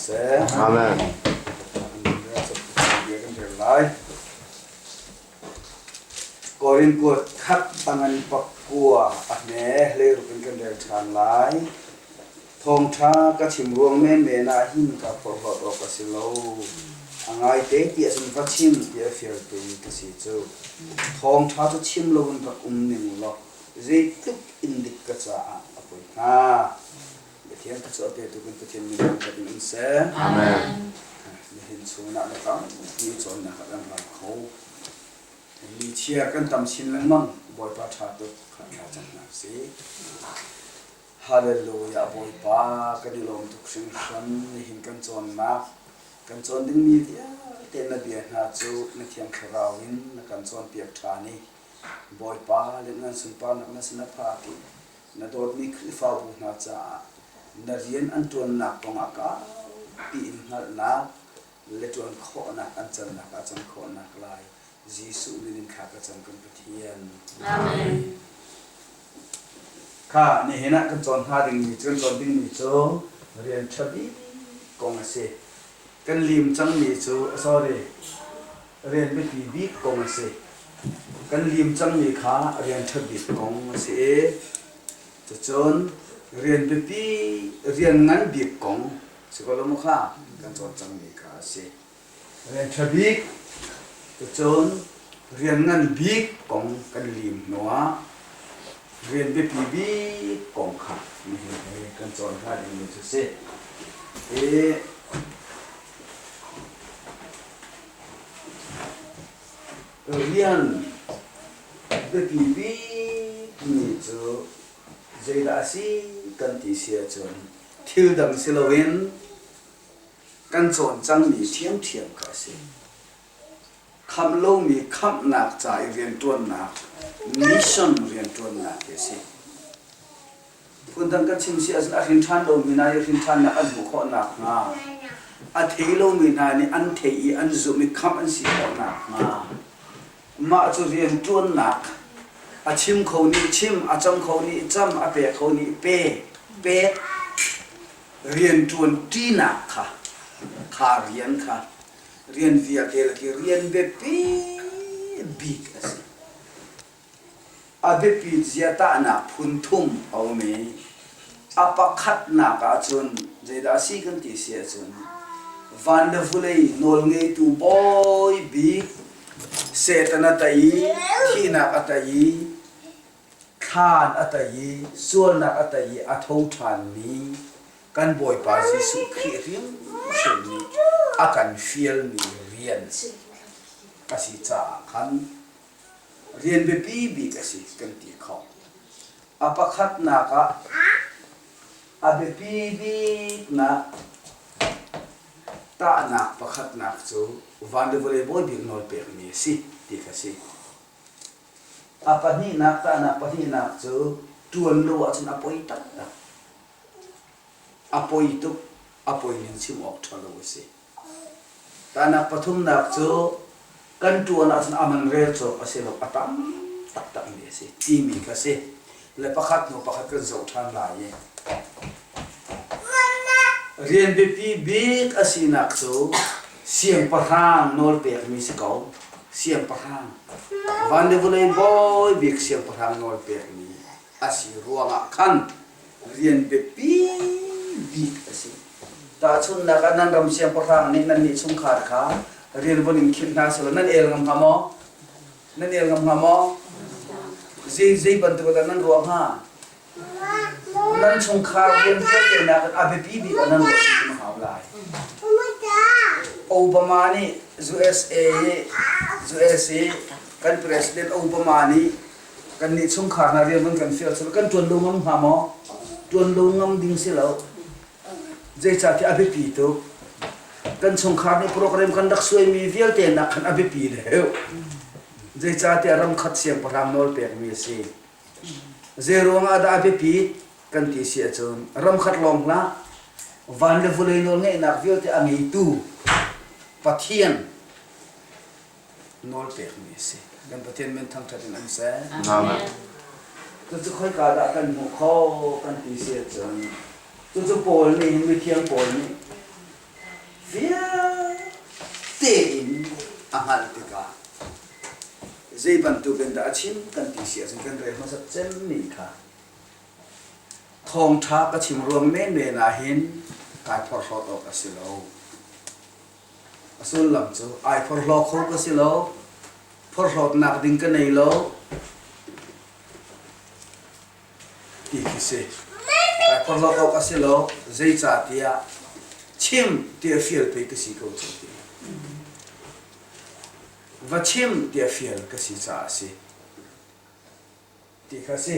seh. Amen. Bia kan rel lai. Korin kuat khat pangan pakua a hme hleiruk in kan rel ṭhan lai. Thawngṭha ka chim ruang menmen ah hin ka porhlawt awk a si lo. A ngaite ti ahcun va chim ti a fialtu ka si cu. Thawngṭha cu chim loin rak um ning law zeitluk in dik ka caah a poi hnga. Pathian thluachuah petu kan Pathian min thangṭhat in um seh. Amen. Nihin chun ah na tampi cawnnak ah kan ram kho. Mi chia kan tam chin lengmang. Bawipa ṭha tuk kha thla cang hna usih. Hallelujah Bawipa kan i lawm tuk hringhran nihin kan cawnnak kan cawn dingmi vialte na bia hna cu na thiang thlarau in na kan cawnpiak ṭhan i Bawipa le nan sunparnak na sin a phak i na dawtmi Khrihfabu hna caah na rian an ṭuannak kongah kaupi in hngalhnak le ṭuan khawhnak an cannak ah can khawhnak lai Jesuh min in thla ka cam kan Pathian. Amen. Kha nihin ah kan cawn hnga dingmi cu kan cawn dingmi cu rian ṭha bik kong a si. Kan lim cangmi cu sorry rian biapi bik kong a si. Kan lim cangmi kha rian ṭha bik kong a si i cucun rian biapi rian ngan bik kong si ko lo maw kha kan cawn cangmi kha a si. Rian ṭha bik cucun rian ngan bik kong kan lim hnuah rian biapi bik kong kha nihin hi kan cawn hnga dingmi cu si. I rian biapi bikmi cu zeidah a si kan ti si ahcun thil dang si loin kan cawn cangmi ṭhiamṭhiam kha a si. Khamh lomi khamhnak ca i rianṭuannak, mission rianṭuannak hi a si. Phundang kan chim si ahcun a hrin ṭhan lomi hna i hrin ṭhannak an hmuh khawh nakhnga, a thei lomi hna nih an theih i an zumh i khamh an si khawh nakhnga, mah cu rianṭuannak a chim kho nih chim, a cam kho nih cam, a pe kho nih pe, pek, rianṭuanṭinak kha, kha rian kha rian vialte lak i rian biapi bik a si. A biapit zia tahnak phun thum a um i a pakhatnak ahcun zeidah a si kan ti si ahcun van le vulei nawlngeitu bawi bik Satan a tei i thihnak a tei i thlan a tei i sualnak a tei i a tho ṭhanmi kan Bawipa Jesuh Khrih hrimhrim nih a kan fialmi rian a si caah khan rian biapi bik a si kan ti khawh. A pakhatnak ah a biapi biknak tahnak pakhatnak cu van le vawlei bawi bik nawl pekmi a si ti kha a si. A pahnihnak tahnak pahnihnak cu ṭuan lo ahcun a poi taktak. A poi tuk, a poi ning chim awk ṭha lo a si. Tahnak pathumnak cu kan ṭuan ahcun a man rel cawk a si lo, a tam taktakmi a si timi kha si. Le pakhat hnu pakhat kan zoh ṭhan lai i rian biapi bik a sinak cu siangpahrang nawl pekmi si ko. Siangpahrang. Van le vawlei bawi bik siangpahrang nawl pekmi a si ruangah khan rian biapi bik a si. Tahchunhnak ah nan ram siangpahrang nih nannih chungkhar kha rian von in khinh hna selaw nan el ngam hnga maw? Nan el ngam hnga maw? Zei zei bantuk dah nan ruah hnga? Nan chungkhar rian vialte nakin a biapi bik ah nan ruah hrimhrim a hau lai. Obama nih USA USA kan President Obama nih Kannih chungkhar hna rian van kan fial cu kan ṭuan lo ngam hnga maw? Ṭuan lo ngam ding si lo. Zeicahtiah a biapi tuk. Kan chungkhar nih program kan rak suaimi vialte nak khan a biapi deuh. Zeicahtiah ramkhat siangpahrang nawl pekmi a si. Zei ruangah dah a biapit kan ti si ahcun ramkhat lawng hlah van le vawlei nawl ngeihnak vialte a ngeitu Pathian nawl pekmi a si. Kan Pathian min thangṭhat in um seh. Amen. Cucu khoika dah kan hmuh kho kan ti si ahcun cucu Paul nih hin mithiang Paul nih Zei bantuk in dah a chim kan ti si ahcun kan rel hmasat cemmi kha thawngṭha ka chim ruang menmen ah hin kai phorhlawt awk a si lo. A sullam cu ai phorhlaw kho ka si lo, phorhlawtnak ding ka nei lo ti khi si. Kai phorhlawt awk a si lo, zeicahtiah chim ti a fial pei ka si ko cu ti. Va chim ti a fial ka si caah a si. Ti kha si.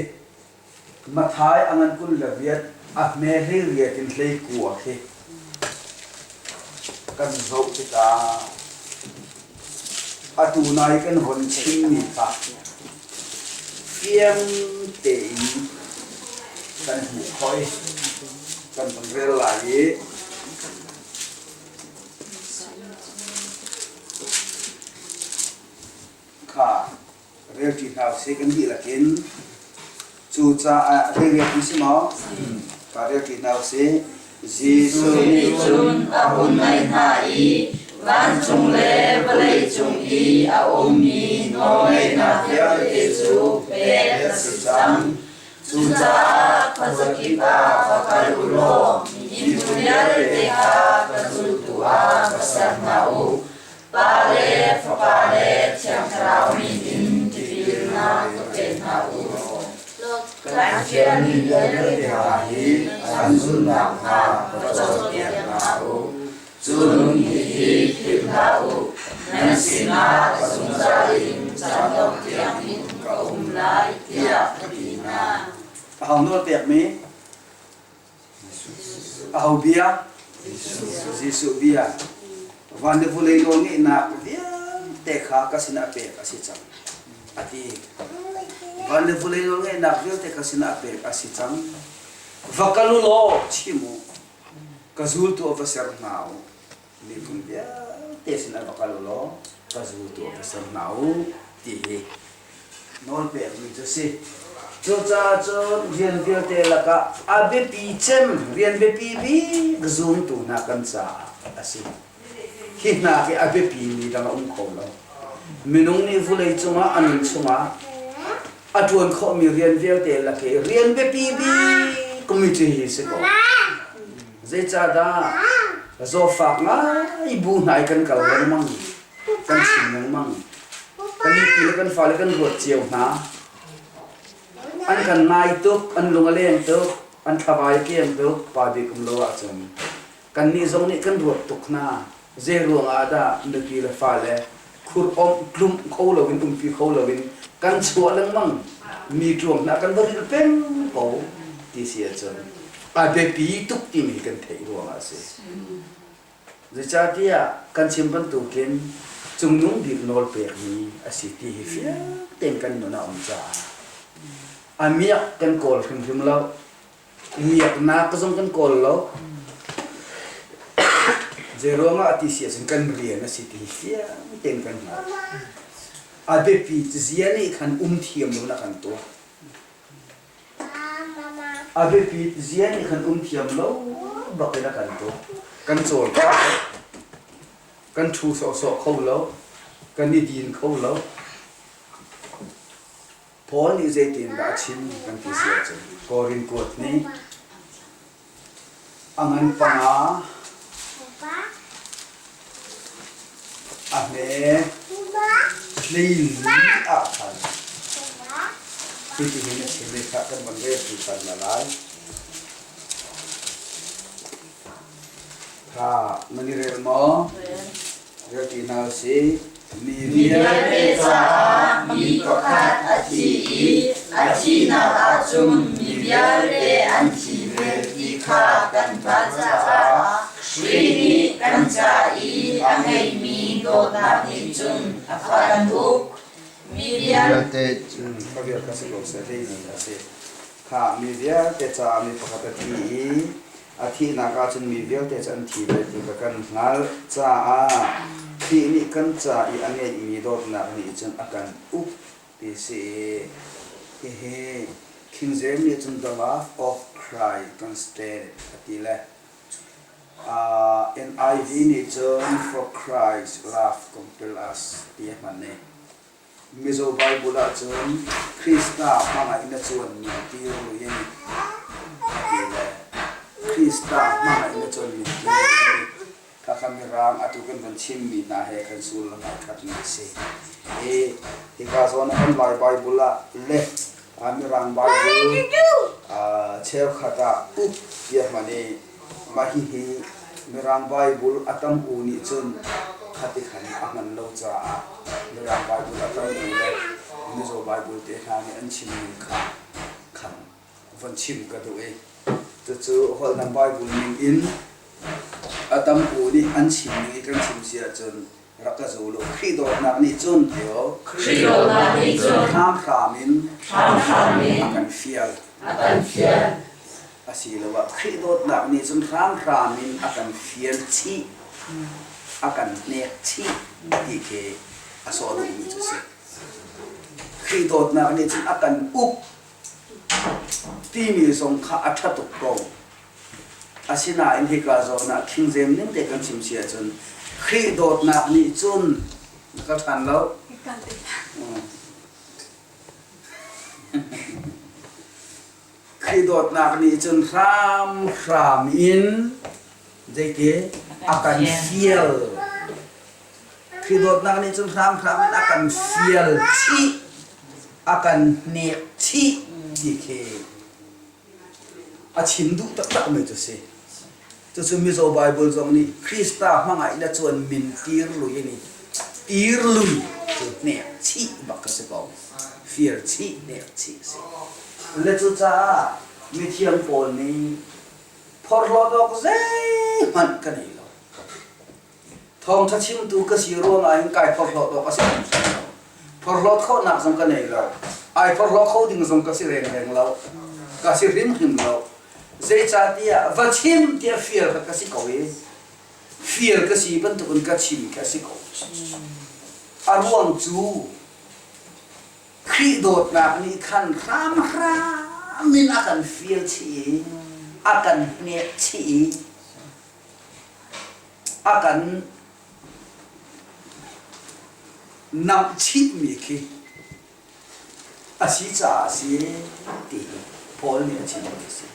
Mathai a ngan 28 a hme hlei riat in hlei kua khi kan zoh tikah atu nai kan hon chimmi kha fiang tein kan hmuh khawh i kan von rel lai i kha relṭi hna usih kan dihlak in. Cucaah relriat si maw? Ka relṭi hna usih. Jesuh nih cun a hun naih hna i vancung le vawleicung i a ummi nawlngeihnak vialte cu pek a si cang. Cucaah khuazakip ah va kal u law miphun vialte kha ka zultu ah va ser hna u. Pa le Fapa le Thiang Thlarau min in tipilnak ka pe hna u. Kan fialmi vialte hna hi an zulh nakhnga ka cawnpiak hna u. Cun hihi philh hlah u, nan sinah ka zungzal in caan dongh tiangin ka um lai, tiah ka ti hna. Aho nawl pekmi? Aho bia? Jesuh bia. Van le vawlei nawlngeihnak vialte kha ka sinah pek a si cang, a ti. Van le vawlei nawlngeihnak vialte ka sinah pek a si cang. Va kal u law chim u. Ka zultu a va ser hna u. Miphun vialte sinah va kal u law ka zultu a va ser hna u ti hi nawl pekmi cu a si. Cucaah cun rian vialte lakah a biapi cem, rian biapi bik zumtu hna kan caah a si. Hi hna hi a biapimi dang a um kho lo. Minung nih vulei cungah a nun chungah a ṭuan khawhmi rian vialte lak i rian biapi bik committee hi si ko. Zeicahdah zawtfak ngai bu hna i kan kal lengmang, kan chim lengmang. Kan nupi le kan fale kan ruat cio hna. An kan ngai tuk, an lung a leng tuk, an thlavai a kiang tuk, pa bik um lo ahcun. Kannih zong nih kan ruat tuk hna. Zei ruangah dah nupi le fale khur awmh tlumh kho loin umpi kho loin kan chuah lengmang mi ṭuang hna kan va rilh peng ko ti si ahcun a biapi tuk timi hi kan theih ruangah a si. Zeicahtiah kan chim bantukin cungnung bik nawl pekmi a si ti hi fiang tein kan nun a um caah a miak kan kawl hrimhrim lo. Miaknak zong kan kawl lo. Zei ruangah a ti si ahcun kan rian a si ti hi fiang tein kan hngalh. A biapi zia nih khan um thiam lo na kan tuah. A biapi zia nih khan um thiam lo bak in a kan tuah. Kan cawl kho lo. Kan ṭhu sawhsawh kho lo. Kan i din kho lo. Paul nih zeitindah a chim kan ti si ahcun Korin kuat nih a ngan panga a hme hleili ah khan hitihin a chim i kha kan von rel ti tan na lai. Tha nan i rel maw? Rel ti hna usih. Mi vialte caah mi pakhat a thi i a thihnak ahcun mi vialte an thi ve ti kha kan hngalh caah Khrih nih kan ca i a ngeihmi dawtnak nih cun a kan uk. Mi vialte Kha mi vialte caah mi pakhat a thi i A thihnak ahcun mi vialte cu an thi ve ti kha kan hngalh caah Khrih nih kan ca i a ngeihmi dawtnak nih cun a kan uk ti si. Hihi King James nih cun the love of Christ constrained a ti le NIV nih cun for Christ love compel us ti a hman i. Mizo Bible ahcun Krista hmangaih na cuanmi ti rui in a ti le Krista hmangaih na cuanmi ti rui khakha Mirang atu kan van chimmi hna he khan sullam ai khatmi a si. Hi hika zawn ah kan Lai Bible ah le Mirang Bible cheukhat ah uk tiah hman i mah hihi Mirang Bible a tam u nih cun khati khan a hman lo caah Mirang Bible a tam u le Mizo Bible te hna nih an chimmi kha khan von chim ka duh i cucu holhdang Bible ning in a tam u nih an chim ning i kan chim si ahcun rak ka zul u. Khrih dawtnak nih cun tio Khrih dawtnak nih cun hramhram in hramhram in a kan fial. A kan fial. Asiloah Khrih dawtnak nih cun hramhram in a kan fial chih, a kan hnek chih ti khi a sawh duhmi cu a si. Khrih dawtnak nih cun a kan uk timi zong kha a ṭha tuk ko. Asinain hika zawn ah khingzem ning te kan chim si ahcun Khrih dawtnak nih cun na ka ṭhan lo. Khrih dawtnak nih cun hramhram in zeiti a kan fial. Khrih dawtnak nih cun hramhram in a kan fial chih, a kan hnek chih ti khi a chim duh taktakmi cu si. Cucu Mizo Bible zong nih Krista hmangaih na cuan min tir lui in tir lui cu hnek chih bak ka si ko. Fir chih hnek chih si. Le cucaah mithiam pawl nih phorhlawt awk zeihmanh ka nei lo. Thawngṭha chimtu ka si ruangah hin kai phorhlawt awk a si hrimhrim lo. Phorhlawt khawhnak zong ka nei lo. Ai phorhlaw kho ding zong ka si rengreng lo. Ka si hrimhrim lo. Zeicahtiah va chim tiah fial kha ka si ko i fial ka si bantukin ka chim khi a si ko. A ruang cu Khrih dawtnak nih khan hramhram in a kan fial chih i a kan hnek chih i a kan namhchihmi khi a si caah a si ti Paul nih a chimmi a si.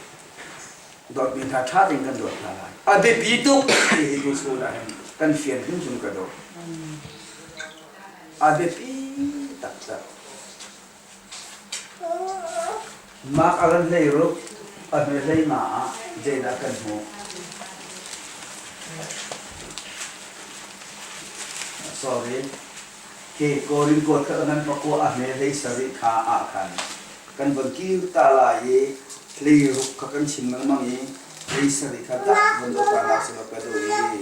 Dawtmi hna ṭha tein kan dawt hna lai. A biapi tuk ti hi tuchun ah hin kan fian hrimhrim ka dawt. A biapi taktak. Mark a ran hlei ruk, a hme hlei nga ah zeidah kan hmuh? Sorry. Ke Korin kuat kha ngan pakua a hme hlei sarih kha ah khan kan von kir ta lai i hlei ruk kha kan chim lengmang i hlei sarih kha dak von zoh ta la selaw ka duh i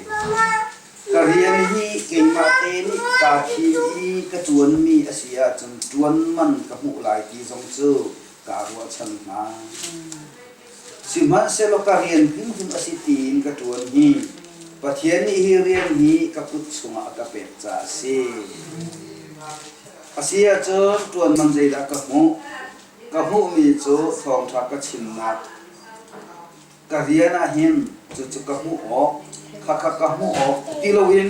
Ka rian hi keimah te nih kaa thim i ka ṭuanmi a si ahcun ṭuan man ka hmuh lai ti zong cu kaa ruahchan hnga. Sihmanhsehlaw ka rian hrimhrim a si tiin ka ṭuan hi Pathian nih hi rian hi ka kut chungah a ka pek caah a si. A si ahcun ṭuan man zeidah ka hmuh? Ka hmuhmi cu thawngṭha ka chimnak ka rian ah hin cucu ka hmuh awk khakha ka hmuh awk ti loin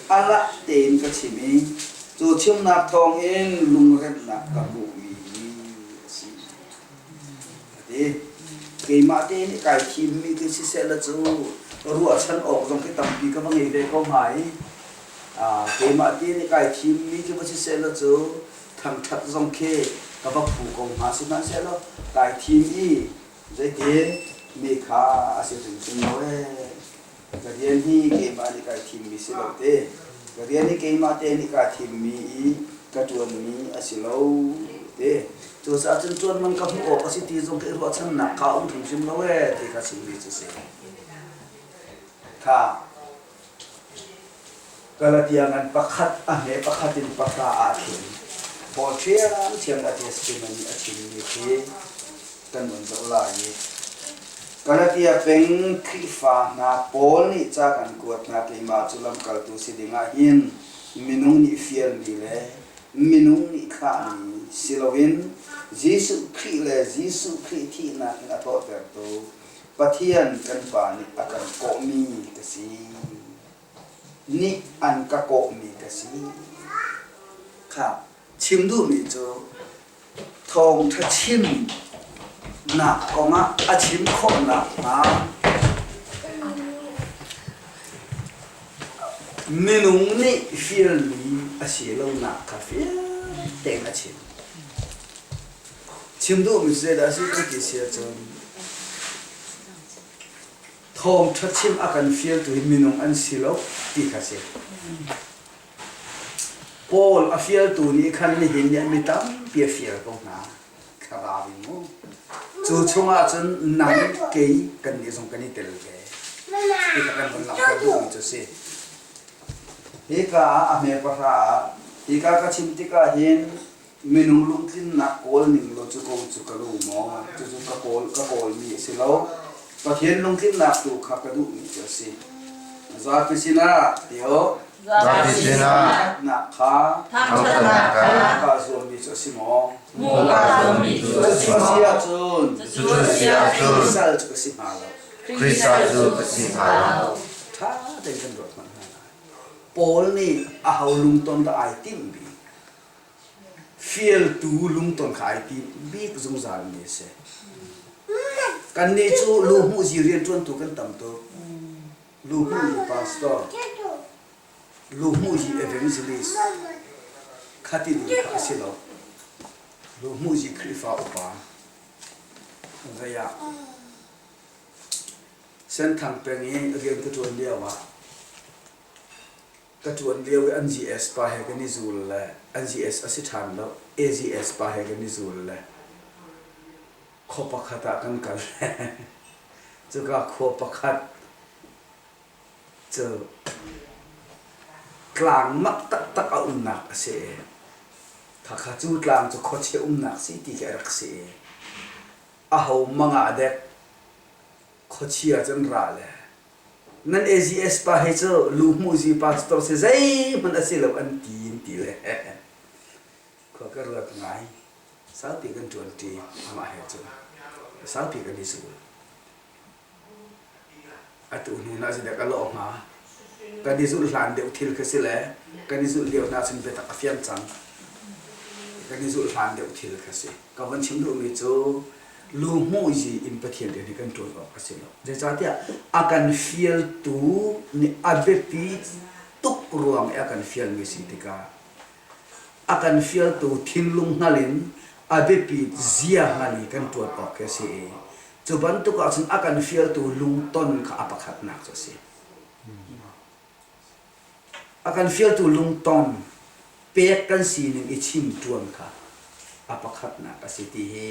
a lak tein ka chim i cu chimnak thawngin lungremhnak ka hmuhmi a si. A ti. Keimah te nih kai thimmi khi siseh la cu ruahchan awk zong khi tampi ka va ngei ve ko hnga i keimah te nih kai thimmi khi va siseh la cu thangṭhat zong khi ka va phu ko hnga sihmanhsehlaw kai thim i Zeitin mi kha a si hrimhrim lo ee. Ka rian hi keimah nih kai thimmi si lo te. Ka rian hi keimah te nih kaa thimmi i ka ṭuanmi a si lo te. Cucaah cun ṭuan man ka hmuh awk a si ti zong ka i ruahchannak kha a um hrimhrim lo ee ti kha chimmi cu si. Kha Galatia ngan pakhat a hme pakhat in pahra ah khin Paul ṭhiamṭhiam a testimony a chimmi khi kan vun zoh lai i Galatia peng Khrihfa hna Paul nih ca kan kuat hna keimah cu lamkaltu si dingah hin minung nih fialmi le minung nih thlahmi si loin Jesuh Khrih le Jesuh Khrih thihnak in a thawhtertu Pathian kan Pa nih a kan kawhmi ka si. Nih an ka kawhmi ka si. Kha. Chim duhmi cu thawngṭha chimnak kongah a chim khawh nakhnga minung nih fialmi a si lonak kha fiang tein a chim. Chim duhmi cu zeidah a si kan ti si ahcun thawngṭha chim a kan fialtu hi minung an si lo ti kha a si. Paul a fialtu nih khan nihin ni ah mi tampi a fial ko hna. Thlarau in mu. Cu chungah cun nang kei kannih zong kan i tel ve. Ti kha kan von langhter duhmi cu a si. Hika ah a hme pahra ah hika ka chim tikah hin minung lungtlinnak kawl ning law cu ko cu ka lu maw cucu ka kawl ka kawlmi a si lo. Pathian lungtlinnak tu kha ka duhmi cu a si. Zapi sinah ti u. Zapi sinah Thangṭhatnak kha thangṭhatnak kha kaa zuammi cu a si maw? hmuh kaa zuammi cu a si Cucu a si maw? ahcun Cucu a si ahcun Khrih sal cu ka si hnga lo. Khrih sal cu ka si hnga lo. Ṭha tein kan ruat hmanh hna lai. Paul nih aho lungton dah ai timh bik? Fialtu lungton kha ai tim bik zungzalmi a si. Kannih cu luhmuhzi rianṭuantu kan tam tuk. Luhmuhzi pastor, luhmuhzi evangelist kha ti ding kha a si lo. Luhmuhzi Khrihfa upa zei ah Senthang peng i rian ka ṭuan lio ah ka ṭuan lio i an GS pa he kan i zul le an GS a si ṭhan lo AGS pa he kan i zul le khua pakhat ah kan kal. Cuka khua pakhat cu tlang mak taktak a umnak a si. Khakha cu tlang cu khuachia umnak si ti khi a rak si. Aho mang ah dek khuachia cun ra le nan AGS pa hi cu luhmuhzi pastor si zeihmanh a si lo an ti in ti le khua ka ruat ngai. Saupi kan ṭuanṭi amah he cun saupi kan i zul. Atu hnu na zeidah ka lawh hnga? Kan i zulh hlan deuh thil kha si le kan i zulh lio hna cun biatak a fiang cang. Kan i zulh hlan deuh thil kha si. Ka von chim duhmi cu lu hmuhzi in Pathian rian hi kan ṭuan awk a si lo. Zeicahtiah a kan fialtu nih a biapi tuk ruang i a kan fialmi si tikah A kan fialtu thinlung hngal in a biapit zia hngal i kan ṭuan awk khi a si i cu bantuk ahcun a kan fialtu lungton kha a pakhatnak cu a si. A kan fialtu lungton pek kan sining i chim ṭuan kha a pakhatnak a si ti hi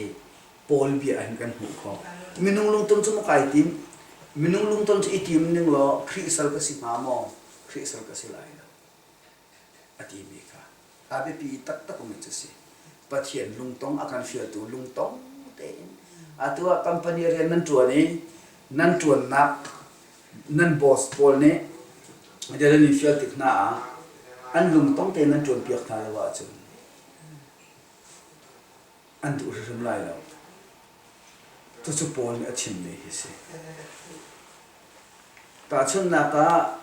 Paul bia hin kan hmuh khawh. Minung lungton cu maw kai tim? Minung lungton cu i tim ning law Khrih sal ka si hnga maw? Khrih sal ka si lai lo. a timi kha a biapi taktakmi cu a si. Pathian lungtong a kan fialtu lungtong tein atu ah company rian nan ṭuan i nan ṭuannak nan boss pawl nih rian an in fial tik hna ah an lungtong tein nan ṭuanpiak hna lo ahcun an duh hrimhrim lai lo. Cucu Paul nih a chimmi hi a si. Tahchunhnak ah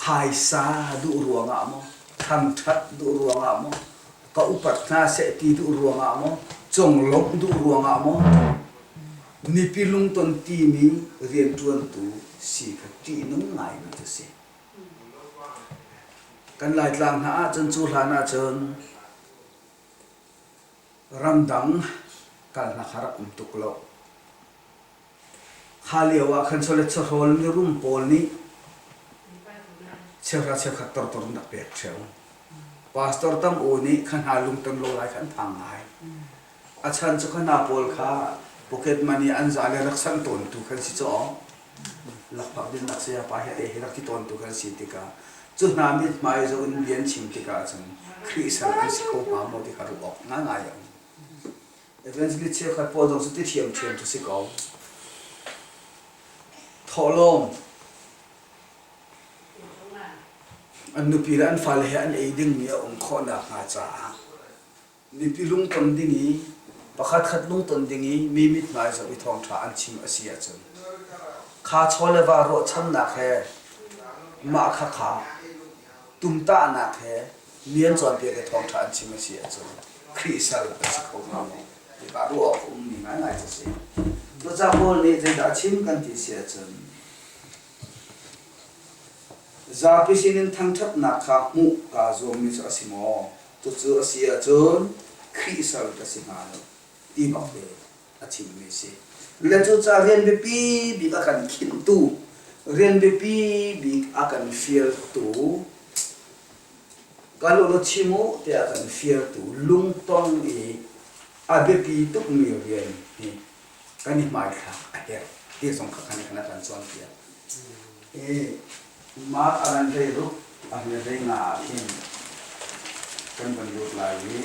Phaisa duh ruangah maw, thangṭhat duh ruangah maw, ka upat hna seh ti duh ruangah maw, conglawmh duh ruangah maw, mipi lungton timi rianṭuantu si kha ṭihnung ngaimi cu a si. Kan Laitlang hna ahcun cu hlan ahcun ramdang kal hna kha rak um tuk lo. Kha lio ah khan chawlet chawhrawl mirum pawl nih cheuhra cheukhat tortor an rak pek ṭheo. Pastor tam u nih kha hna lungton lo lai kha an phang ngai. A chan cu kha hna pawl kha pocket money an za le rak sanh tawntu khan si caw. Lakphak dinnak saya pa he te hi rak ti tawntu kan si tikah cu hna mithmai zoh in bia an chim tikah cun Khrih sal an si kho hnga maw ti kha ruah awk ngaingai a um. Evangelist cheukhat pawl zong cu ti ṭhiamṭhiam cu si ko. Thawhlawm an nupi le an fale he an ei dingmi a um khawh nakhnga caah mipi lungton ding i pakhatkhat lungton ding i mi mithmai zoh i thawngṭha an chim a si ahcun kha chaw le va ruahchannak he mah khakha tumtahnak he. Mi an cawnpiak i thawngṭha an chim a si ahcun Khrih sal a si kho hnga maw? Tikah ruah awk a ummi ngaingai cu a si. Cucaah Paul nih zeidah a chim kan ti si ahcun zapi sinin thangṭhatnak kha hmuh kaa zuammi cu a si maw? Cucu a si ahcun Khrih sal ka si hnga lo ti bak te a chimmi a si. Le cucaah rian biapi bik a kan khinhtu, rian biapi bik a kan fialtu, kal u law chim u tiah a kan fialtu lungtong i a biapi tukmi rian hi kan i hmaithlak a herh ti zong kha khan kan a kan cawnpiak. I Mark a ran rei ruk a hme rei nga ah khin kan van lut lai i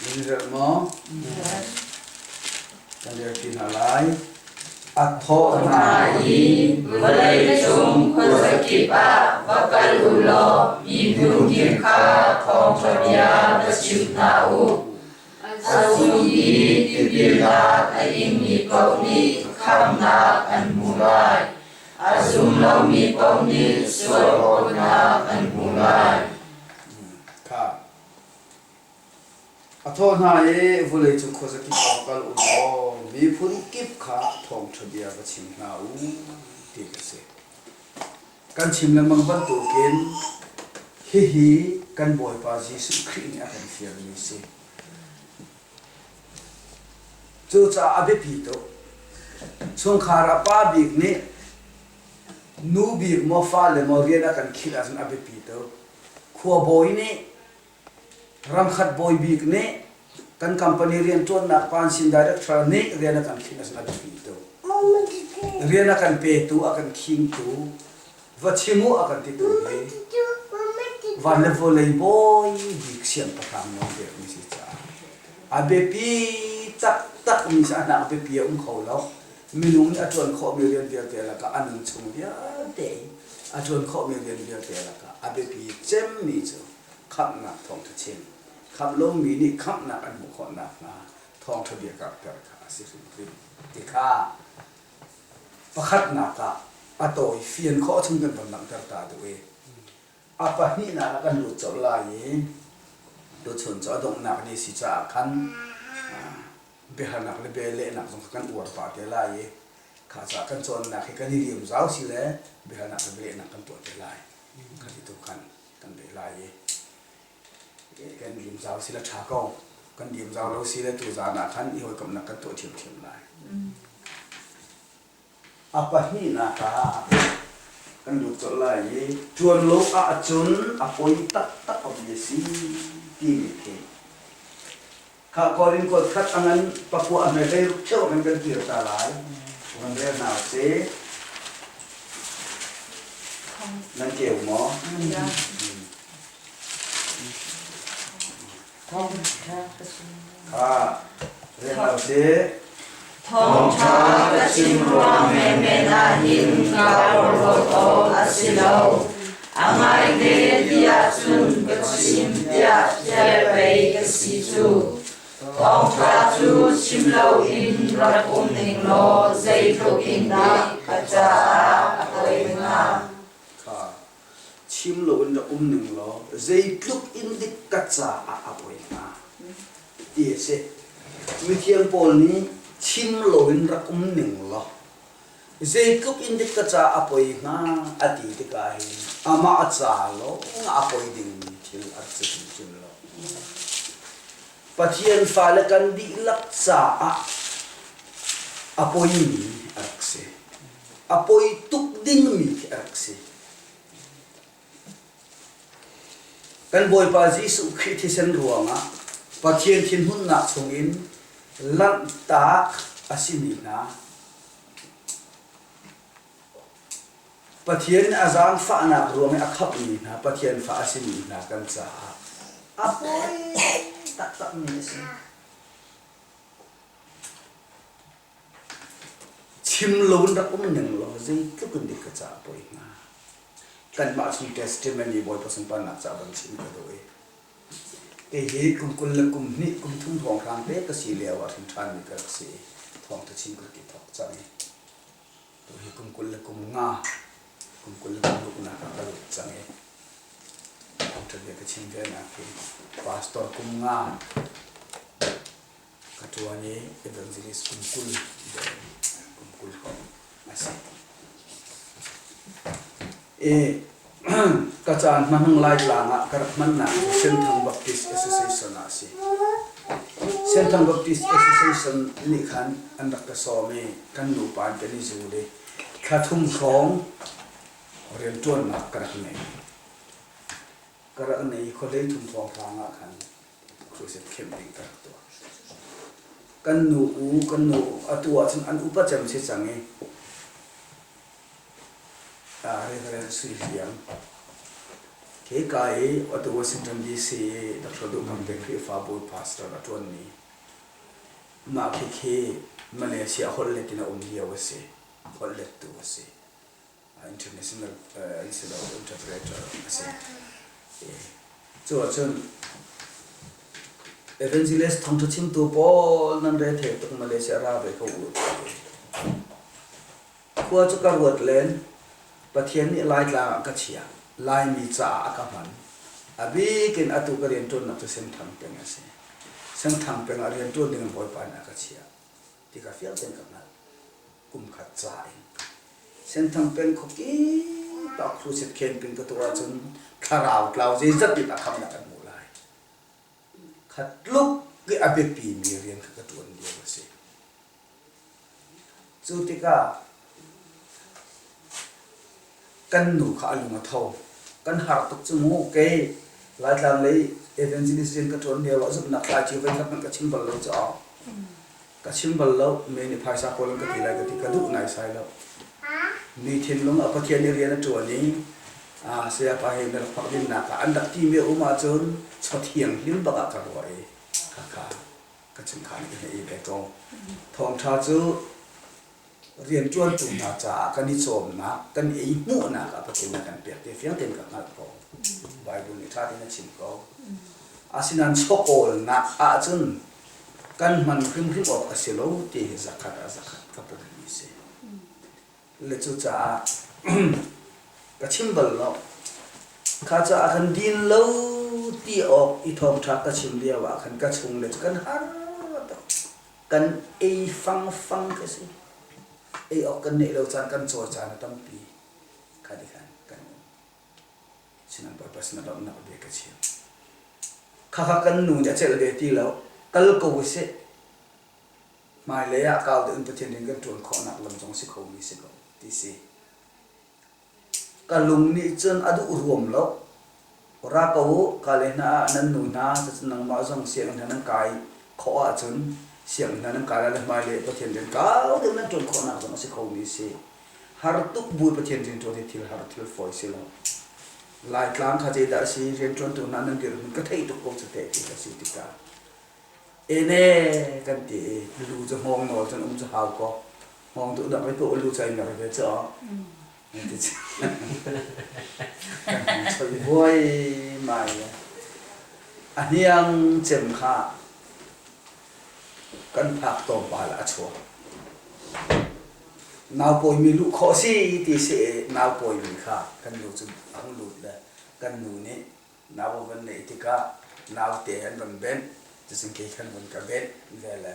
Nan rel maw? Kan rel hna lai. A thawh hna i vawlei cung khuazakip ah va kal u law miphun kip kha thawngṭha bia va chim hna u. A zum i tipilnak a ingmi paoh nih khamhnak an hmu lai. A zum lomi paoh nih sualphawtnak an hmu lai. Kha A thawh hna i vawleicung khuazakip ah va kal u law miphun kip kha thawngṭha bia va chim hna u ti a si. Kan chim lengmang bantukin hihi kan Bawipa Jesuh Khrih nih a kan fialmi a si. Cucaah a biapi tuk. Chungkhar ah pa bik nih nu bik maw fale maw rian a kan khinh ahcun a biapi tuk. Khuabawi nih ramkhat bawi bik nih kan company rianṭuannak pansin director nih rian a kan khinh a si a biapi tuk. Rian a kan petu, a kan khingtu, va chim u a kan titu hi van le vawlei bawi bik siangpahrang nawl pekmi si caah a biapi taktak mi si a hnak biapi a um kho lo. Minung nih a ṭuan khawhmi rian vialte lakah a nun chung vialte i a ṭuan khawhmi rian vialte lakah a biapi cemmi cu khamhnak thawngṭha chim, khamh lomi nih khamhnak an hmuh khawh nakhnga thawngṭha bia karhter kha a si hrimhrim ti kha pakhatnak ah a tawi fian khawh chung kan von langhter ta duh i a pahnihnak ah kan lut colh lai i tuchun cu a donghnak ni si caah khan biahalnak le bialehnak zong kha kan uar pah te lai i kha caah kan cawnnak hi kan i liam zau si le biahalnak le bialehnak kan tuah te lai kha ti tu khan kan beh lai i kan liam zau si le ṭha ko kan liam zau lo si le tu zan ah khan i hawikomhnak kan tuah ṭhiamṭhiam lai. A pahnihnak ah kan lut colh lai i ṭuan lo ahcun a poi taktak mi a si timi khi Kha Korin kuat khat a ngan pakua a hme hlei ruk ṭheo kan kan kir ta lai. Kan rel hna usih. Nan keu maw? Kha rel hna usih. Thawngṭha ka chim ruang menmen ah hin kaa porhlawt awk a si lo. A ngaite ti ahcun ka chim tiah fial pei ka si cu. Thawngṭha cu chim loin rak um ning law zeitluk in dah ka caah a poi hnga. Kha chim loin rak um ning law zeitluk in dik ka caah a poi hnga ti a si. Mithiang Paul nih chim loin rak um ning law zeitluk in dik ka caah a poi hnga a ti tikah hin amah a ca lawng a poi dingmi thil a rak si hrimhrim lo. Pathian fale kan dihlak caah a poimi a rak si. A poi tuk dingmi khi a rak si. Kan Bawipa Jesuh Khrih thisen ruangah Pathian thinhunnak chungin lanhtak a simi hna Pathian nih a zaangfahnak ruang i a khamhmi hna Pathian fa a simi hna kan caah a poi taktakmi a si. Chim lo in rak um ning law zeitluk in dik ka caah poi hnga. Kanmah chung testimony Bawipa sunparnak caah van chim ka duh i kei hi kum 20 le kum hnih kum thum hrawnghrang te ka si lio ah hrin ṭhanmi ka rak si i thawngṭha chim ka rak i thawk cang i tu hi kum 20 le kum nga kum 20 le kum ruknak ah ka lut cang i thawngṭha bia ka chim ve nak hi pastor kum nga Ka ṭuan i evangelist kum 20 deng kum 20 hrawng a si. I ka caan hmanung Laitlang ah ka rak hmannak cu Senthang Baptist Association ah a si. Senthang Baptist Association nih khan an rak ka sawm i kan nupa in kan i zul i thla thum hrawng rianṭuannak ka rak ngei. Ka rak nei i khuahlei thum hrawnghrang ah khan crusade khemh ding ka rak tuah. Kan nu u, kan nu atu ahcun an upa cem si cang i Reverend Sui Hliang hika i atu Washington DC i Dr. Duh Kam te Khrihfabu pastor a ṭuanmi mah khikhi Malaysia holh let in a um lio a si, holh lettu a si. international an si lo interpreter a si. Cu ahcun evangelist thawngṭha chimtu pawl nan re thei tuk Malaysia ra ve ko u. Khua cu ka ruat len Pathian nih Laitlang ah ka chia Laimi caah a ka hman. A bik in atu ka rianṭuannak cu Senthang peng a si. Senthang peng ah rianṭuan ding in Bawipa nih a ka chiah ti ka fiang tein ka hngalh. Kum khat ca in Senthang peng khuakip ah crusade camping ka tuah ahcun thlarau tlau zeizat in a khamnak kan hmuh lai. Khat tluk i a biapimi rian kha ka ṭuan lio a si. Cu tikah kan nu kha a lung a tho. Kan har tuk cu mu kei Laitlang lei evangelist rian ka ṭuan lio ah zumhnak thlaici voikhat hmanh ka chim bal lo caah Ka chim bal lo, mi nih phaisa kawl an ka ti lai ka ti, ka duh naisai lo. Mi thinlung ah Pathian nih rian a ṭuan i sayapa he na rak phak dinnak ah an rak timi a um ahcun chaw thianghlim bak ah ka ruah i khakha ka chungkhar nih ka hei ve ko. Thawngṭha cu rianṭuantu hna caah kan i cawmnak, kan ei hmuhnak ah Pathian nih a kan pek ti fiang tein ka hngalh ko. Bible nih ṭha tein a chim ko. Asinain chawkawlnak ahcun kan hman hrimhrim awk a si lo ti hi zakhat ah zakhat ka pummi a si. Le cucaah ka chim bal lo. Kha caah khan din lo ti awk i thawngṭha ka chim lio ah khan ka chung le cu kan har tuk. Kan ei fangfang ka si. Ei awk kan neih lo caan kan cawi caan a tampi. Kha ti khan kan um. Sinan Bawipa sin ah lawmhnak bia ka chim. Khakha kan nu nih a celh ve ti lo. Kal ko usih. Hmailei ah kau deuh in Pathian rian kan ṭuan khawhnak lam zong si khomi si ko ti si. Ka lung nih cun a duh ruam lo. Ra ko u, ka le hna ah nan nu hna, cucun nangmah zong sianginn hna nan kai khawh ahcun sianginn hna nan kai lai le hmailei ah Pathian rian kau deuh nan ṭuan khawhnak zong a si khomi si. Har tuk bu Pathian rianṭuan hi thil har thil fawi si lo. Laitlang kha zeidah a si rianṭuantu hna nan dirhmun ka theih tuk ko cu teh ti ka si tikah ene kan ti i lu cu hngawng nawl cun um cu hau ko hngawng duh dak ko lu cai mer ve cu ti kan hung choi vuai mai a hniang cem kha kan phak tlawmpal ah a chuak. Naupawimi luh khawh a si ti si i naupawimi kha kan nu cu a hung lut le kan nu nih nau a van neih tikah naute an van benh cucun kei khan van ka benh ve le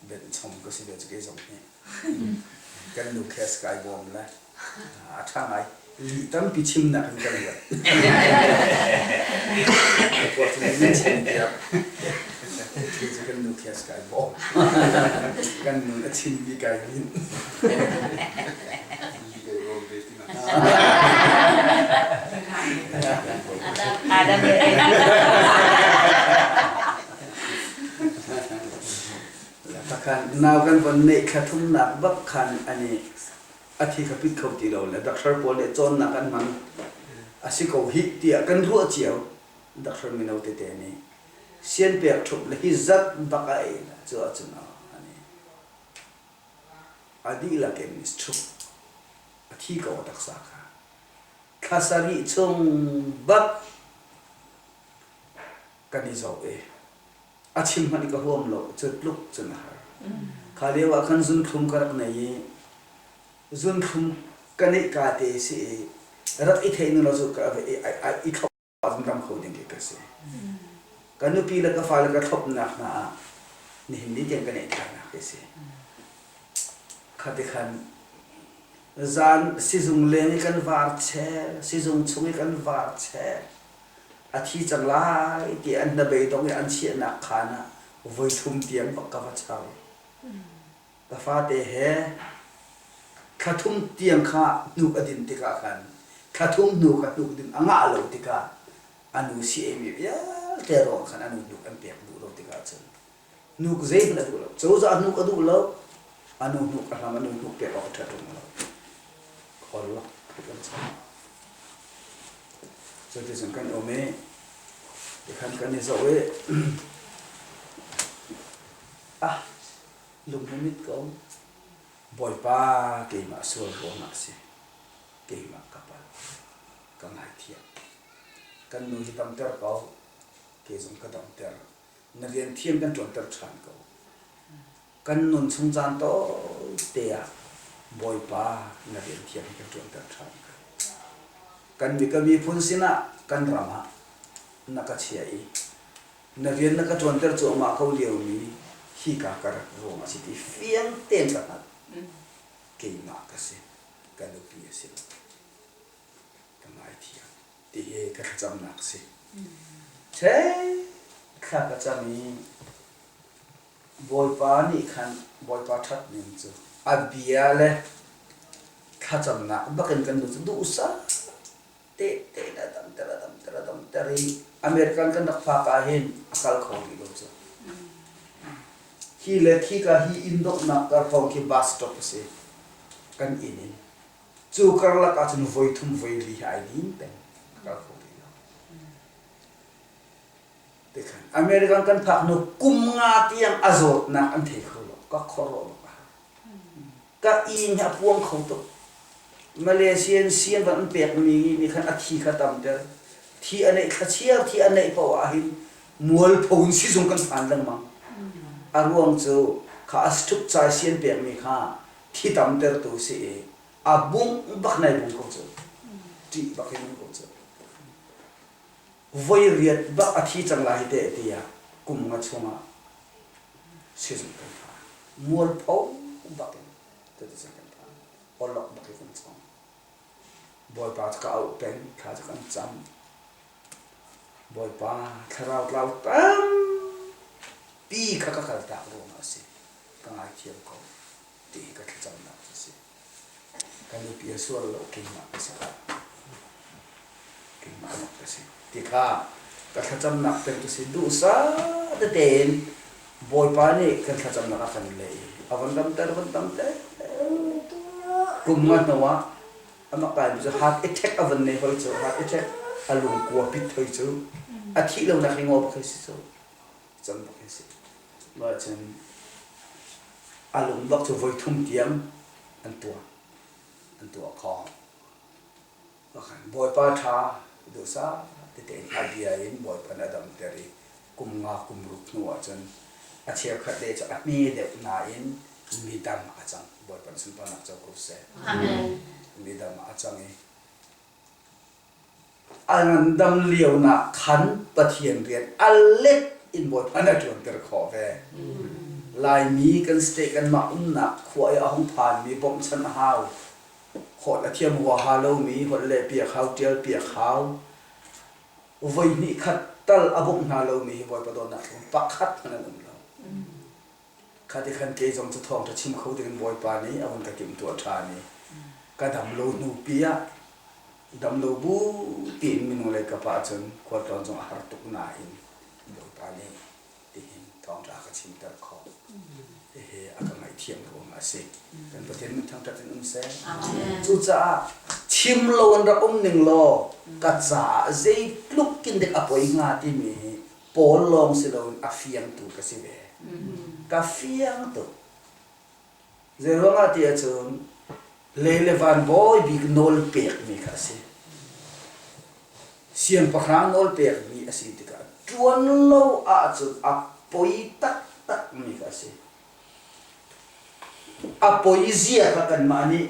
benh chom ka si ve cu kei zong nih kan nu khes kai bawm le a ṭha ngai. Lih tampi chimnak in kan luat. Nan chim piak. Khi cu kan nu khias kai bawm. Kan nu a chimmi kai rin. Adam Takhan nau kan von neih thla thumnak bak khan ani a thi kha pit kho ti lo le doctor pawl nih cawnnak an hman a si ko hih tiah kan ruah cio doctor mino tete nih sian pek ṭhup le hi zat bak a ei la cu ahcun ani. A dihlak in stroke a thi ko a taksa kha. Thla sarih chung bak kan i zoh i a chim hmanh i ka huam lo cu tluk cun a har. Kha lio ah khan zunthlum ka rak nei i zunthlum ka neih ka te si i rak i theih nu lo cu ka i thlop ahcun dam kho ding khi ka si. Ka nupi le ka fale ka thlopnak hna ah nihin ni tiang ka neih thlainak hi si. Khati khan zan sizung leng i kan var chel, sizung chung i kan var chel, a thi cang lai ti an hnabei dong i an chiahnak khaan ah voi thum tiang bak ka va char. Ka fate he thla thum tiang kha hnuk a din tikah khan thla thum hnu kha hnuk din a ngah lo tikah a nu si eimi vialte ruang khan a nu hnuk an pek duh lo tikah cun hnuk zeihmanh a duh lo. Cozah hnuk a duh lo, a nu hnuk a hlam, a nu hnuk pek awk a ṭha ṭung lo. Khawl tluk an cang. Cuticun kan um i tikhan kan i zoh i ah lung na mit ko. Bawipa keimah sual ruangah a si. Keimah ka palh. Ka ngaithiam. Kan nu hi damter ko. Kei zong ka damter. Na rian thiam kan ṭuanter ṭhan ko. Kan nun chung caan tawite ah Bawipa na rian thiam hi kan ṭuanter ṭhan ko. Kan mi ka miphun sinah kan ram ah na ka chia i na rian na ka ṭuanter cuahmah ko liomi hika ka rat ruang a si ti fiang tein ka hngalh. Keimah ka si, ka nupi a si lo. Ka ngaithiam. Ti hi ka thlacamnak a si. Ṭhek thla ka cam i Bawipa nih khan Bawipa ṭhat ning cu a bia le thlacamnak bakin kan nu cu duhsah tehte in a damter a damter a damter i American kan rak phak ah hin a kal kho rih lo cu. Hi le khika hi inn donghnak kar hrawng khi bus stop a si. Kan inn in. Cu karlak ah cun voi thum voi li hi ai din peng. A kal kho rih lo. Tikhan American kan phak hnu kum nga tiang a zawtnak an thei kho lo. Ka khuaruah bak a har. Ka inn hi a puang kho tuk. Malaysian sian van an pekmi nih khan a thi kha tamter. Thi a neih thlachiar thi a neih paoh ah hin mualpho in sizung kan phan lengmang. A ruang cu kha a stuk cai sian pekmi kha thi tamtertu si i a bung bak nai bung ko cu. Ṭih bak in um ko cu. Voi riat bak a thi cang lai hi teh tiah kum nga chungah sizung kan phan. Mualpho bak in cuticun kan phan. Awlok bak in kan cawng. Bawipa cu ka auh peng, thla cu kan cam. Bawipa thlarau tlau tampi kha ka kaltak ruangah a si. Ka ngaithiam ko ti hi ka thlacamnak cu a si. Ka nupi a sual lo keimah ka si Keimah bak ka si. Ti kha ka thlacamnak peng cu si duhsah tete in Bawipa nih kan thlacamnak a kan leh i a von damter von damter kum nga hnu ah amah kai mi cu heart attack a von nei hoi cu heart attack a lungkua pit hoi cu a thih lonak hi ngaw bak hi si cu cam bak hi si mah cun a lung bak cu voi thum tiang an tuah an tuah khawh Bawipa ṭha duhsah tete in a bia in Bawipa nih a damter i kum nga kum ruk hnu ahcun a cheukhat le cu a hme deuh nain midam a cang. Bawipa nih sunparnak co ko seh. Amen. Midam a cang i a ngandam lionak khan Pathian rian a let in Bawipa nih a ṭuanter khawh ve. Laimi kan state kanmah umnak khua i a hung phanmi bawmhchanh a hau. Holh a thiam huaha lomi holh leh piak hau, ṭial piak hau. Voi hnih khat tal a bawmh hna lomi hi Bawipa dawtnak thlum pakhat hmanh an um lo. Khati khan kei zong cu thawngṭha chim kho dingin Bawipa nih a vun ka timhtuah ṭhan i ka dam lo hnu pi ah dam lo bu tiin minung lei kap ah cun khualtlawn zong a har tuk nain Bawipa nih tihin thawngṭha ka chimter khawh. Hihi a ka ngaihthiam ruangah a si. Kan Pathian min thangṭhat in um seh. Cucaah chim lo an rak um ning law ka caah zeitluk in dek a poi hnga timi hi Paul lawng si loin a fiangtu ka si ve. Ka fiang tuk. Zeiruangah ti ahcun lei le van bawi bik nawl pekmi kha a si. Siangpahrang nawl pekmi a si tikah ṭuan lo ahcun a poi taktakmi kha a si. A poi zia kha kanmah nih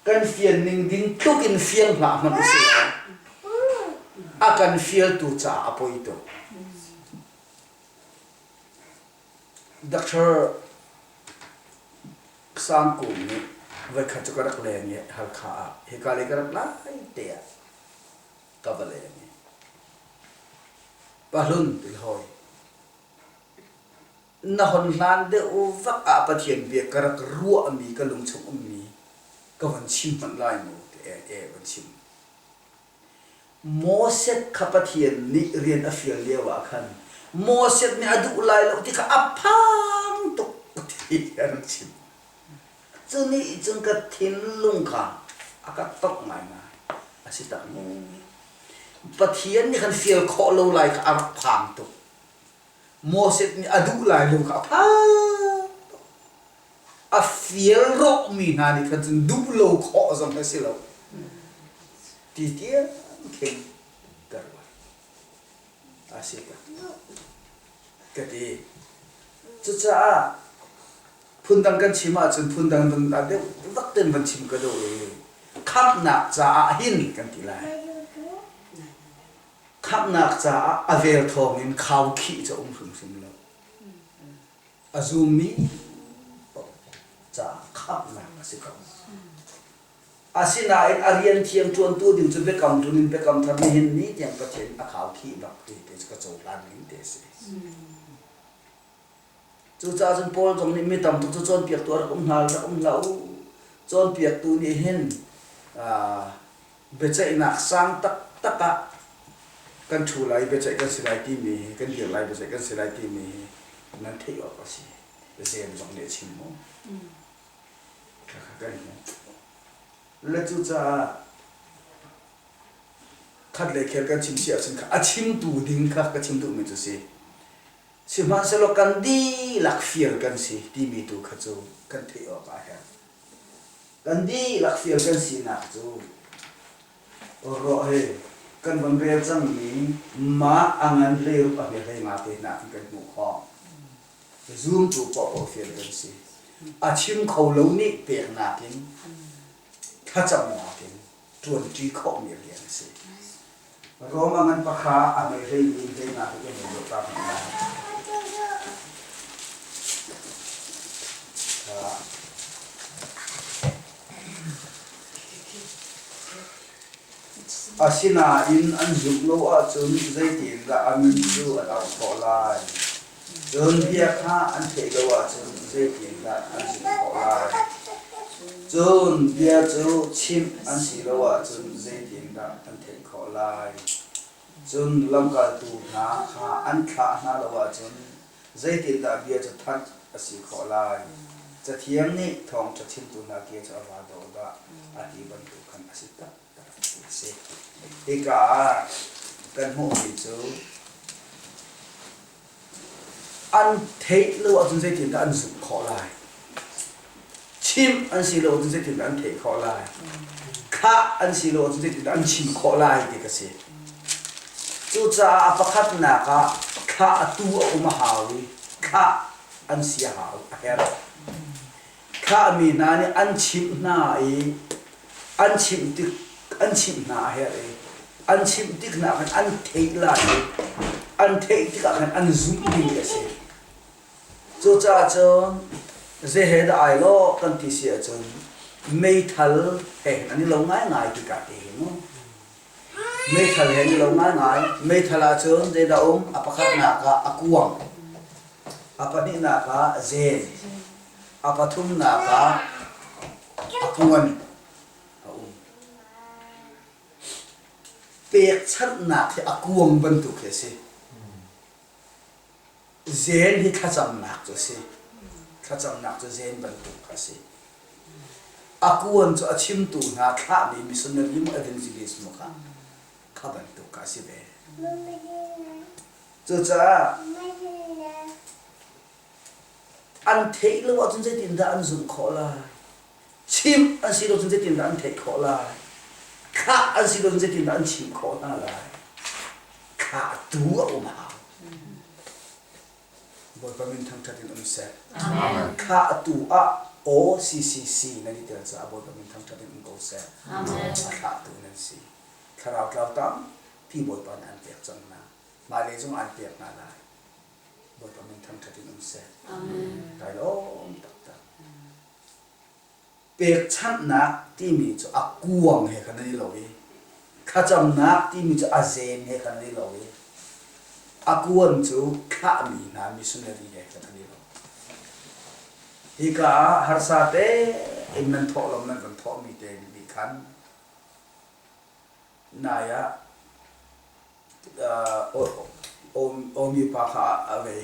kan fian ning ding tluk in fiang hlah hmanh usih law a kan fialtu caah a poi tuk. Doctor Sang Kung nih voikhat cu ka rak leng i Halkha ah hika lei ka rak lai te ah ka va leng i Pahlun ti hawi na hon hlan deuh vak ah Pathian bia ka rak ruahmi ka lungchung ummi ka von chim hmanh lai mu ti e van chim. Moses kha Pathian nih rian a fial lio ah khan Moses nih a duh lai lo ti kha a phang tuk ti a rak chim. Cu nih cun ka thinlung kha a ka tongh ngaingai. A si tak mu. Pathian nih khan fial khawh lo lai kha a rak phang tuk. Moses nih a duh lai lo kha a phang tuk. A fial rawhmi hna nih khan cun duh lo khawh zong a si lo. Ti tiang khin ka ruat. A si tak. Ka ti. Cucaah phundang kan chim ahcun phundang van deuh vak ten van chim ka duh i khamhnak caah hin kan ti lai. Khamhnak caah a vel thawngin khaukhih cu a um hrimhrim lo. A zummi paoh caah khamhnak a si ko. Asinain a rian thiang ṭuantu ding cu biakam hlun in biakam thar nihin ni tiang Pathian a khaukhih bak ti te cu ka cohlan ning te a si. Cucaah cun Paul zong nih mi tam tuk cu cawnpiaktu a rak um hna rak um hlah u. Cawnpiaktu nih hin biaceihnak sang taktak ah kan ṭhu lai biaceih kan si lai timi hi kan dir lai biaceih kan si lai timi hi nan theih awk a si. Jeim zong nih a chim mu. Khakha kan hmuh. Le cucaah khat le khel kan chim si ahcun a chimtu ding kha ka chim duhmi cu si. Sihmanhsehlaw kan dihlak fial kan si timi tu kha cu kan theih awk a herh. Kan dihlak fial kan sinak cu ruah he kan von rel cangmi mah a ngan hleiruk a hme hlei nga te hna khin kan hmuh khawh. Zumtu paohpaoh fial kan si. A chim kho lo nih peknak in thlacamnak in ṭuanṭi khawhmi rian a si. Rom a ngan pakha a mei hleimi hleinak hi kan van ta hmanh lai. Asinain an zumh lo ahcun zeitindah a min cu an auh khawh lai? Cun bia kha an theih lo ahcun zeitindah an zumh khawh lai? Cun bia cu chimh an si lo ahcun zeitindah an theih khawh lai? Cun lamkaltu hna kha an thlah hna lo ahcun zeitindah bia cu thanh a si khawh lai? Cathiang nih thawngṭha chimtu hna ke cu a va dawh dah a ti bantuk khan a si taktak ti a si. Hika ah kan hmuhmi cu An theih lo ahcun zeitindah an zumh khawh lai? Chimh an si lo ahcun zeitindah an theih khawh lai? Khah an si lo ahcun zeitindah an chim khawh lai ti ka si. Cucaah a pakhatnak ah thlah atu a um a hau i thlah an si a hau a herh. Thlahmi hna nih an chimh hna i an chimh tik an chimh hna a herh i an chimh tik hna khan an theih lai i an theih tikah khan an zumh ding a si. Cucaah cun zei he dah ai lawh kan ti si ahcun meithal he hin an i lo ngaingai tikah te hi mu. Meithal he an i lo ngaingai. Meithal ahcun zeidah um? A pakhatnak ah a kuang. A pahnihnak ah zen. A pathumnak ah a puan a um. Pekchanhnak hi a kuang bantuk hi a si. Zen hi thlacamnak cu a si. Thlacamnak cu zen bantuk a si. A kuan cu a chimtu hna thlahmi missionary mu evangelist mu kha kha bantuk a si ve. Cucaah. An theih lo ahcun zeitindah an zumh khawh lai? Chimh an si lo cun zeitindah an theih khawh lai? Thlah an si lo cun zeitindah an chimh khawh hna lai? Thlahtu a um hau. Bawipa min thangṭhat in um seh. Thlahtu ah OCCC nan i tel caah Bawipa min thangṭhat in um ko seh. A thlahtu nan si. Thlarau tlau tampi Bawipa nih an pek cang hna. Hmailei zong aan pek hna lai. Bawipa min thangṭhat in um seh. Kai lawm taktak. Pekchanhnak timi cu a kuang he khan an i lo i thlacamnak timi cu a zen he khan an i lo i a kuan cu thlahmi hna missionary he khan an i lo. Hika ah harsa tein nan thawhlawm nan kan thawhmi te nih khan nai ah awmi pa kha a vei.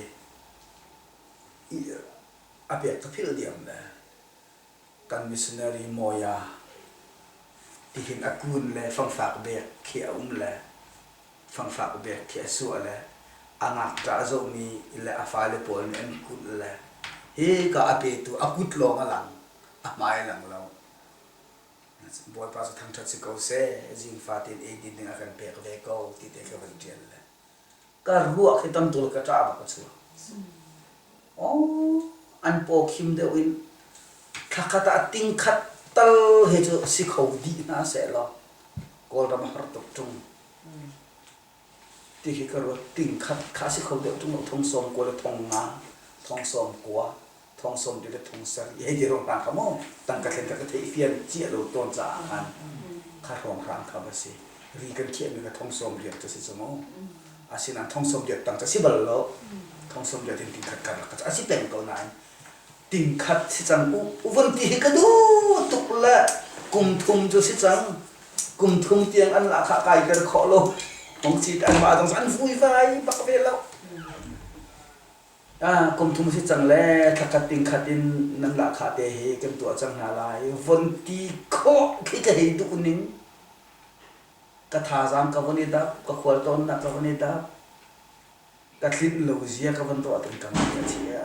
A pek ka philh diam le kan missionary Mawia tihin a kun le fangfak bek khi a um le fangfak bek khi a suah le a ngakṭah a zohmi le a fale pawl nih an kulh le hika a petu a kut lawng a lang a hmai a lang lo. Bawipa cu thangṭhat si ko seh zingfa tein eidin ding a kan pek ve ko ti te ka van ṭial le ka ruak hi tam tul ka ṭah bak a chuak. Oh, an paw khim deuh in thlakhat ah tingkhat tal he cu si kho dih hna seh law Kawlram a har tuk ṭung. Ti khi ka ruat tingkhat kha si kho deuh ṭung lo 90,000 le 5,000 90,000 thong sawm le thong sarih hei ti hrawnghrang kha maw tangka thlen kha ka theih fian cia lo tawn caah khan kha hrawnghrang kha va si ri kan khiahmi kha 80,000 cu si cu mu asinain 80,000 tang cu si bal lo 80,000 in tingkhat karlak kha a si peng ko nain tingkhat si cang u vun ti hi ka duh tuk le kum thum cu si cang kum thum tiang an lah kha kai ter khawh lo hong si anmah zong an vui vai bak ve lo Kum thum si cang le thlakhat tingkhat in nan lahkhah te hi kan tuah cang hna lai. Von ti khawh khi ka hei duh ning. Ka thazaang ka von i dap, ka khualtlawnnak ka von i dap. Ka tlinh lo zia ka von ruah tin ka ngaih a chia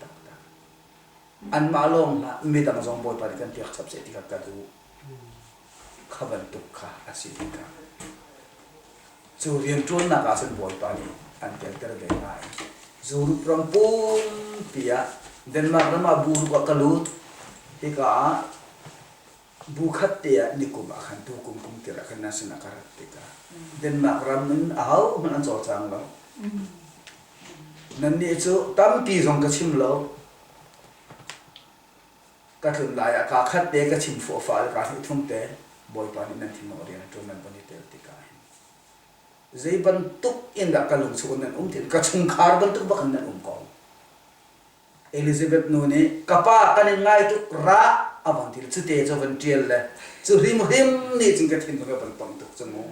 taktak. Anmah lawng hlah midang zong Bawipa nih kan pek chap seh ti kha ka duh. Kha bantuk kha a si tikah cu rianṭuannak ah cun Bawipa nih an telter ve lai. Europe ram pumpi ah Denmark ram ah bu ruk ah ka lut. Hika ah bu khat te ah nikum ah khan tukum kum tir ah khan nan sinah ka rat tikah Denmark ram in ahohmanh an cawlcang lo. Nannih cu tampi zong ka chim lo. Ka tlun lai ah kaa khat te ka chim fuahfah le kaa hnih thum te Bawipa nih nan thinlung rian a ṭuan nan von i tel tikah hin zei bantuk in dah ka lung chung nan um ti ka chungkhar bantuk bak in nan um ko. Elizabeth nu nih ka pa kan in ngai tuk ra a van ti le cute cu van ṭial le cu hrimhrim nih cun ka thinlung a van tong tuk cu mu.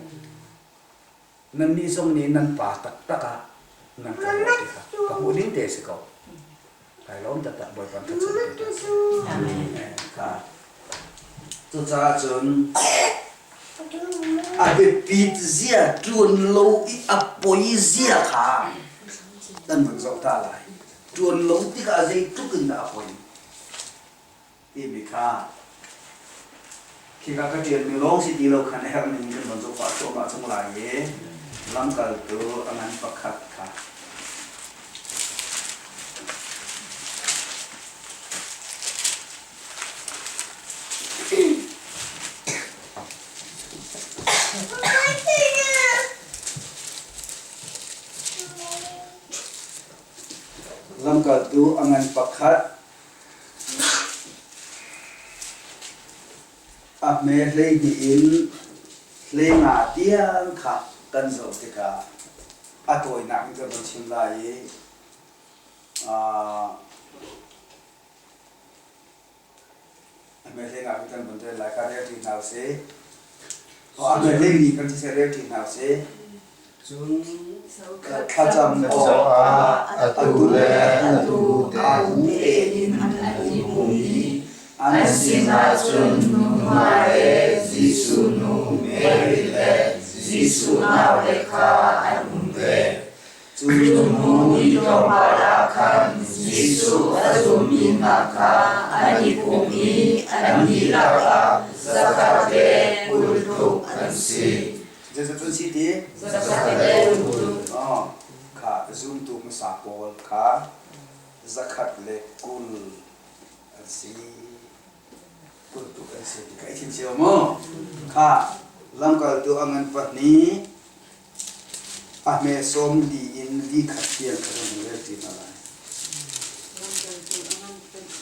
Nannih zong nih nan pa taktak ah nan ka ruah ti kha ka hmuh ding te si ko. Kai lawm taktak Bawipa ka chim te kha. Cucaah cun a biapit zia ṭuan lo i a poi zia kha kan vun zoh ta lai. Ṭuan lo tikah zeitluk in dah a poi? Timi kha khika ka ṭialmi lawng si ti lo khan a herh ning kan von zoh pah thluahmah cang lai i lamkaltu a ngan pakhat kha Lamkaltu a ngan pakhat A hme 12 in 15 tiang kha kan zoh tikah a tawinak in kan von chim lai i a hme 15 in kan von rel lai kha rel ṭi hna usih. A hme 12 kan siseh rel ṭi hna usih. Cun thlacam awkah atu le atu tein an i pum i an sinah cun nuhmai le Jesuh nu Mary le Jesuh naule kha an um ve. Cu hnu ni tlawmpal ah khan. khan Jesuh a zummi hna kha an i pum i an dihlak ah zakhat le 20 tluk an si. Zeizat an si ti? Zakhat le 20 tluk. Kha zumtu hmasa pawl kha 120 an si. 20 tluk an si ti kha i thin cio mu. Kha lamkaltu a ngan pahnih A hme 40 in li khat tiang kha kan rel ṭi hna lai.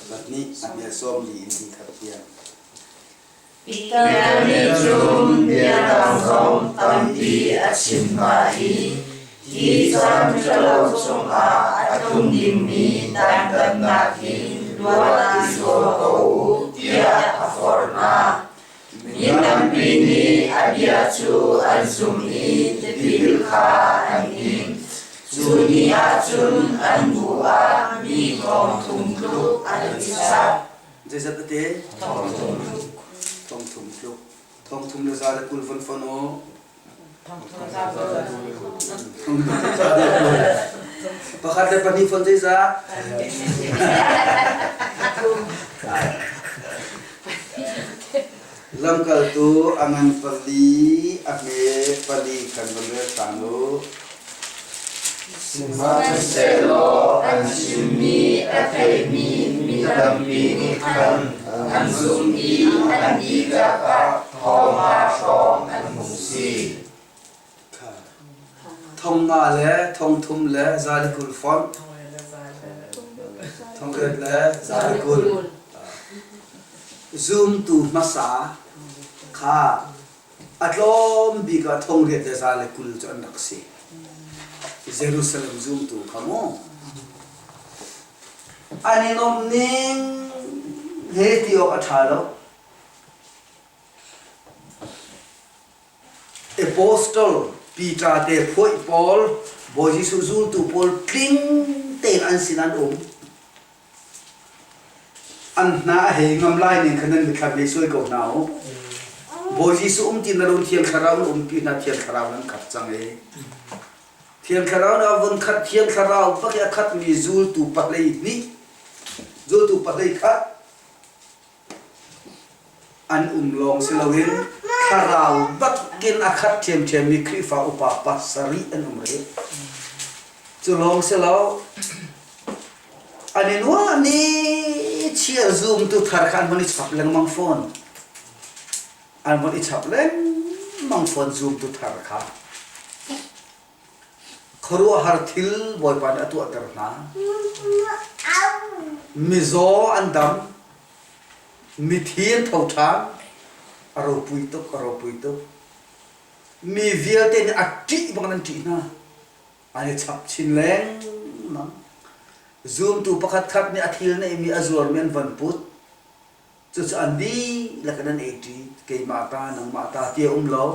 Pahnih a hme 40 in li khat tiang. Peter nih cun bia dang zong tampi a chim hna i hi caan ṭhalo chungah a tlung dingmi dantatnak hin luat i zuam ko u tiah a forh hna. Mi tampi nih a bia cu an zumh i tipil kha an ing. Cu ni ah cun an bu ah mi 3000 tluk an i chap. Zeizat a te? 3000 tluk. 3000 tluk. Thong thum le za le 20 von fon u. Pakhat le pahnih fon zeizah? Lamkaltu a ngan pali, a hme pali khan van rel ṭhan u. Sihmanhsehlaw an chimmi a theimi mi tampi nih khan an zumh i an dihlak ah 5,000 hrawng an hung si. Thong nga le thong thum le za le 20 fonh. Thong riat le za le 20. Zumtu hmasa kha a tlawm bik ah thong riat le za le 20 cu an rak si. Jerusalem zumtu kha mu. An i nuamh ning he ti awk a ṭha lo. Apostle Peter te phuaih pawl, Bawi Jesuh zultu pawl tling tein an sin an um. An hna a hei ngam lai ning kha nan mitthlam hei suai ko hna u. Bawi Jesuh um ti na lo Thiang Thlarau na umpi hna Thiang Thlarau nan khat cang i Thiang Thlarau na vun khat Thiang Thlarau bak i a khatmi zultu pahlei hnih zultu pahlei khat An um lawng si loin thlarau bakin a khat ṭhiamṭhiammi Khrihfa upa pasarih an um rih. Cu lawng si lo, an i nuam i chia zumtu thar kha an von i chap lengmang fawn. An von i chap lengmang fawn zumtu thar kha. Khuaruahhar thil Bawipa nih a tuahter hna. Mizaw an dam, mithi an tho ṭhan, a ropui tuk, a ropui tuk. Mi vialte nih a ṭih bang an ṭih hna. An i chap chin lengmang. Zumtu pakhatkhat nih a thil neihmi a zuarmi an von put. Cucu an dihlak in an eiṭi, keimah ta, nangmah ta ti a um lo,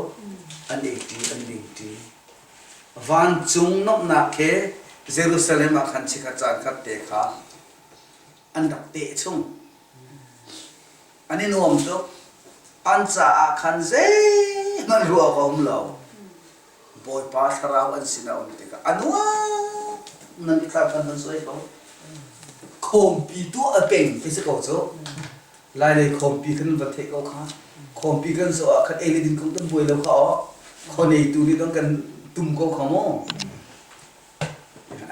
an eiṭi, an dingṭi. Vancung nomhnak he Jerusalem ah khan chikkhat caan khat te kha an rak teh chung. An i nuam tuk. An caah khan zeihmanh ruah awk a um lo. Bawipa thlarau an sinah um tikah a nuam nan i thlak khan nan suai ko. Khawmpi tuah a peng ti si ko cu. Lailei khawmpi kan va theih ko kha. Khawmpi kan zawh ah khan ei le din kong kan buai lo kha aw. Khuaneitu nih dong kan tum ko kha mu.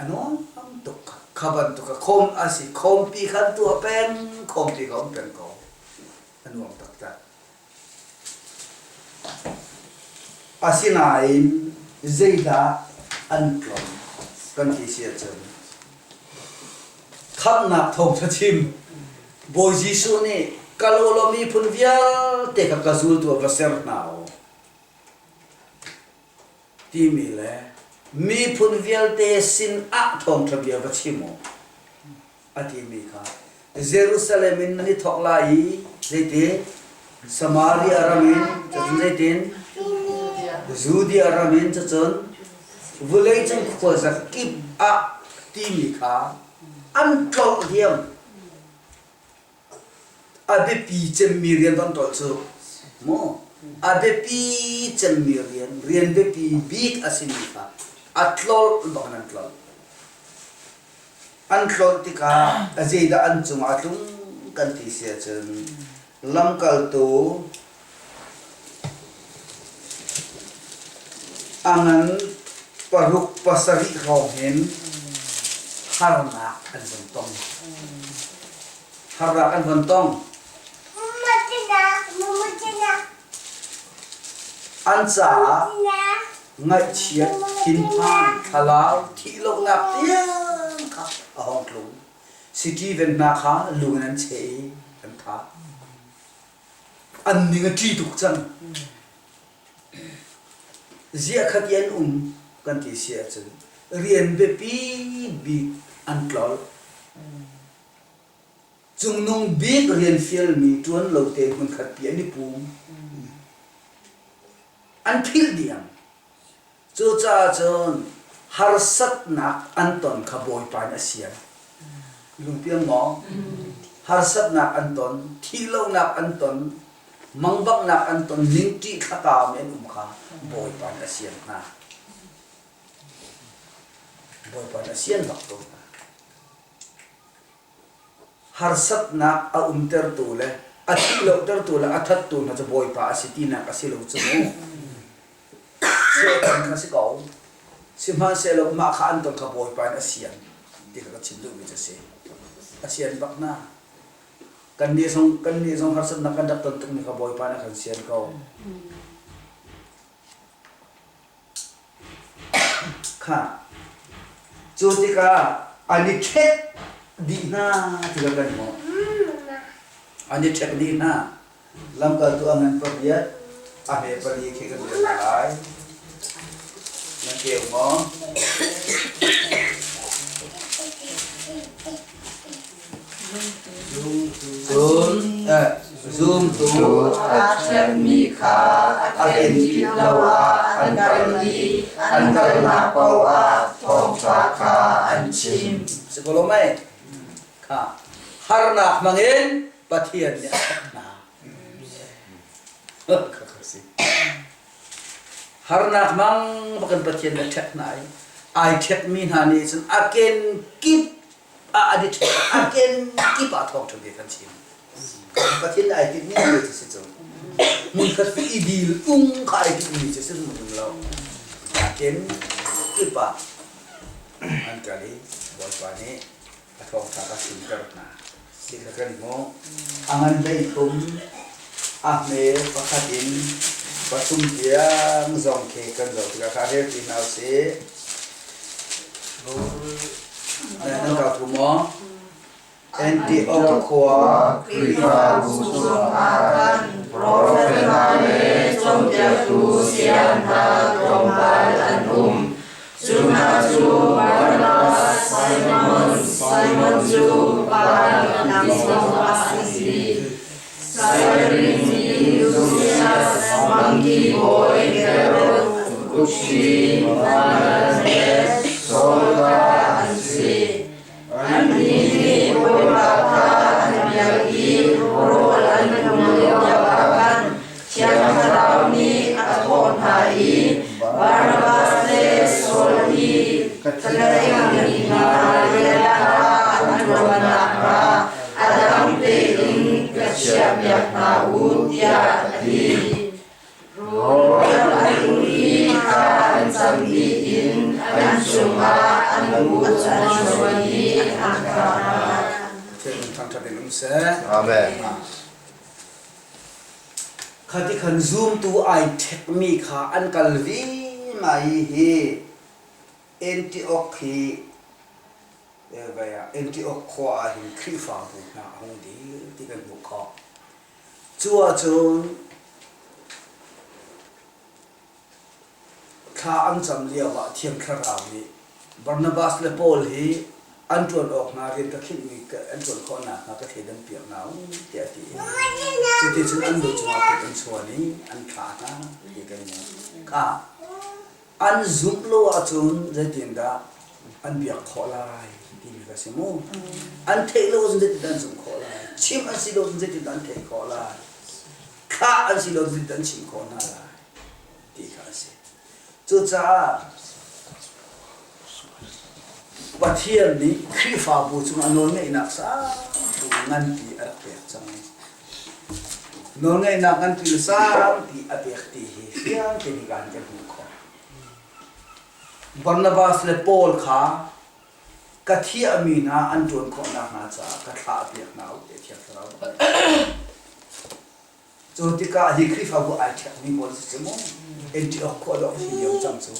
A nuam tuk kha bantuk kha khawm a si khawmpi khan tuah peng khawmpi kha um peng ko. A nuam taktak. Asinain zeidah an tlon kan ti si ahcun khamhnak thawngṭha chim Bawi Jesuh nih kal u law miphun vialte kha ka zultu ah va ser hna u timi le miphun vialte sin ah thawngṭha bia va chim u a timi kha Jerusalem in nan i thawk lai i zeitin Samaria ram in cun zeitin Judea ram in cun vawleicung khuazakip ah timi kha an tlolh diam. A biapi cemmi rian an ṭolh cu mu a biapi cemmi rian rian biapi bik a simi kha a tlolh bak in an tlolh. An tlolh tikah a zeidah an cungah a tlung kan ti si ahcun lamkaltu a ngan paruk pasarih hrawng hin harnak an vun tong. Harnak an vun tong. An caah ngaihchiat, thinphan, thlalau, thihlohnak tiang kha a hong tlung. Steven hna kha lung in an cheh i an thah. An ning a ṭi tuk cang. Ziah khat i an um kan ti si ahcun rian biapi bik an tlolh. Cungnung bik rian fialmi ṭuan lo tein hmunkhatpi an i pum. An philh diam. Cucaah cun harsatnak an ton kha Bawipa nih a sian. Lungpiang maw? Harsatnak an ton, thihlohnak an ton, mangbanghnak an ton, ningṭih thlakaumi an um kha Bawipa nih a sian hna. Bawipa nih a sian bak ko hna. Harsatnak a umtertu le a thihlohtertu le a thattu hna cu Bawipa a si tinak a si lo cu mu. Satan kha si ko. Sihmanhsehlaw mah kha an ton kha Bawipa in a sian ti kha ka chim duhmi cu a si. A sian bak hna. Kannih zong kannih zong harsatnak kan rak ton tukmi kha Bawipa nih a kan sian ko. Kha cu tikah an i ṭhek dih hna ti kha kan hmuh. An i ṭhek dih hna. Lamkaltu a ngan pariat, a hme pali khi kan rel lai. Nan keu maw? Cun zumtu aa ṭhenmi kha a kenkip lo ah an kal i an kalnak paoh ah thawngṭha kha an chim. Si ko lo mei? Kha harnak hmangin Pathian nih a ṭhat hna. Harnak hmang bakin Pathian nih a ṭhek hna i ai ṭhekmi hna nih cun a kenkip ah an i ṭhek a kenkip ah thawngṭha bia kan chim. Pathian nih ai tinhmi cu si cu. Hmunkhat fi i dil ung kha ai tinhmi cu si hrim lo. A kenkip ah an kal i Bawipa nih a thawngṭha ka chimter hna. Ti kha kan hmuh. A ngan hleithum, a hme pakhat in pathum tiang zong khi kan zoh tikah kha rel ti hna usih. Nan kau thu maw? Antioch khua Khrihfabu chungah khan profet hna le cawnpiaktu saya hna tlawmpal an um. Cu hna cu Barnabas, Simon, Simon cu pa zong a si, Sairin mi Lusias, Mangki bawi Herod, Kushi, Manasseh, Saul kha an si. Annih nih Bawipa kha an biak i rawl an um lioah khan Thiang Thlarau nih a thawh hna i Barnabas le Saul hi ka tlaihmi hna rian kha an ṭuan nakhnga a dang tein ka chiahpiak hna u tiah a ti. Rawl an um i thla an cam dih in an cungah an kut an chuan i an thah hna. Thangṭhat in um seh. Amen. Khati khan zumtu ai ṭhekmi kha an kal vima i hi Antioch hi Antioch khua ah hin Khrihfabu hna a hung dir ti kan hmuh khawh. Cu ahcun Thla an cam lioah Thiang Thlarau nih Barnabas le Paul hi an ṭuan awk hnga rian ka khinhmi an ṭuan khawh nakhnga ka thleidan piak hna u tiah a ti. Cuticun an lu cungah kut an chuan i an thlah hna ti kan hmuh. Kha an zumh lo ahcun zeitindah an biak khawh lai timi kha si mu. An theih lo ahcun zeitindah an zumh khawh lai? Chimh an si lo ahcun zeitindah an theih khawh lai? Thlah an si lo ahcun zeitindah an chimh khawh hna lai? ti kha a si. Cucaah Pathian nih Khrihfabu cungah nawlngeihnak sangpi nganpi a rak pek cang. Nawlngeihnak nganpi le sangpi a pek ti hi fiang tein hika hin kan hmuh khawh. Barnabas le Paul kha ka thiahmi hna an ṭuan khawh nakhnga caah ka thlahpiak hna u tiah Thiang Thlarau bak nih Cu tikah hi Khrihfabu ai ṭhekmi pawl si cu mu. Antioch khua dawh si lio cang cu.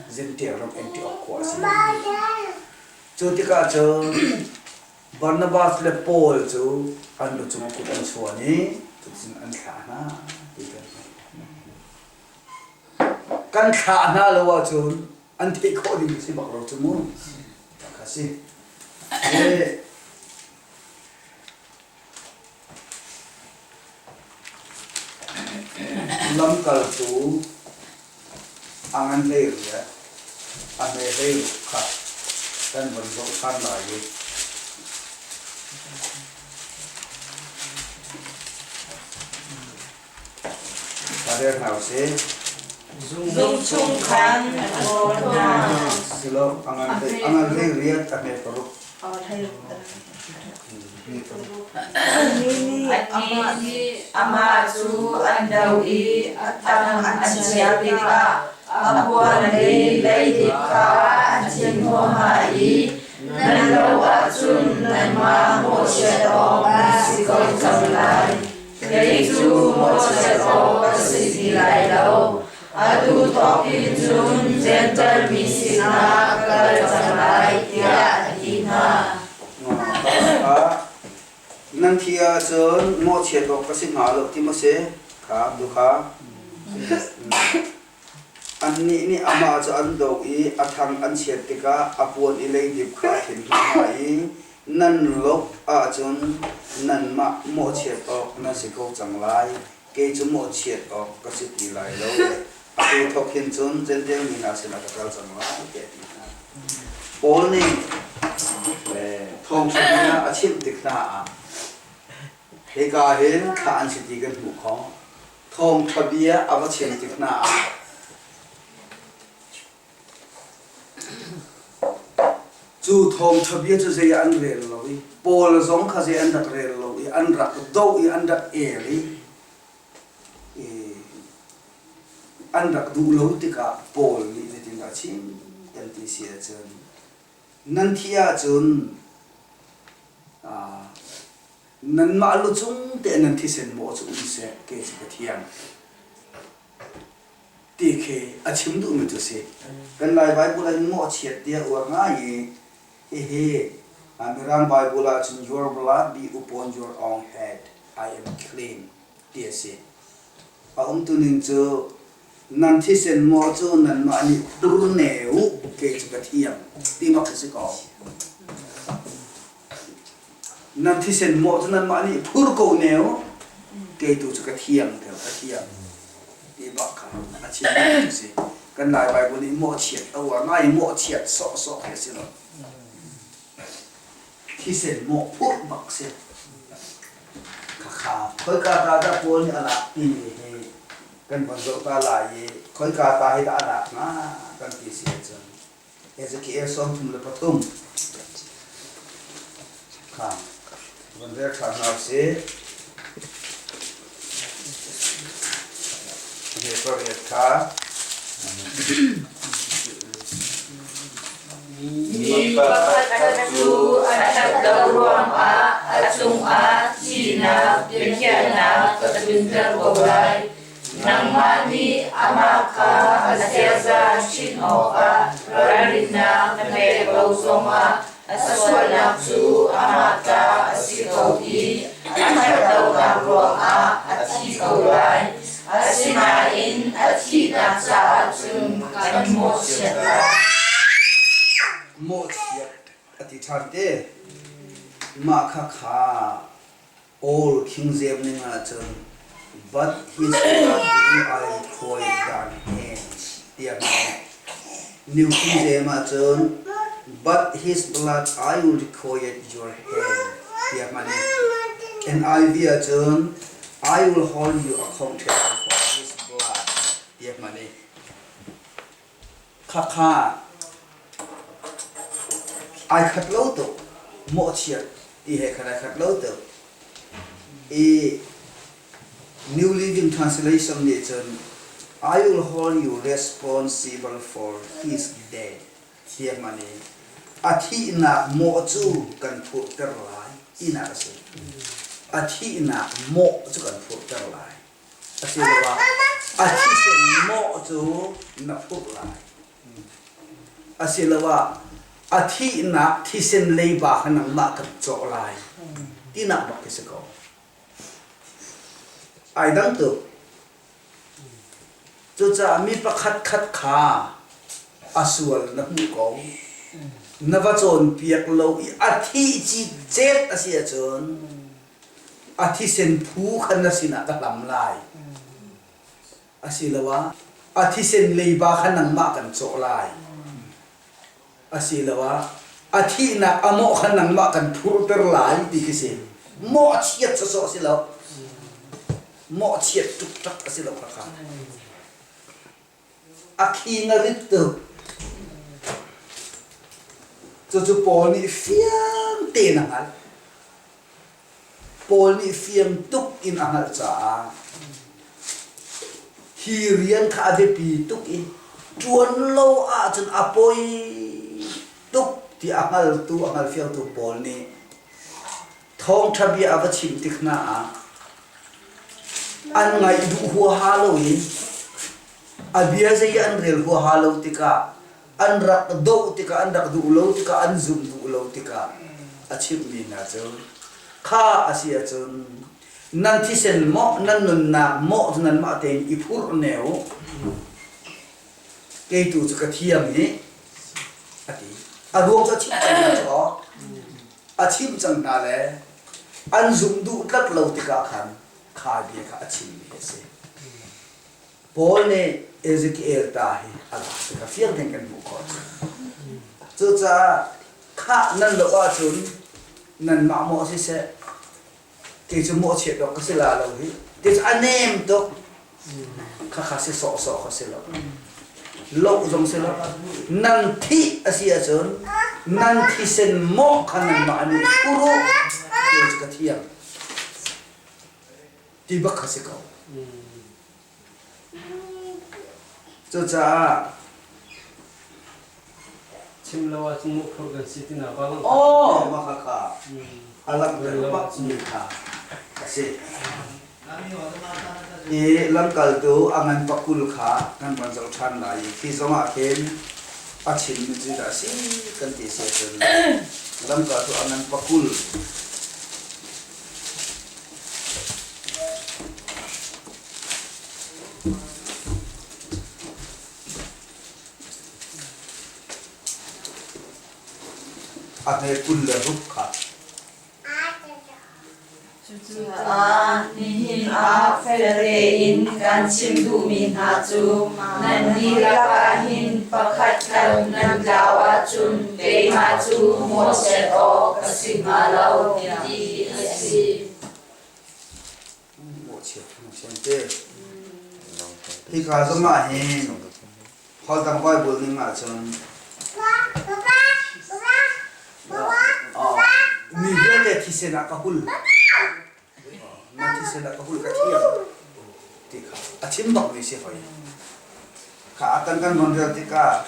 Zentail ram Antioch khua a si. Cu tikah cun Barnabas le Paul cu an lu cung kut an chuan i cuticun an thlah hna ti kan hmuh. Kan thlah hna lo ahcun an theih khawh ding si bak lo cu mu. Kha si. Lamkaltu a ngan hlei riat, a hme hlei ruk kha kan von zoh ṭhan lai i ka rel hna usih. Zung chung khan a ṭhawn hna. Silo, a ngan hlei riat, a hme paruk. Annih nih amah cu an doh i a tang an chiah tikah a puan le leidip kha an thinhnawh hna i, Nan lo ahcun nanmah mawhchiat awk nan si ko cang lai. Kei cu mawhchiat awk ka si ti lai lo. Atu thawk in cun Jentail mi sinah ka kal cang lai, tiah a ti hna. Nan thi ahcun mawhchiat awk ka si hnga lo ti maw si? Kha du kha. Annih nih amah cu an doh i a thang an chiat tikah a puan i leidip kha a thin hna i nan lop ahcun nanmah mawhchiat awk nan si ko cang lai. Kei cu mawhchiat awk ka si ti lai lo. Atu thawk hin cun Jentail mi hna sinah ka kal cang lai tiah a ti hna. Paul nih thawngṭha bia a chimh tik hna ah hika hin thlah an si ti kan hmuh khawh. Thawngṭha bia a va chim tik hna ah Cu thawngṭha bia cu zei ah an rel lo i Paul zong kha zei an rak rel lo i an rak doh i an rak el i an rak duh lo tikah Paul nih zeitindah a chim kan ti si ahcun nan thih ahcun nanmah lu cung te nan thisen mawh cu um seh kei cu ka thiang. Ti khi a chim duhmi cu a si. Kan Lai Baibal ah hin mawhchiat ti a uar ngai i hihi Mirang Baibal ahcun your blood be upon your own head, I am clean ti a si. A umtuning cu nan thisen maw cu nanmah nih phur ne u kei cu ka thiam ti bak khi si ko. Nan thisen mawh cu nanmah nih phur ko ne u kei tu cu ka thiam deuh ka thiam ti bak kha a chim cu si. Kan Lai Baibal nih mawhchiat a uar ngai i mawhchiat sawhsawh khi a si lo. Thisen mawh phurh bak si. Khakha khoika ta dah Paul nih a lak timi hi kan von zoh ta lai i khoika ta hi dah a lak hnga kan ti si ahcun Ezekiel 33 kha van rel ṭhan hna usih. Hi pariat kha Mi pakhat cu a ṭhat lo ruangah a cungah thihnak biakhiahnak ka tlunter ko lai. Nangmah nih amah kha a ziaza ṭhinh awkah ralrinnak na pek lo zongah a sualnak cu amah ta a si ko i a ṭhatlonak ruangah a thi ko lai. Asinain a thihnak caah cun kan mawhchiat lai. Mawhchiat a ti ṭhan te. Mah khakha Old King James ning ahcun But his blood will I require thine hands tiah hman. New King James ahcun But his blood I will require your hand tiah hman i NIV ahcun I will hold you accountable for his blood tiah hman i khakha. Ai khat lo tuk. Mawhchiat ti he khan ai khat lo tuk. I New Living Translation nih cun I will hold you responsible for his death tiah hman i a thihnak mawh cu kan phurhter lai tinak a si. A thihnak mawh cu kan phurhter lai. Asiloah a thisen mawh cu na phurh lai. Asiloah a thihnak thisen leiba kha nangmah kan cawh lai tinak bak khi si ko. Ai dang tuk. Cucaah mi pakhatkhat kha a sual na hmuh ko. Na va cawnpiak lo i a thih citcet a si ahcun a thisen phu kha na sinah ka hlam lai. Asiloah a thisen leiba kha nangmah kan cawh lai. Asiloah a thihnak a mawh kha nangmah kan phurter lai ti khi si. Mawhchiat sawsawh a si lo. Mawhchiat ṭukṭak a si lo khakha. A khing a rit tuk. Cucu Paul nih fiang tein a hngalh. Paul nih fiang tuk in a hngalh caah hi rian kha a biapi tuk i ṭuan lo ahcun a poi tuk ti a hngaltu a hngalfiangtu Paul nih thawngṭha bia a va chim tik hna ah an ngaih duh huaha lo in a bia zei an rel huaha lo tikah an rak doh tikah an rak duh lo tikah an zumh duh lo tikah a chimhmi hna cu kha a si ahcun nan thisen maw nan nunnak maw cu nanmah tein i phurh ne u kei tu cu ka thiam hi a ti a ruang cu a chimh cang hna cu a chimh cang hna le an zumh duh tlat lo tikah khan kha bia kha a chimmi a si Paul nih Ezekiel ta hi a lak tikah fiang tein kan hmuh khawh. Cucaah khah nan lo ahcun nanmah mawh siseh kei cu mawhchiat awk ka si la lo hi kei cu a nem tuk khakha si sawhsawh kha si lo loh zong si lo nan thih a si ahcun nan thisen mawh kha nanmah nih phur u kei cu ka thiam ti bak kha si ko. Cucaah chim lo ahcun mawhphurh kan si tinak pa lang. Aw mah kha kha a langhter bak mi kha a si. I lamkaltu a ngan pakul kha kan van zoh ṭhan lai i khi zongah khin a chimmi cu dah a si kan ti si ahcun lamkaltu a ngan pakul A hme 26 kha. Cucaah nihin ah fel tein kan chim duhmi hna cu nan dihlak ah hin pakhatkhat nan tlau ahcun keimah cu mawhchiat awk ka si hnga lo ti hi a si. Hika zong ah hin holh dang Bible ning ahcun mi vialte thisen ah ka hul. Na thisen ah ka hul ka thiam ti kha a chim bak mi si hoi. Kha a kan kan von rel tikah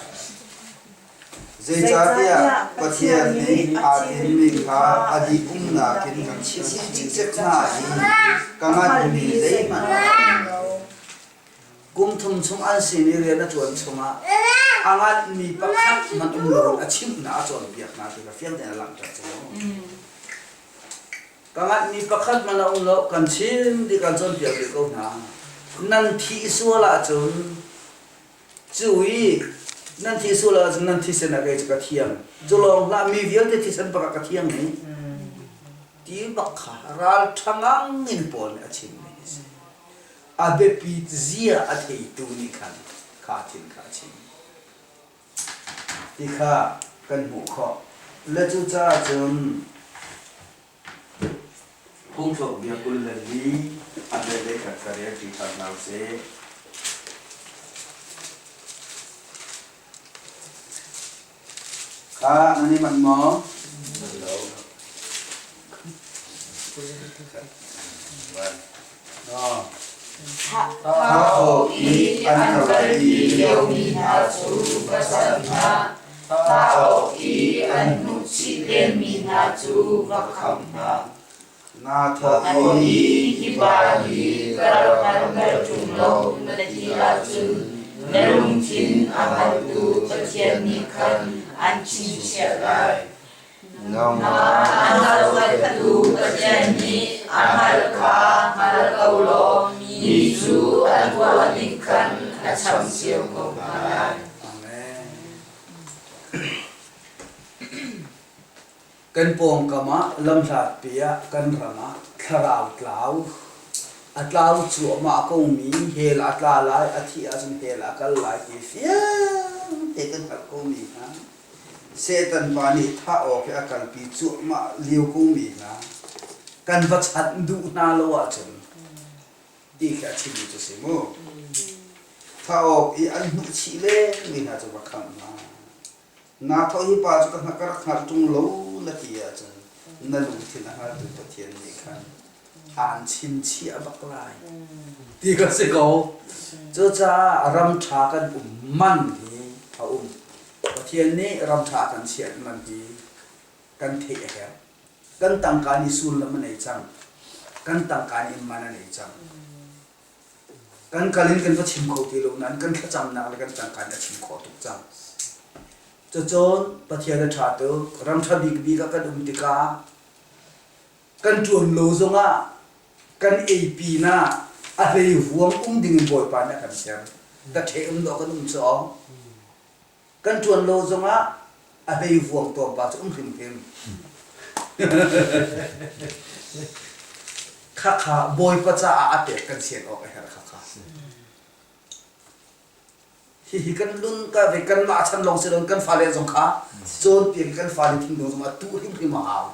Zeicahtiah Pathian nih aa tinhmi kha a dih umnak in kan chimh cikcek hna i ka nganhmi zeihmanh a um lo. Kum thum chung an sin i rian a ṭuan chungah a nganhmi pakhat hmanh um loin a chimh hna, a cawnpiak hna ti kha fiang tein a langhter cu. Ka nganhmi pakhat hmanh a um lo, kan chim ti kan cawnpiak rih ko hna. Nan thih sual ahcun Cu i nan thi sual ahcun nan thisen ah kei cu ka thiang. Cu lawng hlah mi vialte thisen bak ah ka thiang i ti bak kha ralṭha ngang in Paul nih a chimmi hi si. A biapit zia a theitu nih khan kha thil kha a chim. Ti kha kan hmuh khawh. Le cucaah cun Phungthluk bia 24 a velhle khat ka rel ṭi ṭhan hna usih. Kha nan i manh maw? Thah awk i an kalpi liomi hna cu va chanh hna, thah awk i an hnuhchih lenmi hna cu va khamh hna. Naa thawh i hi pa hi ka rak hngal bal ṭung lo na ti ahcun na lungthin a hngaltu Pathian nih khan an chingchiah lai. Nangmah a hngaltu Pathian nih a hngalh kha hngal ko law mi cu an tuah ning khan a cham cio ko hna lai. Amen. Kan pawngkam ah lamhlatpi ah kan ram ah thlarau tlau a tlau cuahmah komi hell a tla lai, a thih ahcun hell a kal lai ti fiang te kan hngalh komi hna Satan pa nih thah awk i a kalpi cuahmah lio komi hna kan va chanh duh hna lo ahcun ti khi a chimmi cu si mu. Thah awk i an hnuhchih lengmi hna cu va khamh hna. Naa thawh hi pa cu ka ka rak hngalh ṭung lo na ti ahcun na lungthin a hngaltu Pathian nih khan aan chimchiah bak lai ti ka si ko. Cucaah ram ṭha kan um man hi a um. Pathian nih ram ṭha kan chiah man hi kan theih a herh. Kan tangka nih sullam a nei cang. Kan tangka nih man a nei cang. Kan kal in kan va chim kho ti lo nain kan thlacamnak le kan tangka nih a chim khawh tuk cang. Cucun Pathian a ṭha tuk. Ram ṭha bikbik ah kan um tikah kan ṭuan lo zongah kan ei pinah a hlei huam um ding in Bawipa nih a kan ser. Ka ṭhe um dawh kan um cu Kan ṭuan lo zongah a hlei vuang tawn pa cu um hrimhrim. Khakha Bawipa caah a pek kan sian awk a herh khakha. Hihi kan lun ka ve kanmah chan lawng si loin kan fale zong kha cawnpiak kan fale thinlung zong a tuh hrimhrim a hau.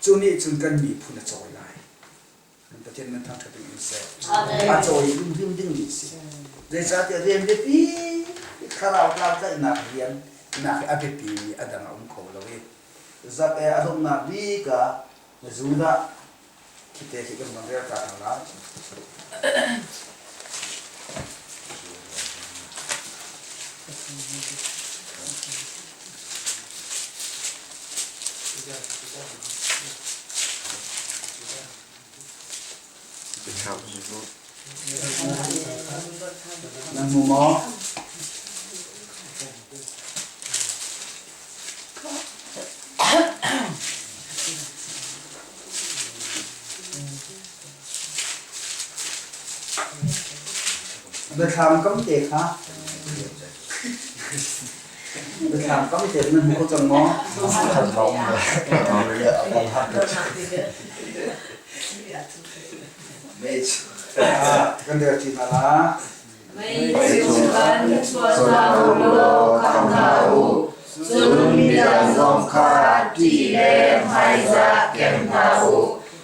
Cu nih cun kan miphun a cawi lai. Pathian nan thangṭhat ding in seh. A cawi hrimhrim dingmi a si. Zeicahtiah rian biapi thlarau tlangtlaihnak rian nak hi a biapimi a dang a um kho lo i zak e a donghnak bik ah Judah khite khi kan van rel ta hna lai. Nan hmu maw? Biathlam kam te kha Biathlam kam te nan hmu kho cang maw? Kan der ṭi hna la. Mei chung kan chuah hna u law kham hna u. Cun midang zong kha ṭih le hmaizah kem hna u.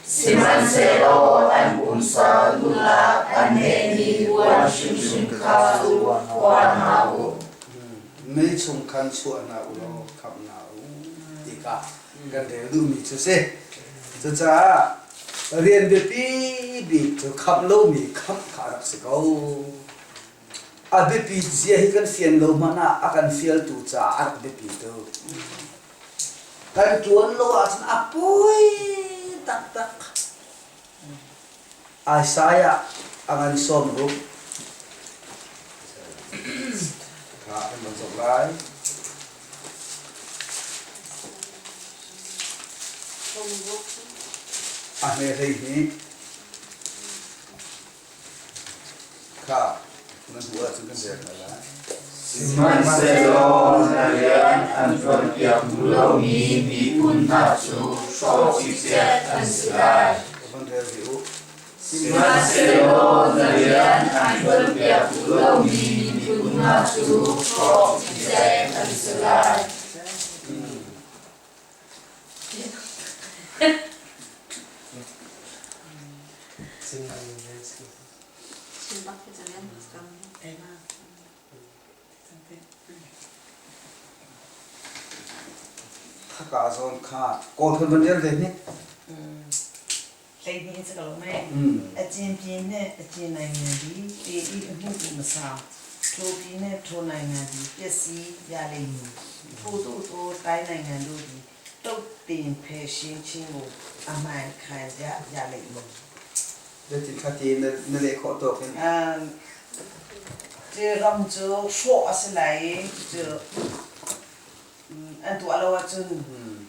Sihmanhsehlaw an pumsa duhnak an nehmi puan hrimhrim kha cu hua hna u. Mei chung khan chuah hna u law khamh hna u ti kha kan rel duhmi cu si. Cucaah rian biapi bik cu khamh lomi khamh kha a rak si ko. A biapi zia hi kan fian lo hmanh ah a kan fialtu caah a rak biapi tuk. Kan ṭuan lo ahcun a poi taktak. Isaiah a ngan 60 kha kan van zoh lai. A hme 12 kha nan hmuh ahcun kan rel hna lai. Sihmanhsehlaw na rian an ṭuanpiak duh lomi miphun hna cu hrawh cikcek an si lai. Van rel rih u. Sihmanhsehlaw na rian an ṭuanpiak duh lomi miphun hna cu hrawh cikcek an si lai. Khaka zawn kha Kawl phun van rel ve hnik. 12 si ko mei. A cin pin nih a cin nai ngan di, pe i a hmuh tu hmasa. Tho pi nih tho nai ngan di, pia si ya le nu. Tho tu to tai nai ngan du di, to tin phe shin chin bu a hmai khai ya ya le nu. Zeitin kha ti na leh khawh tawk in. Cu ram cu hrawh a si lai i cu an tuah lo ahcun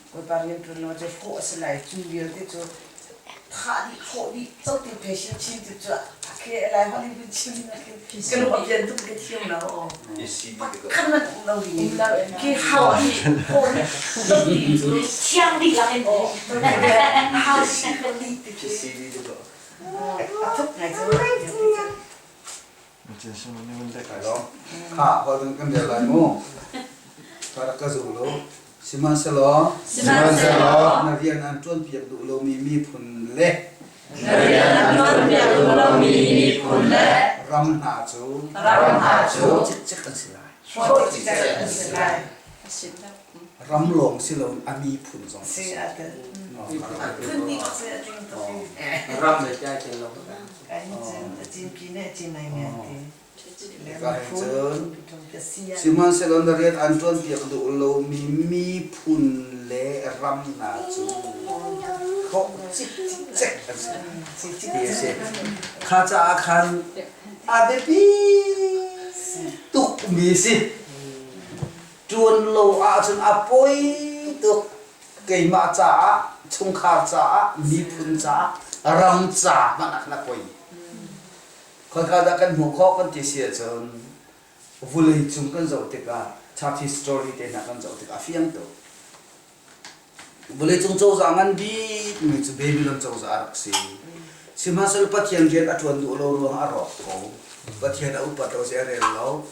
Bawipa rian ṭuan lo ahcun hrawh a si lai. Cu vialte cu thah dih, hrawh dih, cote phe chinchin ti cu a ke a lai holh in chim ka lung a pian tuk ka thiam lo. Pakhat man um lo ding ke hau hi hrawh dih, cote cu Thiang dih lak in. Hau si dih ti khi a thuk ngai cu. Kha holh kan rel lai mu. Ka rak ka zum lo. Sihmanhsehlaw Sihmanhsehlaw na rian an ṭuanpiak duh lomi miphun le na rian an ṭuanpiak duh lomi miphun le ram hna cu ram hna cu cikcek an si lai. Hrawh cikcek an si lai. Ram lawng si loin a miphun zong Si a tel. Phun hnih bak si a tling tuk. Ram le tlai tel lo. Sihmanhsehlaw na rian an ṭuanpiak duh lomi miphun le ram hna cu hrawh cikcek an si ti a si. Kha caah khan a biapi tukmi si. Ṭuan lo ahcun a poi tuk. Keimah caah, chungkhar caah, miphun caah, ram ca hmanh ah khan a poi. Khoika dah kan hmuh khawh kan ti si ahcun vulei cung kan zoh tikah church history te hna kan zoh tikah a fiang tuk. Vawleicung cozah ngan bikmi cu Babylon cozah a rak si. Sihmanhsehlaw Pathian rian a ṭuan duh lo ruangah a rawk ko. Pathian a upat lo, zei a rel lo.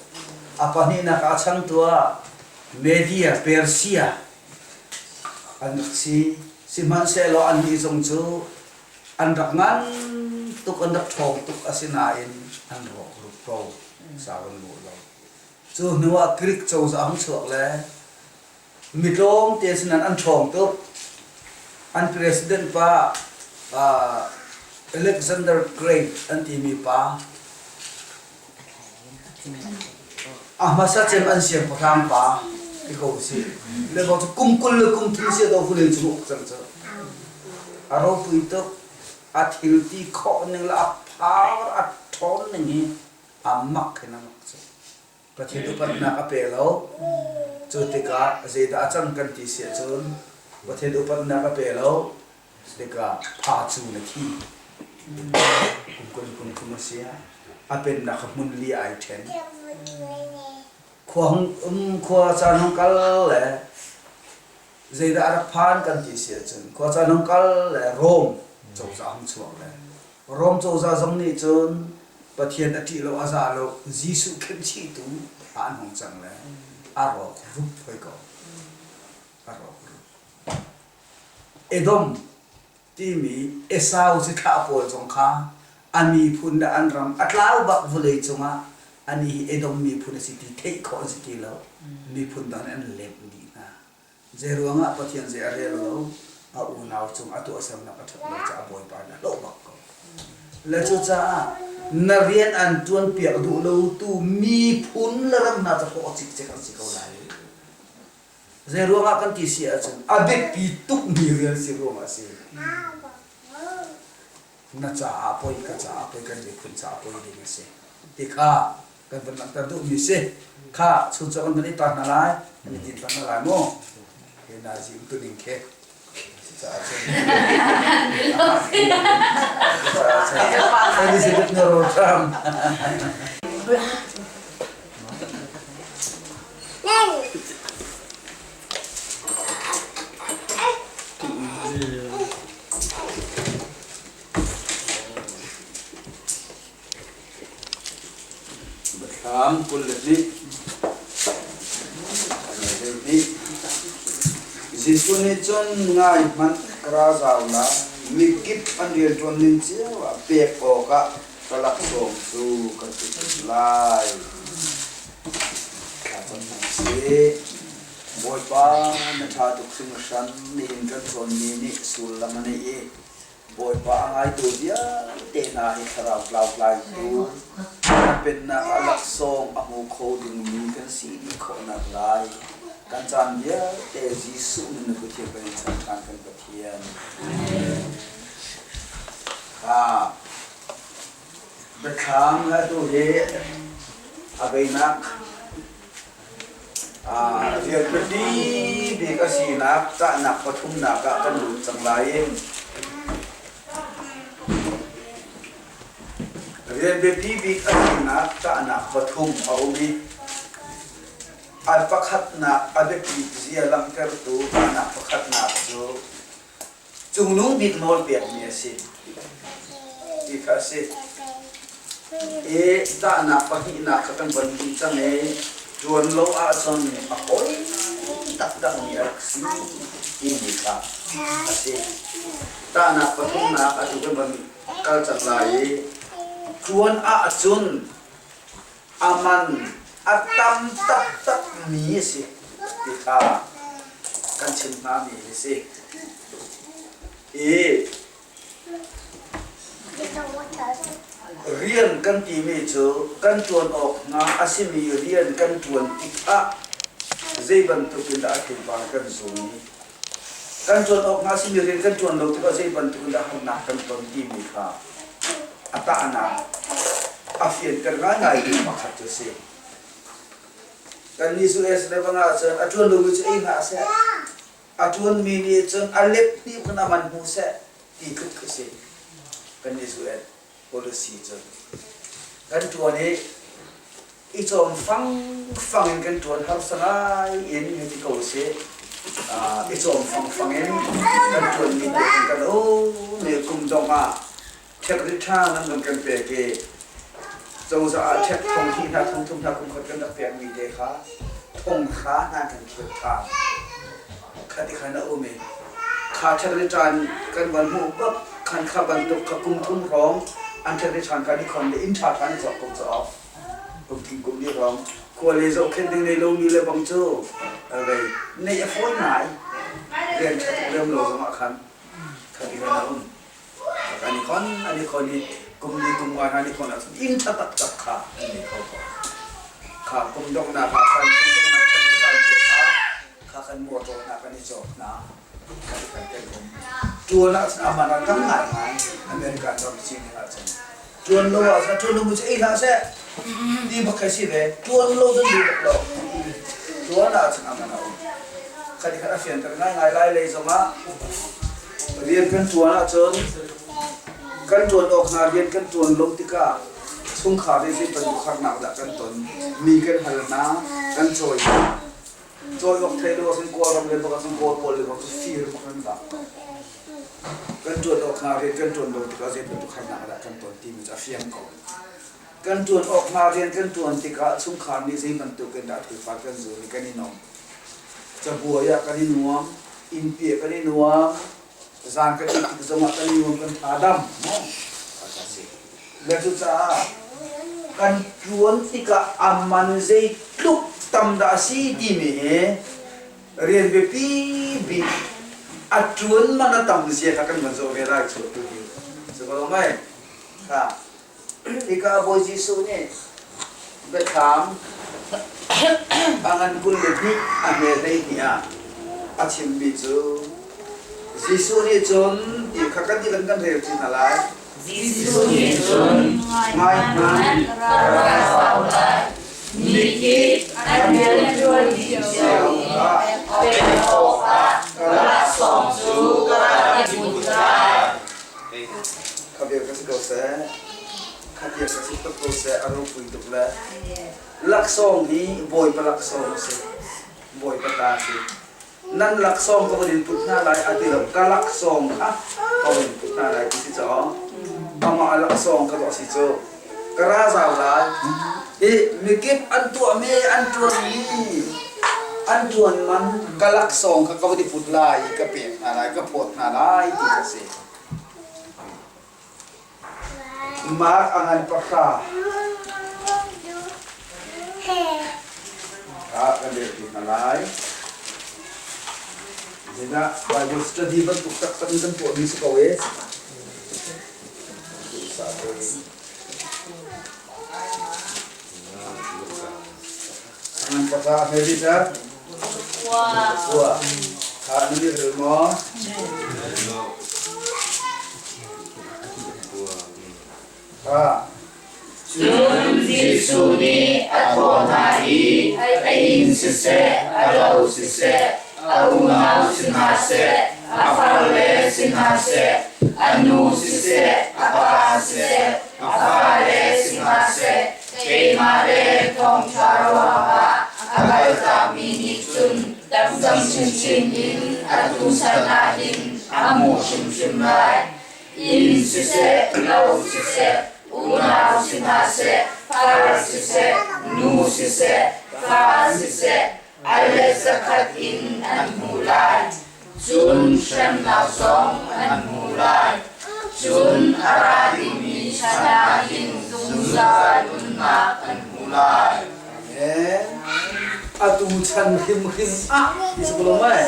A pahnihnak ah a changtu ah Media, Persia an rak si. Sihmanhsehlaw annih zong cu an rak ngan tuk, an rak ṭhawng tuk asinain an rawk rup ko. Sau an nguh lo. Cu hnu ah Greek cozah a hung chuak le Mi tlawmte sinain an ṭhawng tuk. An president pa Alexander Great an timi pa a hmasa cem an siangpahrang pa ti ko si. Le bang cu kum 20 le kum 30 si do vulei cung uk cang cu. A ropui tuk. A thil ti khawh ning le a power a ṭhawn ning hi a mak hin a mak cu. Pathian upatnak a pe lo. Cu tikah zeidah a cang kan ti si ahcun Pathian upatnak a pe lo tikah pha cu na thi. Kum 20 kum 30 a si ah a pennak kha hmun li ai ṭhen. Khua hung um khua caan hung kal le zeidah a rak phan kan ti si ahcun khua caan hung kal le Rome cozah hung chuak le Rom cozah zong nih cun Pathian a ṭih lo a za lo Jesuh khenhchihtu ah an hung cang le a rawk rup hoi ko. A rawk rup. Edom timi Esau cithlah pawl zong kha a miphun le an ram a tlau bak vawlei cungah ani hi Edom miphun a si ti theih khawh an si ti lo. Miphun dang nih an lemh dih hna. Zeiruangah Pathian zei a rel lo, a unau cung a tuahsernak a ṭhat lo caah Bawipa nih a hlawh bak ko. Le cucaah na rian an ṭuanpiak duh lotu miphun le ram hna cu hlawh cikcek an si ko lai. Zeiruangah kan ti si ahcun a biapi tukmi rian si ruangah a si. Na caah poi, ka caah poi, kan miphun caah poi ding a si. Ti kha kan van langhter duhmi si. Kha chuncaw kan van i ta hna lai, kan i din ta hna lai mu. He nazi um tuning khi. Cucaah cun Elizabeth Nero Trump. Biathlam 22. Jesuh nih cun ngai hmanh ka ra zau lai, mikip an rianṭuan ning cio ah pek awkah ka laksawng cu ka tutup lai. Thla cam hna usih. Bawipa, na ṭha tuk hringhran, nihin kan cawnmi nih sullam a neih i Bawipa a ngaitu vialte hna hi thlarau tlautlaitu, na pennak ah laksawng a hmu kho dingmi kan si dih khawhnak lai kan caan vialte Jesuh min na Pathian kan in chan ṭhan kan Pathian. Biathlam atu hi a veinak Rian biapi bik a sinak cahnak pathumnak ah kan lut cang lai i rian biapi bik a sinak cahnak pathum a um i a pakhatnak a biapit zia langhtertu cahnak pakhatnak cu cungnung bik nawl pekmi a si ti kha a si. I tahnak pahnihnak kha kan von hmuh cang i ṭuan lo ahcun a poi taktakmi a rak si timi kha a si. Tahnak pathumnak atu kan von kal cang lai i ṭuan ahcun a man a tam taktakmi a si ti kha kan chim hngami hi si. I rian kan timi cu kan ṭuan awk hnga a simi rian kan ṭuan tikah zei bantuk in dah a theipar kan zun i kan ṭuan awk hnga a simi rian kan ṭuan lo tikah zei bantuk in dah harnak kan ton timi kha a tahnak a fianter ngaingai mi pakhat cu a si. Kannih US le bang ahcun a ṭuan lomi cu ei hlah seh, a ṭuanmi nih cun a lep hnih khan a man hmu seh ti tluk khi si. Kannih US policy cu kan ṭuan i i cawm fangfang in kan ṭuan harsa ngai in hei ti ko sih. I cawm fangfang in kan ṭuanmi te kan um i kum dongh ah ṭhek ṭha nan van kan pek i cozah ah ṭhek thong hnih hna thong thum hna kum khat kan rak pekmi te kha thong hra hna kan khirh ṭhan. Kha ti khan a um i kha ṭhek ṭhan kan van hmuh bak khan kha bantuk kha kum thum hrawng an ṭhek ṭhan kha ni khon le inn ṭha ṭhan i cawk ko caw. Kum thum kum li hrawng khua le zohkhenh ding nei lomi le bang cu vei neih a fawi ngai. Rian ṭha tuk lem lo zongah khan kha ti khan a um. An i khon, an i khon i kum li kum nga hna an i khon ahcun inn ṭha taktak kha an nei kho ko. Kha kum donghnak ah khan kum donghnak khan caan te kha kha kan motor hna kan i cawk hna. Kha ti kan kan um. Ṭuan ahcun a man a tam ngaingai American ram sining ahcun. Ṭuan lo ahcun ṭuan lo mu cu ei hlah seh ti bak khi si ve. Ṭuan lo cun duh bak lo. Ṭuan ahcun a man a um. Kha ti khan a fianter ngaingai lai lei zongah rian kan ṭuan ahcun kan ṭuan awk hna rian kan ṭuan lo tikah chungkhar nih zei bantuk harnak dah kan ton mi kan hal hna kan cawi hna cawi awk thei lo ahcun Kawlram le bak ahcun Kawl pawl le bak cu fir bak an vak kan ṭuan awk hnga rian kan ṭuan lo tikah zei bantuk harnak dah kan ton timi cu a fiang ko. Kan ṭuan awk hnga rian kan ṭuan tikah chungkhar nih zei bantuk in dah theipar kan zun i kan i nom. Cabuai ah kan i nuam, innpi ah kan i nuam, zan kan it tik zongah kan i nuam, kan tha dam. Le cucaah kan ṭuan tikah a man zeitluk tam dah a si timi hi rian biapi bik a ṭuan man a tam zia kha kan van zoh ve lai cu tu hi si ko lo mei kha hika Bawi Jesuh nih biathlam a ngan 22 a hme 12 ah a chimmi cu Jesuh nih cun ti kha kan ti kan rel ṭi hna lai Jesuh nih cun ngai hmanh ka ra sau lai mikip an rianṭuan dih cio i pek awkah ka laksawng cu ka rak i put lai. Kha bia ka si ko seh, kha bia ka si tuk ko seh, a ropui tuk le laksawng hi Bawipa laksawng a si. Bawipa ta a si. Nan laksawng ka van in put hna lai a ti lo ka laksawng kha ka van in put hna lai ti si caw amah a laksawng ka tuah si cu ka ra zau lai i mikip an tuahmi an ṭuanmi an ṭuan man ka laksawng kha ka van i put lai i ka pek hna lai ka phawt hna lai ti ka si Mark a ngan pahra ah kan rel ti hna lai. Zeidah Bible study bantuk taktak in kan tuahmi si ko e. Angan paka hmeri ta? Kua. Kha nan i rel maw? Kha. Cun Jesuh nih a thawh hna i a inn siseh, a lo siseh, a unau si hna seh, a farle si hna seh, a nu siseh, a pa siseh, a fale si hna seh, keimah le thawngṭha ruangah a kaltakmi nih cun tam chinchin in atu chan ah hin a hmuh hrimhrim lai. Inn siseh, lo siseh, unau si hna seh, far siseh, nu siseh, fa siseh, a let zakhat in an hmuh lai. Cun hremnak zong an hmu lai. Cun a ra dingmi chan ah hin zungzal nunnak an hmu lai. Amen. Atu chan hrimhrim ah ti si ko lo mei?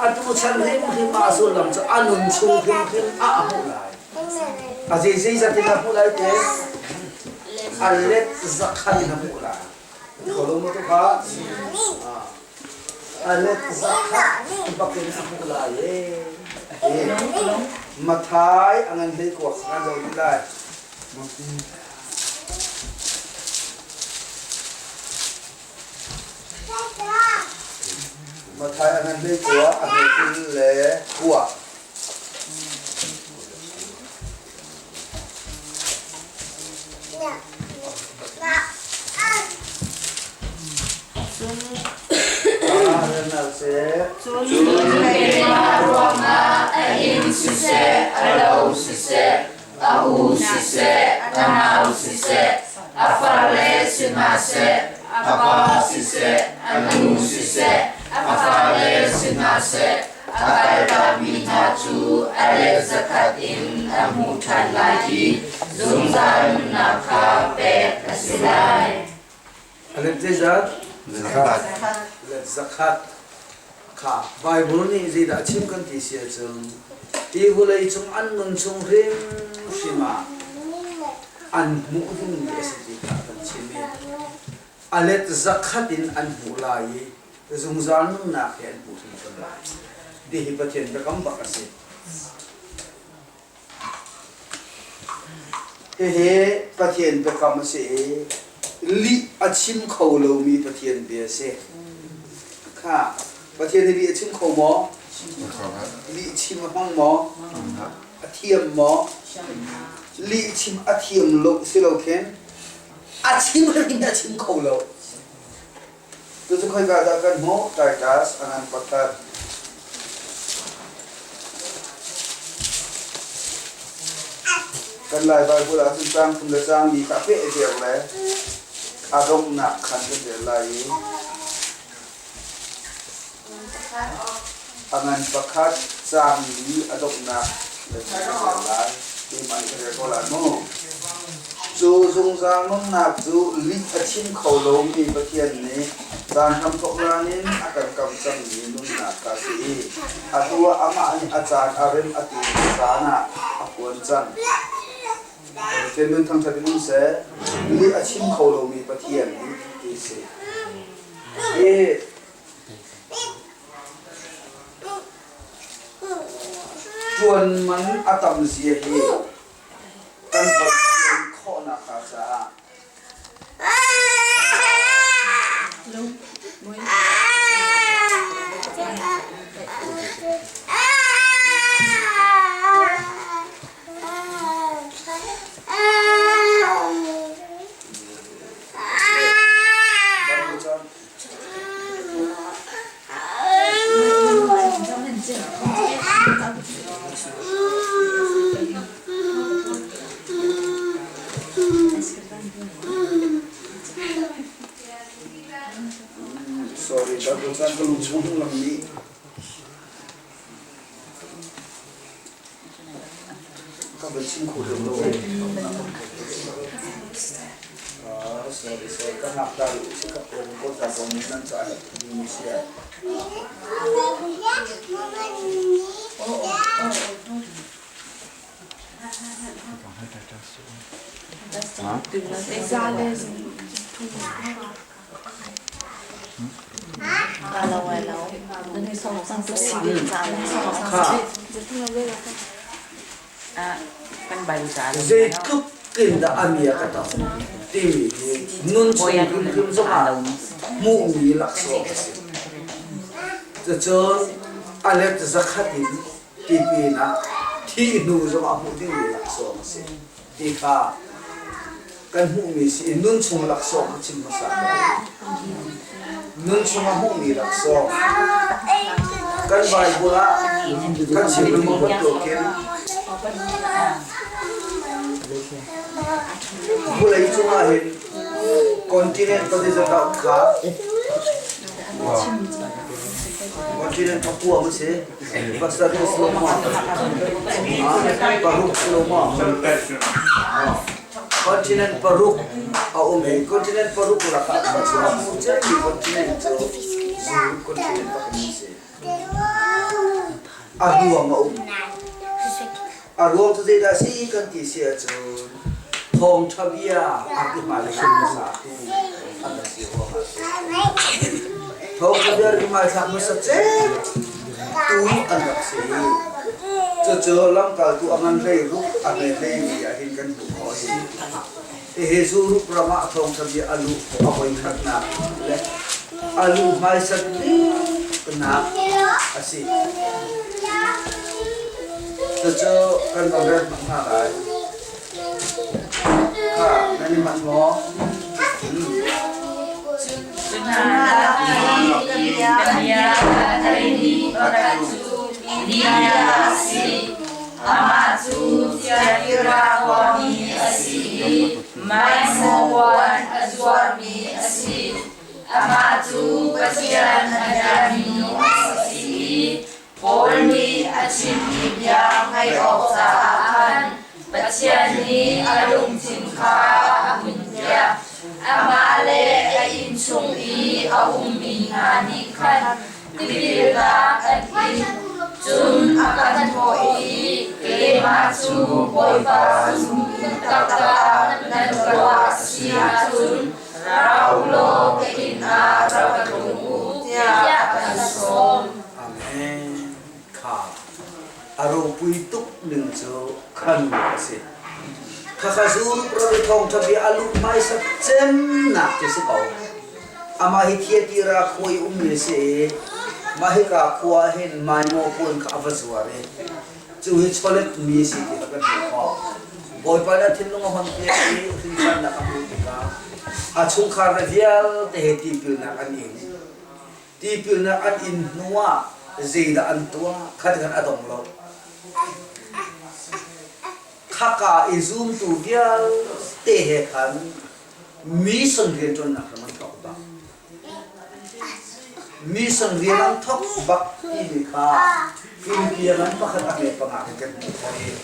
Atu chan hrimhrim ah sullam cu a nun chung hrimhrim ah a hmuh lai. A zei zeizat in a hmuh lai te? A let zakhat in a hmuh lai. Ti ko lo maw tu kha? A let zakhat bak in a hmuh lai e. Mathai a ngan hlei kuak kan zo dih lai. Mathai a ngan hlei kua, a hlei 20 le kua. Cun keimah ruangah a inn siseh, a lo siseh, a u siseh, a nau siseh, a farle si hna seh, a pa siseh, a nu siseh, a fale si hna seh, A kaltakmi hna cu a let zakhat in a hmuh ṭhan lai i zungzal nunnak kha pek a si lai. A let zeizat? Zakhat. Let zakhat. Kha Bible nih zeidah a chim kan ti si ahcun hi vawlei cung an nun chung hrimhrim ah an hmuh dingmi a si ti kha a kan chim i a let zakhat in an hmuh lai i zungzal nunnak he an hmuh hrimhrim lai. Hihi Pathian biakam bak a si. Hihi Pathian biakam a si i lih a chim kho lomi Pathian bia a si. Kha Pathian nih lih a chim kho maw? Lih chim a hmang maw? A thiam maw? Lih chim a thiam lo si lo khin a chim hrim a chim kho lo. Cucu khoika dah kan hmuh? Titus a ngan pakhat. Kan Lai Baibal ah cun caang thum le caang li kha a peh viar le a donghnak khan kan rel lai i a ngan pakhat caang li a donghnak le kan rel lai. Keimah nih ka rel ko lai mu. Cu zungzal nunnak cu lih a chim kho lomi Pathian nih caan hramthawk hlan in a kan kam cangmi nunnak kha a si i atu ah amah nih a caan a rem a timi caan ah a phuan cang. Pathian nun thangṭhat in um seh. Lih a chim kho lomi Pathian nih ti a si. Hi ṭuan man a tam zia hi kan von khawhnak hnga caah Sorry, Bible caan ka lung chung lang nih ka van chim kho lo. Sorry, sorry, ka hngak ta rih si ka ko ko ta ko ni nan ca ni sia. Zeitluk in dah a mia ka tong timi hi nun chung hrimhrim zongah hmuhmi laksawng a si. Cucun a let zakhat in ti pinah thih hnu zongah hmuh dingmi laksawng a si ti kha kan hmuhmi si i nun chung laksawng ka chim hmasa ko. Nun chung a hmuhmi laksawng. Kan Bible ah kan chim lengmang bantukin vawlei cungah hin continent pazizat dah um kha continent pakua ma si pasarih si lo maw paruk si lo maw Continent paruk a um i continent paruk lakah thluachuah a hmu cemmi continent cu Europe continent pakhat a si. A ruang a um. A ruang cu zeidah a si kan ti si ahcun thawngṭha bia a ti hmailei hmasa tu an rak si ruangah a si. Thawngṭha bia ri hmaithlak hmasa cem tu an rak si. Cucu lamkaltu a ngan hleiruk a hme hleimi ah hin kan hmuh khawh hi. Hihi Zurup ram ah thawngṭha bia a luh khawh a voikhatnak le a luh hmaisat biknak a si. Cucu kan van rel hmanh hna lai. Kha, nan i manh maw? Amah cu Tiatira khuami a si i maimaw-puan a zuarmi a si. Amah cu Pathian a biami nu a si i Paul nih a chimmi bia ngaih awk caah khan Pathian nih a lungthin kha a hunpiak. Amah le a innchung i a ummi hna nih khan tipilnak an in. Cun a kan thawh i, Keimah cu Bawipa zum taktak ah nan ka ruah a si ahcun ra u law ka inn ah rak ka tlung u, tiah a kan sawm. Amen. Kha a ropui tuk ning cu khan a si. Khakha Zurup ram i thawngṭha bia a luh hmaisa cemnak cu si ko. Amah hi Thiatira khua i ummi a si i mah hika khua ah hin maimaw puan kha a va zuar i cu hi chawlet mi a si ti kha kan hmuh khawh. Bawipa nih a thinlung a hon piak i hrinhrannak a hmuh tikah a chungkhar le vialte he tipilnak an ing. Tipilnak an in hnuah zeidah an tuah kha ti khan a dong lo. Khaka i zumtu vialte he khan mission rianṭuannak hram an thawk bak. Mission rian an thawk bak timi kha Philippine ram pakhat a hme panga he kan hmuh khawh i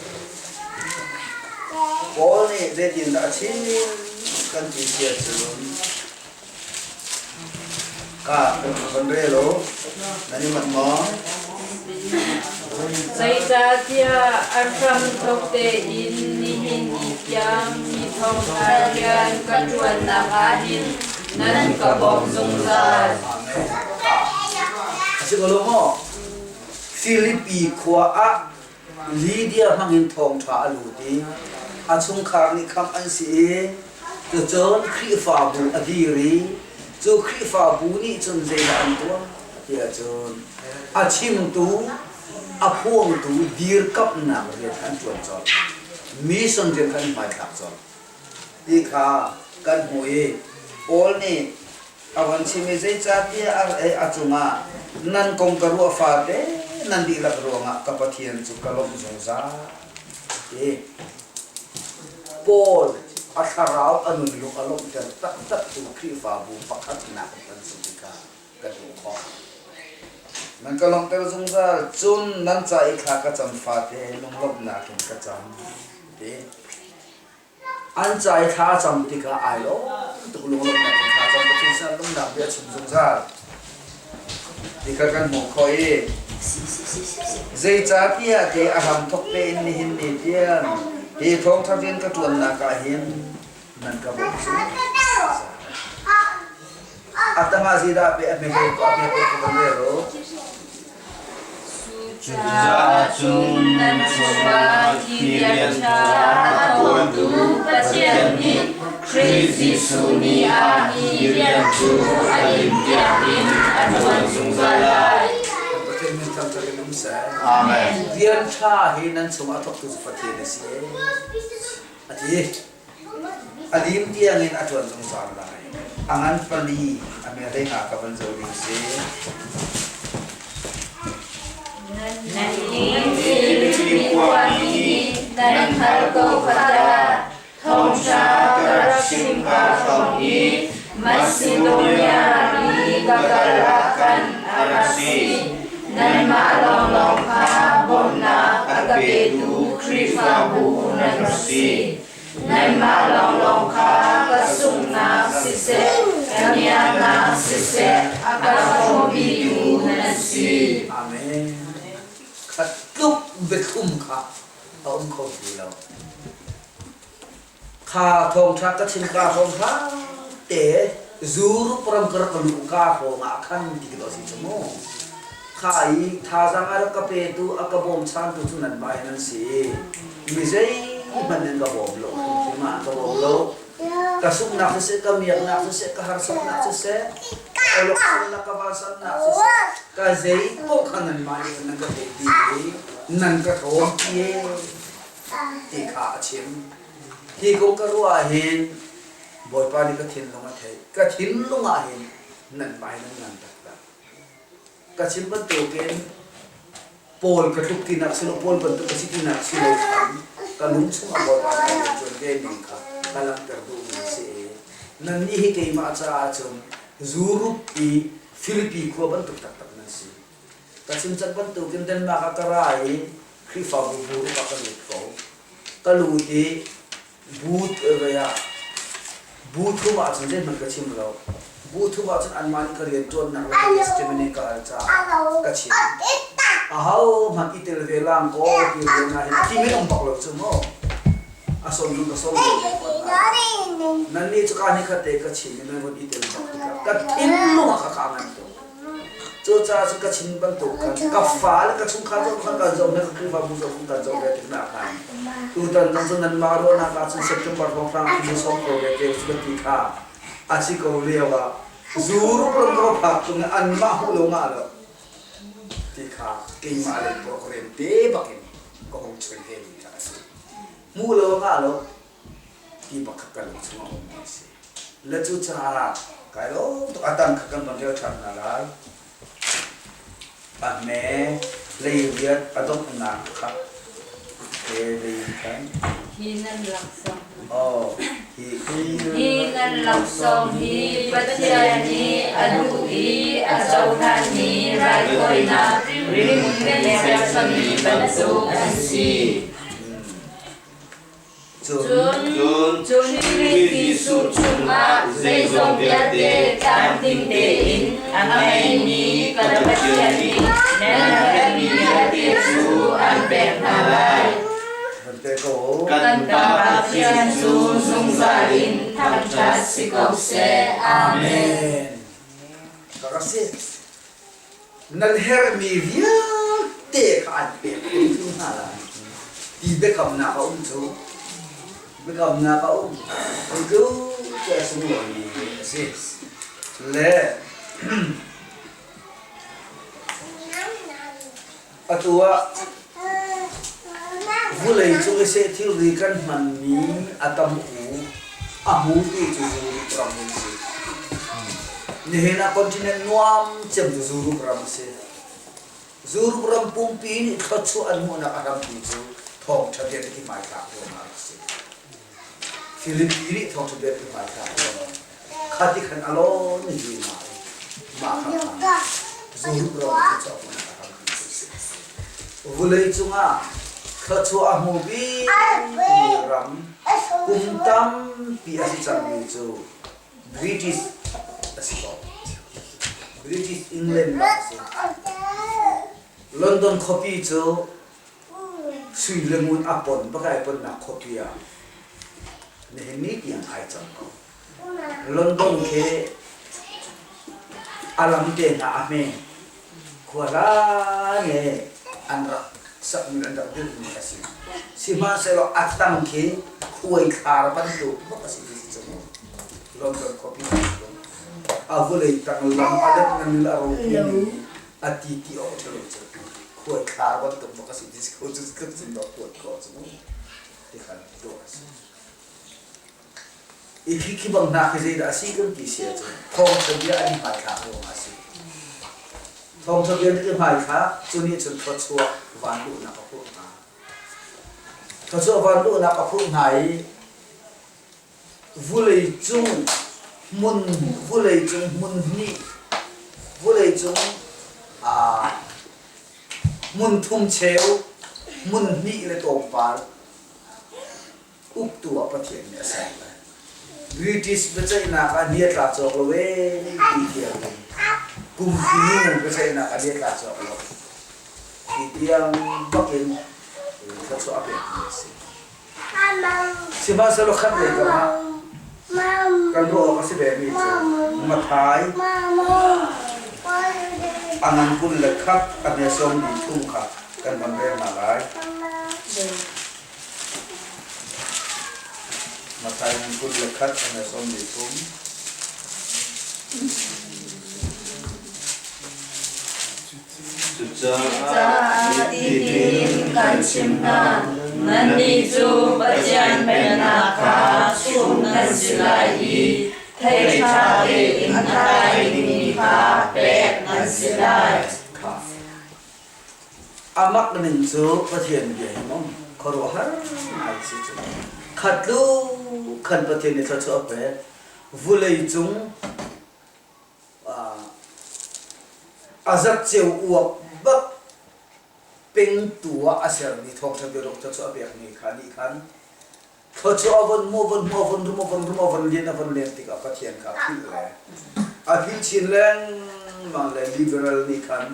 Paul nih zeitindah a chim kan ti si ahcun Ka kan rel u. Nan i manh maw? Zeicahtiah a hramthawk tein nihin ni tiang mi thawngṭha rian ka ṭuannak ah hin nan ka bawmh zungzal. Amen. A si ko lo maw? Filipi khua ah Lydia hmangin thawngṭha a lut i a chungkhar nih khamh an si i cucun Khrihfabu a dir i cu Khrihfabu nih cun zeidah an tuah ti ahcun a chimtu a phuangtu dirkamhnak rian kha an ṭuan colh. Mission rian kha an hmaithlak colh ti kha kan hmuh i Paul nih A von chim i zeicahtiah a cungah nan kong ka ruah fate nan dihlak ruangah ka Pathian cu ka lawmh zungzal ti. Paul a thlarau a nun lung a lawmhter taktaktu Khrihfabu pakhatnak kan si tikah kan hmuh khawh. Nan ka lawmhter zungzal, cun nan ca i thla ka cam fate lunglawmhnak in ka cam ti. An ca i thla a cam tikah ai lawm tuk lunglawmhnak in thla cam Pathian sinah lungnak bia a chim zungzal. Ti kha kan hmuh khawh i zeicahtiah kei a hramthawk tein nihin ni tiang hi thawngṭha rian ka ṭuannak ah hin nan ka bawmh zungzal. A tangah zeidah pe a hmehlei ko a hme ko ka van rel u. Cucaah cun nan chungah hi rian ṭha a tuantu Pathian nih Khrih Jesuh ni ah hi rian cu a lim tiangin a ṭuan zungzal lai. Pathian min thangṭhat in um seh. Amen. Rian ṭha hi nan chungah a thawktu cu Pathian a si. A ti. A lim tiangin a ṭuan zungzal lai. A ngan pali a hme nga ka van zoh ding si. Nannih khuami nih nan hngalh ko kha dah. Thawngṭha ka rak chim ka hrawng i Masidonia i ka kal ah khan a rak si. Nanmah lawnglawng kha bawmhnak a ka petu Khrihfabu nan rak si. Nanmah lawnglawng kha ka sunghnak siseh, ka miaknak siseh, a ka hrawmpitu nan si. Amen. Kha tluk biathlum kha a um kho ti lo. Kha thawngṭha ka chim ka hrawng hlah te Europe ram ka rak luh ka hrawng ah khan ti ka si cu mu. Kha i thazaang a rak ka petu a ka bawmchantu cu nanmah hi nan si. Mi zeihmanh nan ka bawm lo, hrimhrim ah ka bawm lo. Ka sumnak siseh, ka miaknak siseh, ka harsatnak siseh, ka awlokchonnak, ka vansannak siseh, ka zei paoh kha nanmah nih nan ka theih dih i nan ka ṭhawmpi ti kha a chim. Hi kong ka ruah ah hin Bawipa nih ka thinlung a theih. Ka thinlung ah hin nanmah hi nan ngan taktak. Ka chim bantukin Paul ka tluk tinak si lo, Paul bantuk ka si tinak si lo khan ka lung chungah Bawipa nih a rian ve ning kha ka langhter duhmi a si i nannih hi keimah caah cun Zurup i Filipi khua bantuk taktak nan si. Ka chim cang bantukin Denmark ah ka ra i Khrihfabu bu ah ka lut ko. Ka lut i bu ah bu thum ahcun zeihmanh ka chim lo. Bu thum ahcun anmah nih ka rianṭuannak le ka testimony ka hal caah ka chim. Ahohmanh i tel ve lang kaw ti rian ah hin a ti men um bak lo cu mu. A sawm zong ka sawm ve ve fawn hna. Nannih cu ka ni khat te ka chim i nan vun i tel bak tikah ka thinlung ah ka ka ngan tuk. Cucaah cun ka chim bantuk khan ka fale ka chungkhar zong khan kan zoh hna, ka Khrihfabu zong kan zoh ve tik hna khan tutan zong cu nanmah ruahnak ah cun September hrawnghrang cu sawm ko ve te usih ti kha a si ko lio ah Europe ram ka va phak tung i anmah hmuh lo ngah lo ti kha keimah lei program te bakin ka hung choi ve mi kha a si. Hmuh lo ngah lo ti bak kha ka lung chungah a ummi a si. Le cucaah kai lawm tuk a dang kha kan von rel ṭhan hna lai. A hme leiriat a donghnak kha te lei khan. Hi nan laksawng. Oh, hi Hi nan laksawng hi Pathian nih a duh i a cohlanmi raithawinak rim serchami bantuk an si. Cun Cun Khrih Jesuh chungah zeizong vialte tlamtling tein a ngeimi kan Pathian nih nan herhmi vialte cu an pek hna lai. Kan Pa Pathian cu zungzal in thangṭhat si ko seh. Amen. Ka si. Nan herhmi vialte kha an pek hrimhrim hna lai ti biakamnak a um cu. Biakamnak a um. Cu cu a sunglawimi a si. Le atu ah vulei cung i seh thilri kan hmanmi a tam u a hmutu cu Zuruk ram an si. Nihin ah continent nuam cem cu Zuruk ram a si. Zuruk ram pumpi nih thluachuah an hmuhnak a hrampi cu thawngṭha bia hi hmaithlak ruangah a si. Filipi nih thawngṭha bia hi hmaithlak ruangah khati khan a lawn hi mah mah kha khan Zuruk ram nih thluachuah hmuhnak a hrampi cu a si. Vulei cungah thluachuah a hmu bikmi ram. Kum tampi a si cangmi cu British a si ko. British England bak a si. London khuapi cu sui le ngun a pon bak ai ponnak khuapi ah nihin ni tiang ai cang ko. London khi a lam te hna a hme. Khua hlan he an rak sakmi an rak dirhmi a si. Sihmanhsehlaw a tang khi khuai thlar bantuk bak a si ti si cu mu. London khuapi a vulei tang lam a let ngan a ropi ning a ti ti awk ṭhalo cu khuai thlar bantuk bak a si ti si ko cu tluk cun dawt tuan khawh cu mu ti khan tuah a si. I khi khi bang hna khi zeidah a si kan ti si ahcun thawngṭha bia an i hmaithlak ruangah a si. Thawngṭha bia an i hmaithlak cu nih cun thluachuah van luhnak a phurh hna. Thluachuah van luhnak a phurh hna i vulei cung hmun vulei cung hmun hnih vulei cung hmun thum cheu hmun hnih le tlawmpal uktu ah Pathian nih a ser lai. British biaceihnak ah ni a tla cawk lo ee ti tiang in kum kinu biaceihnak ah ni a tla cawk lo ti tiang bakin thluachuah a pekmi a si. Sihmanhsehlaw khat lei kam ah kan ruah awk a si vemi cu Mathai a ngan 21 a hme sawm li thum kha kan von rel hna lai. Matthai ngan 21 a hme 43. Cucaah hitin kan chimh hna, nannih cu Pathian Pennak kha chumh nan si lai i thei ṭha tein a tlai dingmi kha pek nan si lai. A mak ning cu Pathian bia hi maw khuaruahhar ngai si cu. Khat lu khan Pathian nih thluachuah a pek. Vulei cung a zatceu uak bak pengtu ah a sermi thawngṭha biaruak thluachuah a pekmi kha nih khan thluachuah a von mu a von hmu a von rum a von rum a von lian a von len tikah Pathian kha a philh le a philh chin lengmang le liberal nih khan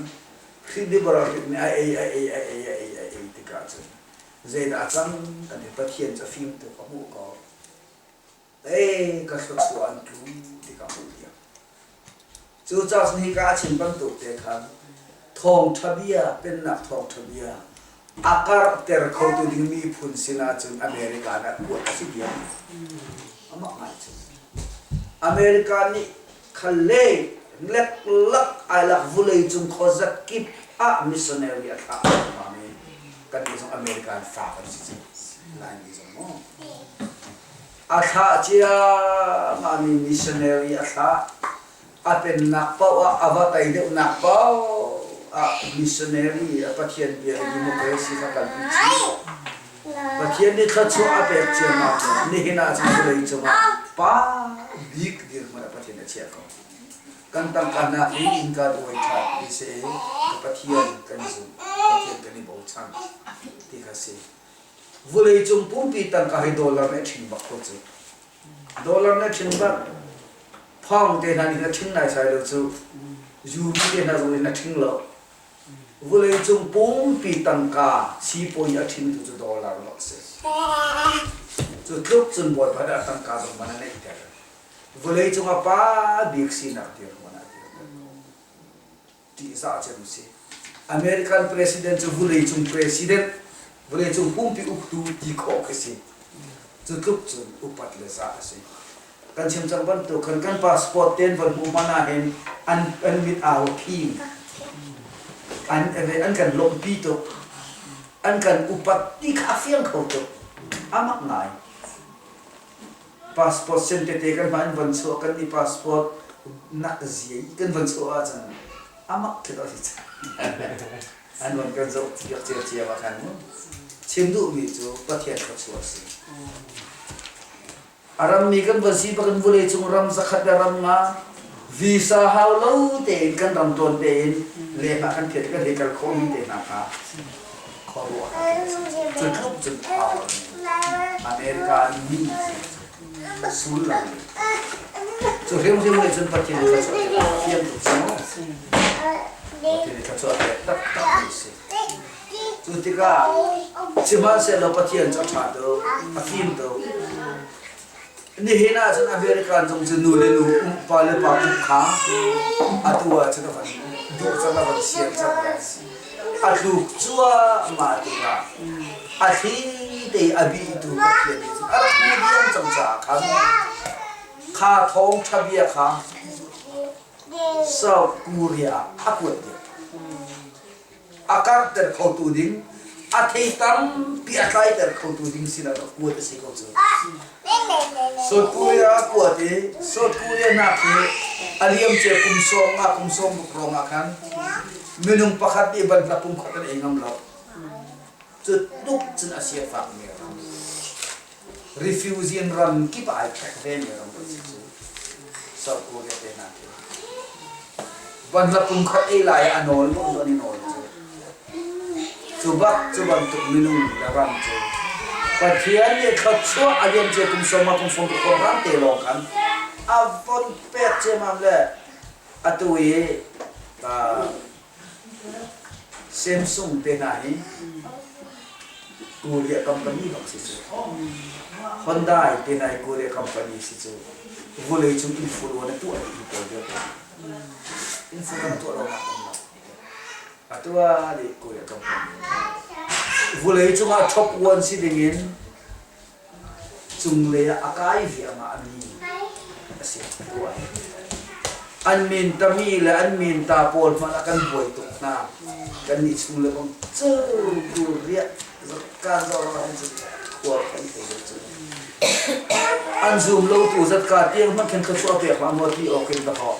Khrih liberal nih a ei a ei a ei a ei a ei tikah cun zeidah a cang kan ti Pathian cu a fim tuk a hmuh ko Ei, ka thluachuah an tlu ti ka hmuh diam. Cucaah cun hika a chim bantuk te khan thawngṭha bia, pennak thawngṭha bia a karhter khotu ding miphun sinah cun America nih a kuat a si diam. Amah ngai cu. America nih khalle leklak ai lak vulei cung khuazat kip ah missionary a thlah lengmang i kan nih zong American fa kan si cu. Laimi zong maw. A thlah ciammahmi missionary a thlah. A pennak paoh ah a va tei deuhnak paoh ah missionary a Pathian bia le democracy kha kalpi chih. Pathian nih thluachuah a pek ciammam nihin ah cun vawlei cungah pa bik dirhmun ah Pathian a chiah ko. Kan tangka nak hi innka uai ṭhat ti si i ka Pathian kan zumh, Pathian kan i bochan ti kha si. Vawleicung pumpi tangka hi dollar nih a ṭhing bak ko cu. Dollar nih a ṭhing bak. Phong te hna nih a ṭhing naisai lo cu. Euro te hna zong nih a ṭhing lo. Vawleicung pumpi tangka sipuai a ṭhingtu cu dollar bak si. Cu tluk cun Bawipa nih a tangka zong man a neihter. Vawleicung a pa bik sinak dirhmun ah a dirter ko. Ṭihzah cem si. American president cu vawleicung president, vawleicung pumpi uktu ti khawh khi si. Cu tluk cun upat le zah a si. Kan chim cang bantuk khan kan passport ten von hmuh hmanh ahhin an an mit au phing. An an kan lawmhpi tuk. An kan upat ti kha a fiang kho tuk. Amak ngai. Passport sen tete kan hman von chuah kan i passport nak zia i kan von chuah ahcun amak khi to si an von kan zoh piak cia cia ah khan mu chim duhmi cu Pathian thluachuah a si. A rammi kan von si bakin vawlei cung ram zakhat le ram nga visa hau lo tein kan ram tawn tein leng ah kan phiat kan hei kal khawhmi te hna kha khuaruah cu tluk cun power. America min sullam cu hrimhrim nih cun Pathian nih thluachuah a fiang tuk cu Pathian nih thluachuah a pek taktak mi si. Cu tikah sihmanhsehlaw Pathian cu a ṭha tuk, a fim tuk. Nihin ah cun American zong cu nu le nu um pa le pa um kha atu ah cun a van duh cang a van sian cang le a tluk cuahmah tikah a thli te a bihtu Pathian nih cun a rak hmu diam cang caah khan kha thawngṭha bia kha South Korea ah a kuat diam. A karhter khotu ding, a thei tampi a tlaiter khotu ding sinah rak kuat a si ko cu. South Korea a kuat i South Korea nak hi a liamcia kum sawm ah kum sawm ruk rong ah khan minung pakhat nih banhla pum khat an ei ngam lo. Cu tluk cun a sia fakmi ram. Refugee ram kip ah ai ṭhek ve mi ram kan si cu. South Korea te hna khi. Banhla pum khat ei lai ah a nawl bak an i nawl cu. Cu bak cu bantuk minung le ram cu Pathian nih thluachuah a liamcia kum sawm ah kum sawm ruk ram te lawng khan a von pek ciammam le atu i Samsung te hna hi Korea company bak si cu. Hyundai te hna hi Korea company si cu. Vawlei cung influence a tuah dih pawl vialte. Influence tuah lo nak um lo. A tuah dih Korea company. Vawlei cungah top one si ding in Cunglei ah a kai viahmah mi a si. An min tami le an min ta pawl hmanh ah kan buai tuk hna. Kannih chung le bang cu tu riah kan zor ah hin khua kan thei lo cu. An zum lo tu zatka tiang hmanh khin thluachuah pek hlah maw ti awk in dakaw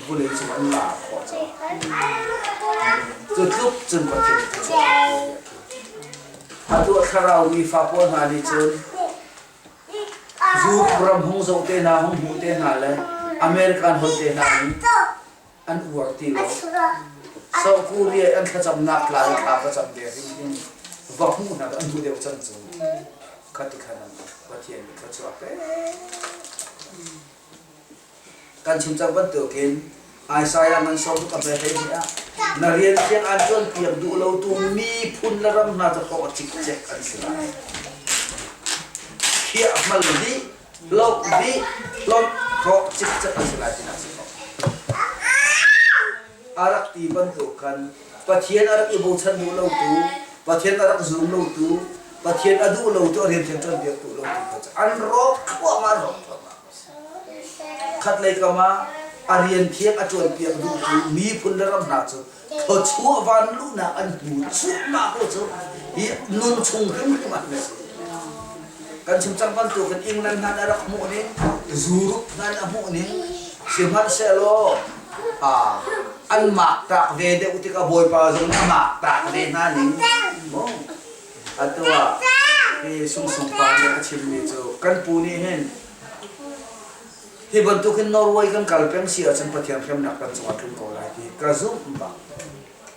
vulei cung an la khawh caah. Cu tluk cun Pathian thluachuah Atu a thlarau mi fa pawl hna nih cun Europe ram hung zoh te hna, hung hmuh te hna le American holh te hna nih an uar ti lo. South Korea an thlacamnak tla i thla ka cam ve hrimhrim va hmuh hna an duh deuh cang cu. Khati khan an Pathian nih thluachuah pek. Kan chim cang bantukin Isaiah ngan sawm ka pe hlei ah na rian thiang aan ṭuanpiak duh lotu miphun le ram hna cu hrawh cikcek an si lai. Khiah hmal dih, loh dih, hlonh hrawh cikcek an si lai tinak si ko. A rak ti bantuk khan Pathian a rak i bochan duh lotu, Pathian a rak zum lotu, Pathian a duh lotu, a rian thiang ṭuanpiak duh lotu kha cu an rawk thluahmah, an rawk thluahmah. Khatlei kam ah a rian thiang a ṭuanpiak duhtu miphun le ram hna cu thluachuah vanluhnak an hmu cuahmah ko cu hi nun chung hrimhrim ah hin a si. Kan chim cang bantukin England hna nih a rak hmuh ning, Europe hna nih a hmuh ning, sihmanhsehlaw an maktak ve deuh tikah Bawipa zong nih a maktak ve hna ning. Atu ah hi Sungsung pa nih a chimmi cu kan pu nih hin hi bantuk hin Norway kan kal peng si ahcun Pathian hremnak kan cungah tlung ko lai ti ka zumh bak.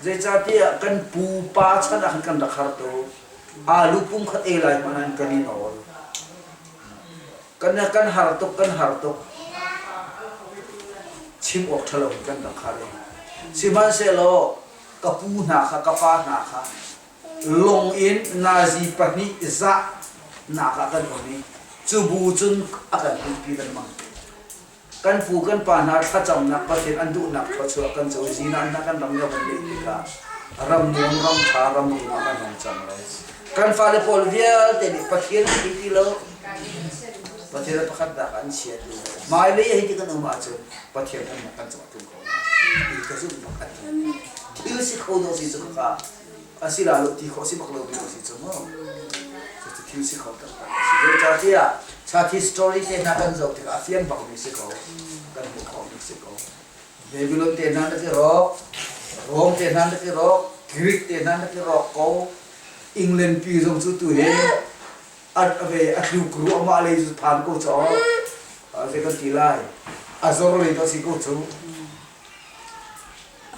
Zeicahtiah kan pupa chan ah khan kan rak har tuk. Alu pum khat ei lai hmanh ah kan i nawl. Kan kan har tuk kan har tuk. Chim awk ṭhalo in kan rak har i. Sihmanhsehlaw ka pu hna kha ka pa hna kha lung in nazi pahnih zah nak ah kan um i cu bu cun a kan umpi lengmang. Kan pu kan pa hna thlacamnak Pathian an duhnak thluachuah kan co i zinah hna kan ram le van leh tikah ram nuam ram ṭha ram rum ah kan hung cang lai. Kan fale pawl vialte nih Pathian an ti ti lo. Pathian pakhat dak an chia ti lo. Hmailei hei ti kan um ahcun Pathian kan kan cungah tlung ko lai. Ti ka zumh bak a ti. Thil si kho dawh si cu ka asila lo ti khawh si bak lo mi si cu mu cucu thil si kho taktak a si zeicahtiah chathi story te hna kan zoh tikah a fiang bak mi si ko kan hmuh khawh mi si ko Babylon te hna na ti rawk Rome te hna na ti rawk Greek te hna na ti rawk ko England pi zong cu tu hi a ve a tluk ruahmah lei cu phan ko caw zei kan ti lai a zor lei to si ko cu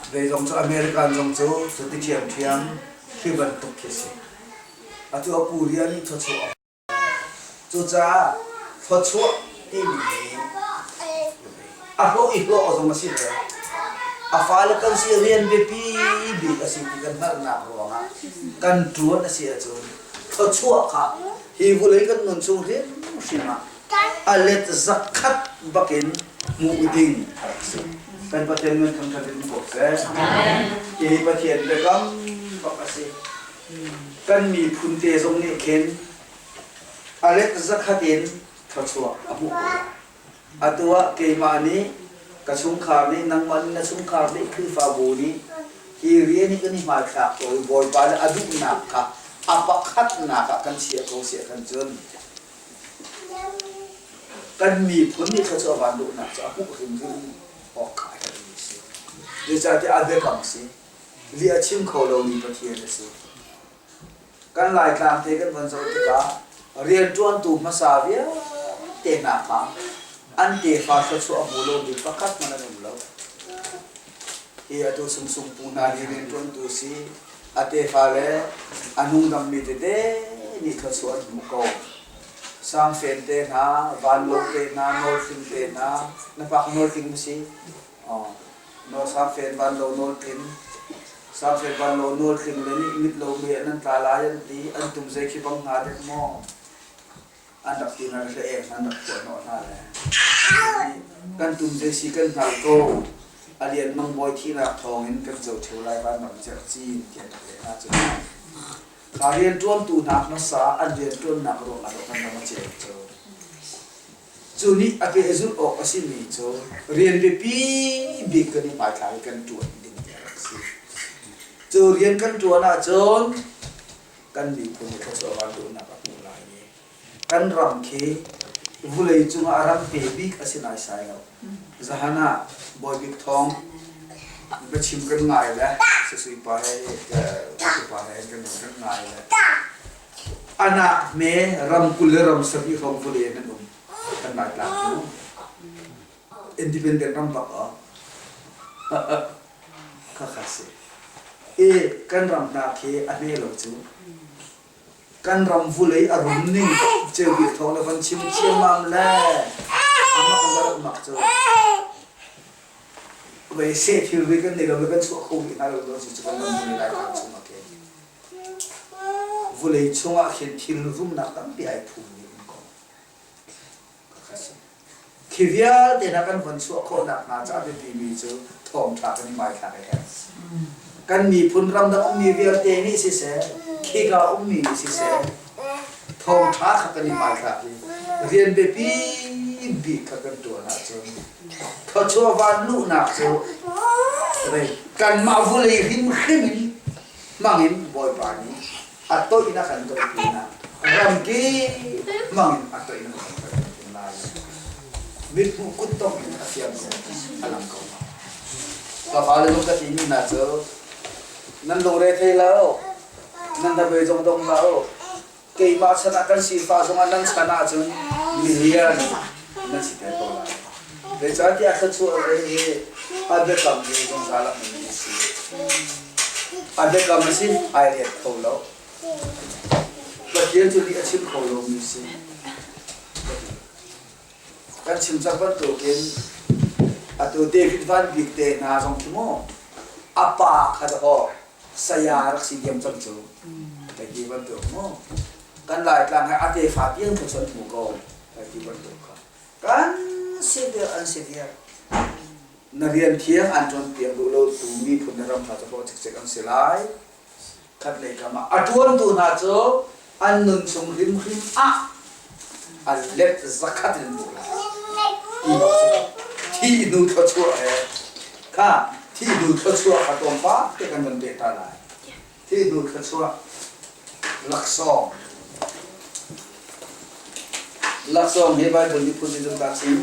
Zeizong cu American zong cu cuti ṭhiamṭhiam khi bantuk khi a si. Atu a Korea nih thawchuah. Cucaah thluachuah timi hi a hlawh i hlawh zong a si ve. A fale kan si rian biapi bik a si ti kan hngalhnak ruangah kan ṭuan a si ahcun thluachuah kha hi vawlei kan nun chung hrimhrim ah a let zakhat bakin hmuh ding a rak si. Kan Pathian min thangṭhat in ko seh. Hi Pathian biakam bak a si. Kan miphun te zong nih khin a let zakhat in thluachuah a hmuh ko lai. Atu ah keimah nih ka chungkhar nih nangmah nih na chungkhar nih Khrihfabu nih hi rian hi kan i hmaithlak ko i Bawipa le a duhnak kha a pakhatnak ah kan chiah ko si ahkhan cun kan miphun nih thluachuah van duhnak cu a hmuh hrimhrim awk kha a herhmi a si. Zeicahtiah a biakam a si. Lih a chim kho lomi Pathian a si. Kan Laitlang te kan von zoh tikah rianṭuantu hmasa vialte hna kha an tefa thluachuah a hmu lomi pakhat hmanh an um lo. Hi atu Sungsung pu hna hi rianṭuantu si, a tefa le a nungdammi tete nih thluachuah an hmu ko. Sangfen te hna, vanlo te hna, nawltling te hna, na pak nawltling ma si? Nawl Sangfen vanlo nawltling, Sangfen vanlo nawltling le nih mit lo me nan tla lai an ti, an tum zei khi bang hnga dek maw? An rak ti hna le ek an rak phuah hnawh hna le. Kan tum zei si kan hngal ko. A lian mang bawi thihnak thawngin kan co ṭheo lai vanram cerhcin ti an rak leh hna cu. Kha rianṭuantu hna hmasa an rianṭuannak ruangah dawh kan ram a ceu cu. Cu nih a pehzulh awk a simi cu rian biapi bik kan i hmaithlak i kan ṭuan ding ti a rak si. Cu rian kan ṭuan ahcun kan miphun nih thluachuah van duhnak a hmuh lai i kan ram khi vulei cungah a ram pe bik a si naisai lo. Zahan ah Bawi Bik Thawng biachim kan ngai le Sasui pa he pa he kan kan ngai le Anak hme ram 20 le ram 70 hrawng vawlei in an um. Kan Laitlang cu independent ram bak ah khakha si. E kan ram hna khi a hme lo cu. Kan ram vulei a rum ning ceu bik thawng le van chim chiammam le amak le rak mak cu. Vei se thilri kan nei lo le kan chuah kho mi hna lo lo cu kan ram vulei Laitlang chung ah khin. Vawlei chungah khin thil rumnak tampi ai phummi um ko. Khi vialte hna kan von chuah khawhnak hnga caah biapimi cu thawngṭha kan i hmaithlak a herh. Kan miphun ramdang ummi vialte nih siseh, khika ummi nih siseh, thawngṭha kha kan i hmaithlak i rian biapi bik kha kan ṭuan ahcun thluachuah van luhnak cu kanmah vulei hrimhrim in hmangin Bawipa nih a toih in a kan toih pinah ramkip hmangin a toih in a kan toih lai. Mithmuh kuttongh in a fiang ko, a lang ko. Ka fale zong ka timi hna cu nan lungre thei lo, nan hnabei zong dong lo, keimah chan ah kan sifah zongah nan chan ahcun milian nan si te ko lai. Zeicahtiah thluachuah lei hi a biakam hi zungzal a hmunmi a si. A biakam a si, ai let kho lo. Pathian cu lih a chim kho lomi si. Kan chim cang bantukin atu David Van Bik te hna zong khi mu a pa kha dawh saya rak si diam cang cu hei ti bantuk mu kan Laitlang he a tefa tiang tu an hmu ko hei ti bantuk kha kan si viar an si viar na rian thiang an ṭuan piak duh lo tu miphun na ram hna cu hlawh cikcek an si lai khat lei kam ah a ṭuantu hna cu an nun chung hrimhrim ah an let zakhat in hmuh lai ti bak si thi hnu thluachuah he kha thi hnu thluachuah kha tlawmpal te kan van pek ta lai thi hnu thluachuah laksawng laksawng hi Bible nih phun in ta chim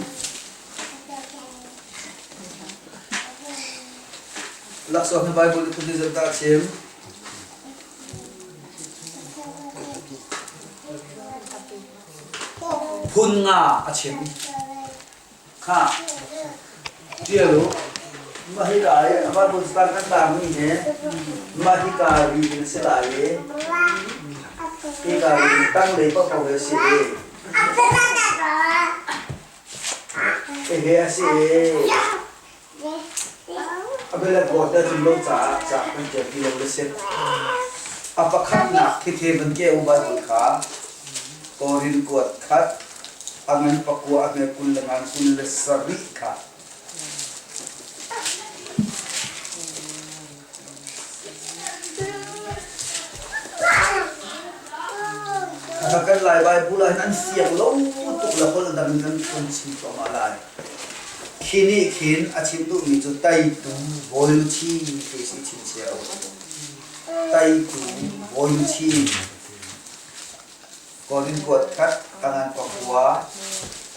laksawng hi Bible nih phun in ta chim Phun nga a chim. Khah, ṭial u. Mah hika i Bible star kan taarmi hi mah hika ri in a si lai i hika ri in tanglei paohpaoh hi a si i. Ehe a si e. A bel a cun lo caah ca kan ṭial ti lo le si. A pakhatnak khithe van ke u Bible kha Korin kuat khat a ngan pakua a hme kul le ngan 27 kha. Kan Lai Bible ah hin an fiang lo tuk le holh dang in kan kan chim thluahmah lai. Khi nih khin a chim duhmi cu teitu bawi luchin ti si chim cio. Teitu bawi luchin. Korin kuat khat tangan pakua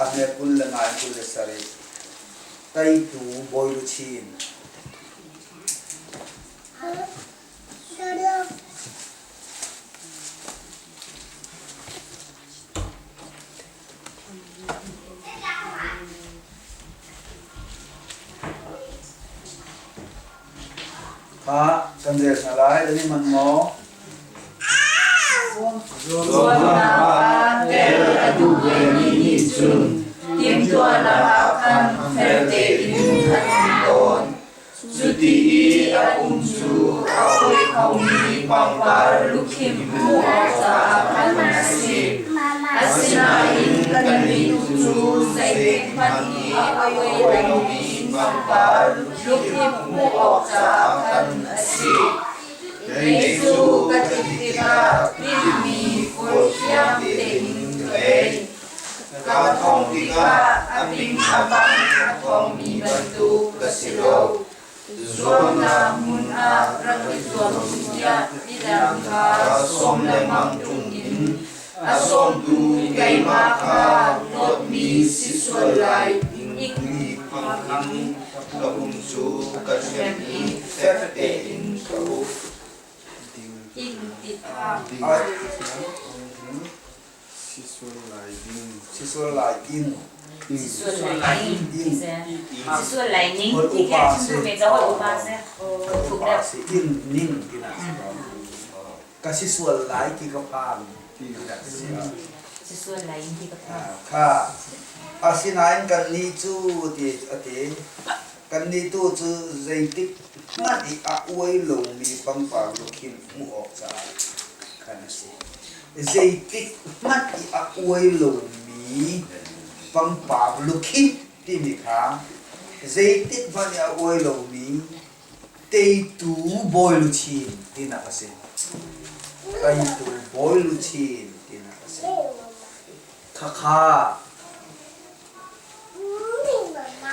a hme kul le ngai 27. Teitu bawi luchin. Kha kan rel hna lai nan i manh maw? Zuamnak ah tel a duh vemi nih cun timhtuahnak ah khan fel tein an um tawn. Cuti i a um cu a oi khomi pangpar lukhimh hmuh awk caah khan a si. Asinain kannih tu cu zeitikhmanh i a oi lomi pangpar lukhimh hmuh awk caah khan a si. Kei cu ka tlik tikah tinhmi kawl thiang tein ka ei. Ka thawng tikah a ping a pang a thawngmi bantuk ka si lo. Zuamnak hmun ah rak i zuam u tiah midang kha sawm lengmang ṭung in a sawmtu keimah kha hlawtmi si sual lai ing Phang in ka pum cu ka hrem i fek tein ka uk. Ing ti phang. Sisual lai ing. Sisual lai ing. Sisual lai ning ti khe chim duh me ca hoi upa se. Upa si ing ning tinak si ko. Ka sisual lai ti ka phang tinak si. Sisual lai ing ti ka phang. Kha asinain kannih cu ti a ti. Kannih tu cu zeitik hmanh i a uai lomi pangpar lukhin hmuh awk caah khan a si. Zeitik hmanh i a uai lomi pangpar lukhimh timi kha zeitik hmanh i a uai lomi teitu bawi luchin tinak a si. Teitu bawi luchin tinak a si. Khakha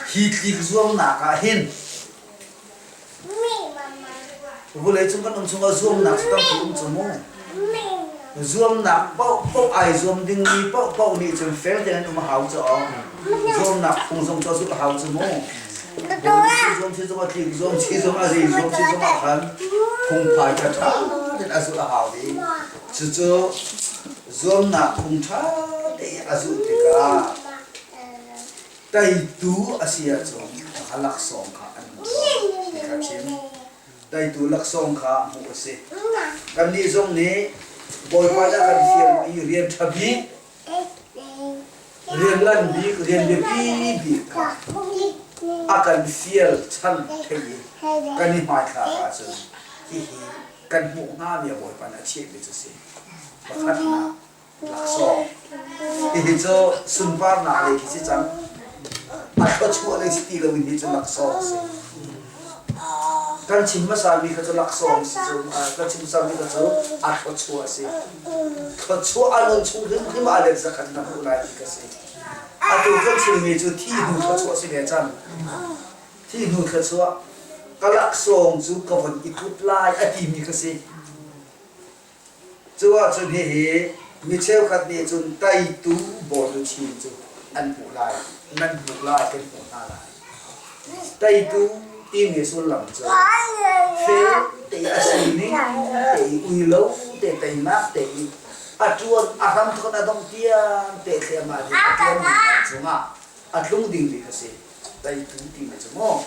hi tlik zuamnak ah hin vawleicung kan um chungah zuamnak cu tampi um cu mu. Zuamnak paohpaoh ai zuam dingmi paohpaoh nih cun fel tein an um a hau cu awk. Zuamnak phung zong cu a zulh a hau cu mu. Bawi zuam si zong a tlik zuam si zong a zei zuam si zong ah khan phungphai kha ṭha tein a zulh a hau dih. Cucu zuamnak phung ṭha tein a zulh tikah teitu a si ahcun a laksawng kha an hmuh ti kha chim. Teitu laksawng kha hmuh a si. Kannih zong nih Bawipa nih a kan fialmi rian ṭha bik, rian ngan bik, rian biapi bik kha a kan fial chan thei i kan i hmaithlak ahcun hihi kan hmuh hngami a Bawipa nih a chiahmi cu a si. Pakhatnak laksawng. Hihi cu sunparnak lei khi si cang. A thluachuah lei si ti loin hi cu laksawng a si. Kan chim hmasami kha cu laksawng si cu kan chim hmasami kha cu a thluachuah a si. Thluachuah a nun chung hrimhrim ah let zakhat na hmuh lai ti ka si. Atu kan chimmi cu thi hnu thluachuah si ve cang. Thi hnu thluachuah ka laksawng cu ka von i put lai a timi kha si. Cu ahcun hihi mi cheukhat nih cun teitu bawiluchin cu an hmuh lai, nan hmuh lai, kan hmuh hna lai. Teitu timi sullam cu fel te a sining te i ui lo te teinak te i a ṭuan a hramthawk a dongh tiang te thliahmah ding a ṭuanmi hna cungah a tlung dingmi kha si. Teitu timi cu maw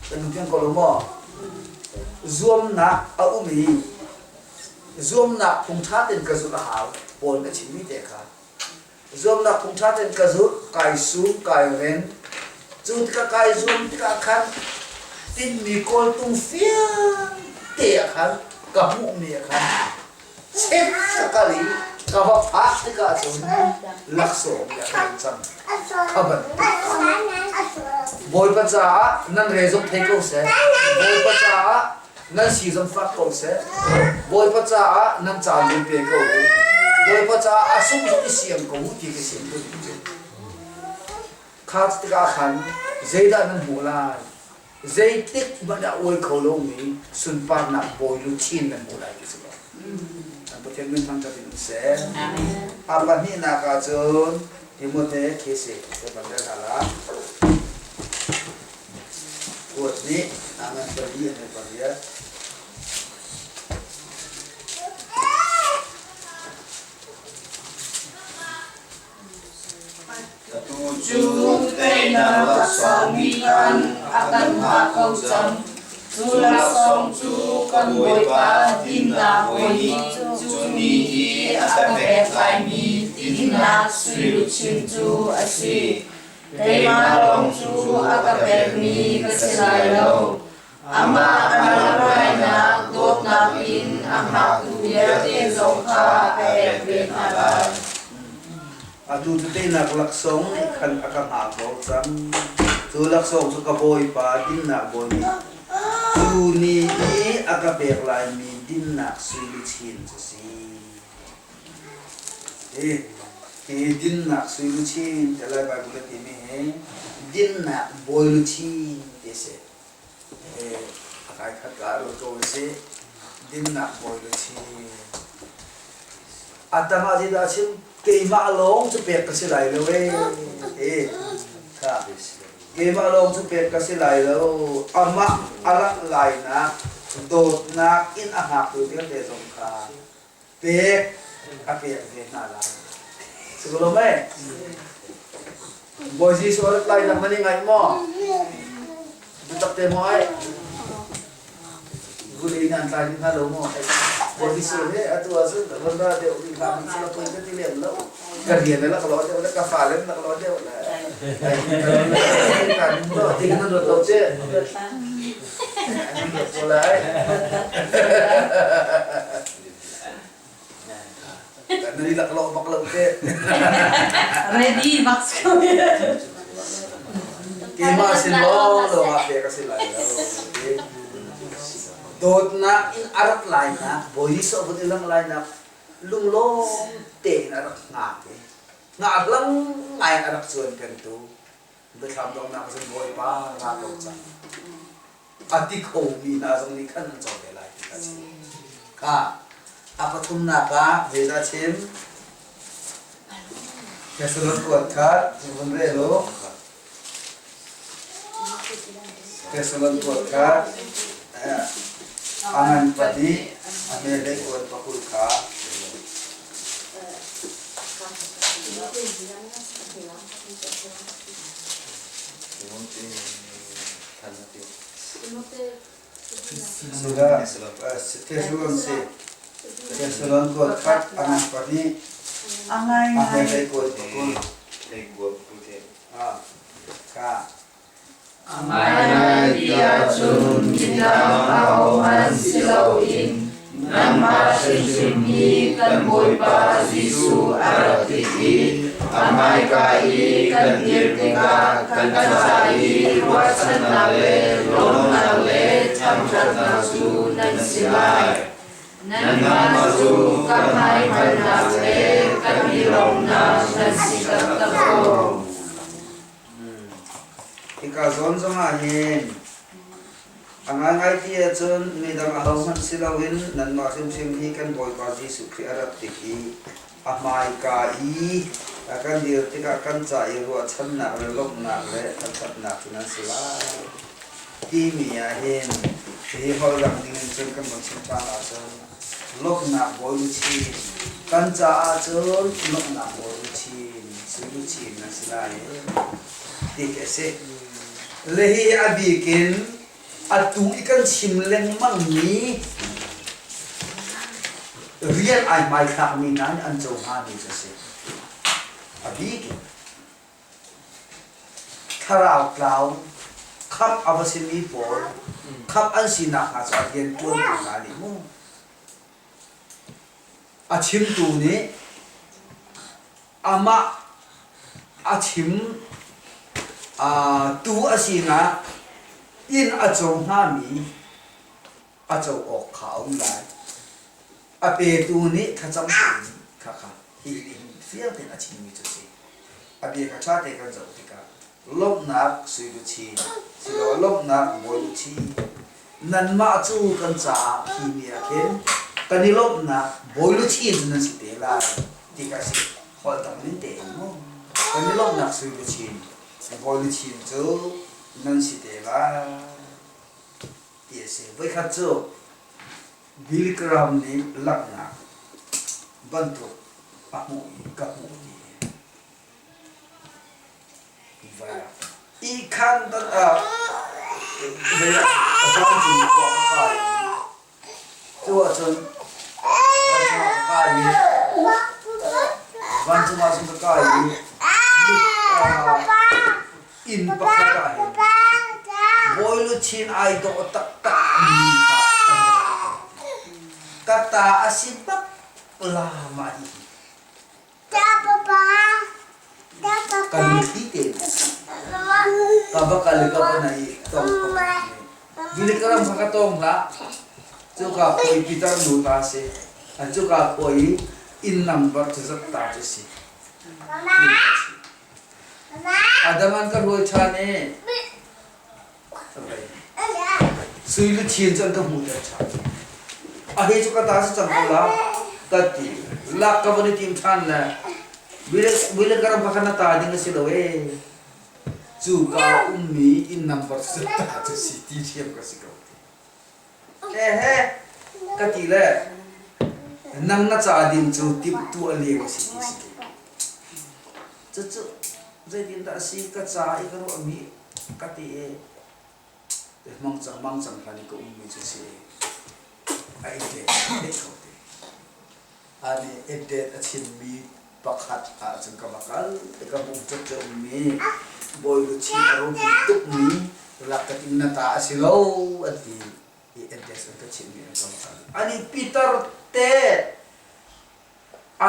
kan um fiang ko lo maw? Zuamnak a um i zuamnak phung ṭha tein ka zulh a hau. Paul nih a chimmi te kha. Zuamnak phung ṭha tein ka zulh, kai sum, kai ren. Cu tikah kai zuam tikah khan tinhmi kawltung fiang te ah khan ka hmuhmi ah khan chet ka kal i ka va phak tikah cun laksawng ah kan cang. Kha bantuk Bawipa caah nan re zong thei ko seh. Bawipa caah nan si zong fak ko seh. Bawipa caah nan caan zong pe ko u. Bawipa caah a sung zong i siam ko u ti ka sim ko cu. Kha tikah khan zeidah nan hmuh lai? Zeitik hmanh ah uai kho lomi sunparnak bawi luchin nan hmuh lai ti si lo. An Pathian min thangṭhat in um seh. A pahnihnak ah cun Timote khi si te ban rel hna la. Kuat nih a ngan pali a ngan pariat. Atu cu teinak laksawng nih khan a kan hngah ko cang. Cu laksawng cu kan Bawipa dinnak bawi nih cu ni i a kan pek laimi dinnak sui luchin cu a si. Keimah lawng cu a ka pekmi ka si lai lo. Amah a lamhruainak dawtnak in a hngaktu vialte zong kha a pek ve hna lai. Atu cu teinak laksawng nih khan a ka hngah ko cang. Cu laksawng cu ka Bawipa dinnak bawi nih cu ni i a ka pek laimi dinnak sui luchin cu si. Hi hi dinnak sui luchin ti lai Baibal a timi hi dinnak bawi luchin ti a si. A kai khat ka ruat ko a si. Dinnak bawi luchin. A tang ah zeidah a chim? Keimah lawng cu pek ka si lai lo ee. Eh, kha. Keimah lawng cu pek ka si lai lo. Amah a langh lainak dawtnak in a hngaktu vialte zong kha pek a pek ve hna lai. Si ko lo mei? Bawi Jesuh a rat lai nak nan i ngaih maw? Biatak te maw ai? Vulei nan tlai ding hnga lo maw? Bawi Jesuh he atu ahcun van ra deuh ding hlah hmanh sila poi ka ti lem lo. Ka rian le lak lo deuh le ka fa le lak lo deuh le. Ti kan ruat lo ce. An ruat ko lai. Kan i lak lo bak lo te. Ready bak ko. Keimah sin law lo ah pek a si lai lo. Dawtnak in a rak lainak, Bawi Jesuh vun i lang lainak lunglawm tein a rak hngak i ngahlang ngai a rak cuan pengtu biathlam donghnak cun Bawipa ra ko cang. A ti khomi hna zong nih khan an co te lai ti kha a chim. Kha a pathumnak ah zeidah a chim? Thessalon kuat kha vun rel u. Thessalon kuat kha a ngan pahnih a hme hlei kuat pakul kha. Thessalon kuat khat a ngan pahnih A ngaingai. a hme kuat pakul. Ka. A ngaingai ti ahcun midang ahohmanh si loin nangmah hrimhrim hi kan Bawipa Jesuh a rat tik i a hmaika i kan dir tikah kan ca i ruahchannak le lawmhnak le thangṭhatnak cu nan si lai. Nanmah cu ka hmaihngalnak le kan i lawmhnak nan si taktak ko. Hika zawn zongah hin a ngaingai ti ahcun midang ahohmanh si loin nanmah hrimhrim hi kan Bawipa Jesuh Khrih a rat tik i a hmaika i a kan dir tikah kan ca i ruahchannak le lawmhnak le thangṭhatnak cu nan si lai timi ah hin hihi holh dang ningin cun kan von chim ṭhan ahcun lawmhnak bawi luchin kan caah cun lawmhnak bawi luchin sui luchin nan si lai ti khi a si. Le hi a bik in atu i kan chim lengmangmi rian ai hmaithlakmi hna nih an co hngami cu a si. bik in thlarau tlau khamh a va simi pawl khamh an sinak hnga cu a rian ṭuantu hna nih mu a chimtu nih amah a chim tu a sinak inn a co hngami a co awk kha a um lai. A petu nih thlacam tein khakha hi nih hin fiang tein a chimmi cu a si. A bia kha ṭha te kan zoh tikah lawmhnak sui luchin siloah lawmhnak bawi luchin nanmah cu kan caah khi ni ah khin kan i lawmhnak bawi luchin cu nan si te lai ti kha a si. Holh dang ning tein mu kan i lawmhnak sui luchin bawi luchin cu nan si te lai. ti a si. Voikhat cu Billy Graham nih langhnak bantuk a hmuh i ka hmuh ti ihkhan dan ah vancung khua ka kai cu ahcun vancung ah ka kai i vancung ah cun ka kai i inn pakhat ah hin bawi luchin ai dawh taktak mi kha an ka ta a si bak la mah hi ka lungthli te ka va kal i ka va na i tong Bilikaram kha ka tong hlah cuka khuai Peter nu ta si cuka khuai inn number cu zat ta cu si Adam an ka hruai ṭhan i sui luchin cu an ka hmuhter ṭhan. A hi cu ka ta si cang ko la ka ti. Lak ka van i tim ṭhan le wile ka ram kha na ta ding a si lo ee. Cu ka ummi inn number cu ta cu si ti ṭhiam ka si ko. Ehe ka ti le nang na ca ding cu timhtuah lio a si ti si. Cucu zeitindah a si ka ca i ka ruahmi ka ti i mangcang mangcang hlan i ka ummi cu si a i det kho te. Ani eddet a chimmi pakhat ahcun ka va kal i ka hmuh cuk cu ummi bawi luchin a ropi tukmi lak ka tim na ta a si lo an ti i eddet an ka chimmi an ka va kal. Ani Peter te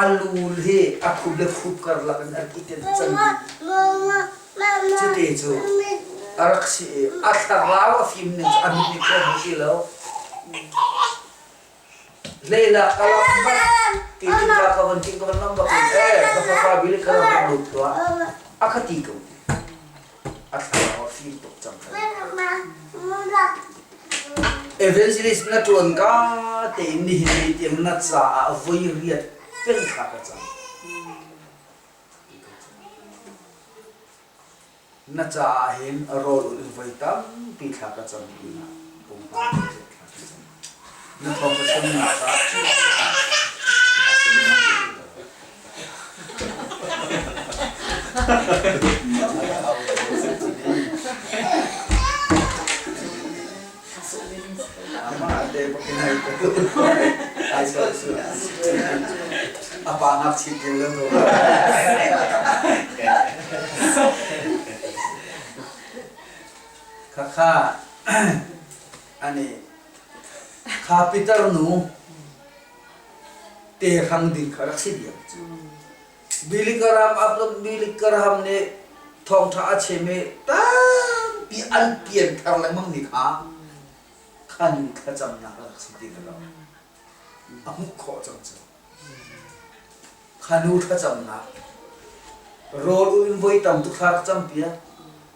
a lul hi a khup le khup karlak in a rak i tenh cang Cuti cu a rak si i a thlarau a fim ning cu a mit nih khua hmu ti lo. Leila ka lam bak ti ding ka ka van ting ka van lam bak in eh ka fapa bili ka lam bak lut tuah a ka ti ko ti. A thlarau a fim tuk cang kha. Evangelist na ṭuan ka tein nihin ni tiang na caah voi riat peng thla ka cam. Na caah hin rawl ulh in voi tampi thla ka cam pinah pumpak thla ka cam. Na thawng ka chimnak ah A pa ngakchia ṭil lo ko. Khakha ani kha Peter nu te hrang ding kha rak si diam cu. Billy Graham upload Billy Graham nih thawngṭha a chim i tampi an pian thar lengmang ni kha khan thlacamnak a rak si ti ka lo. A hmuh khawh cang cu. Kha nu thlacamnak rawl u in voi tam tuk thla rak cam piak.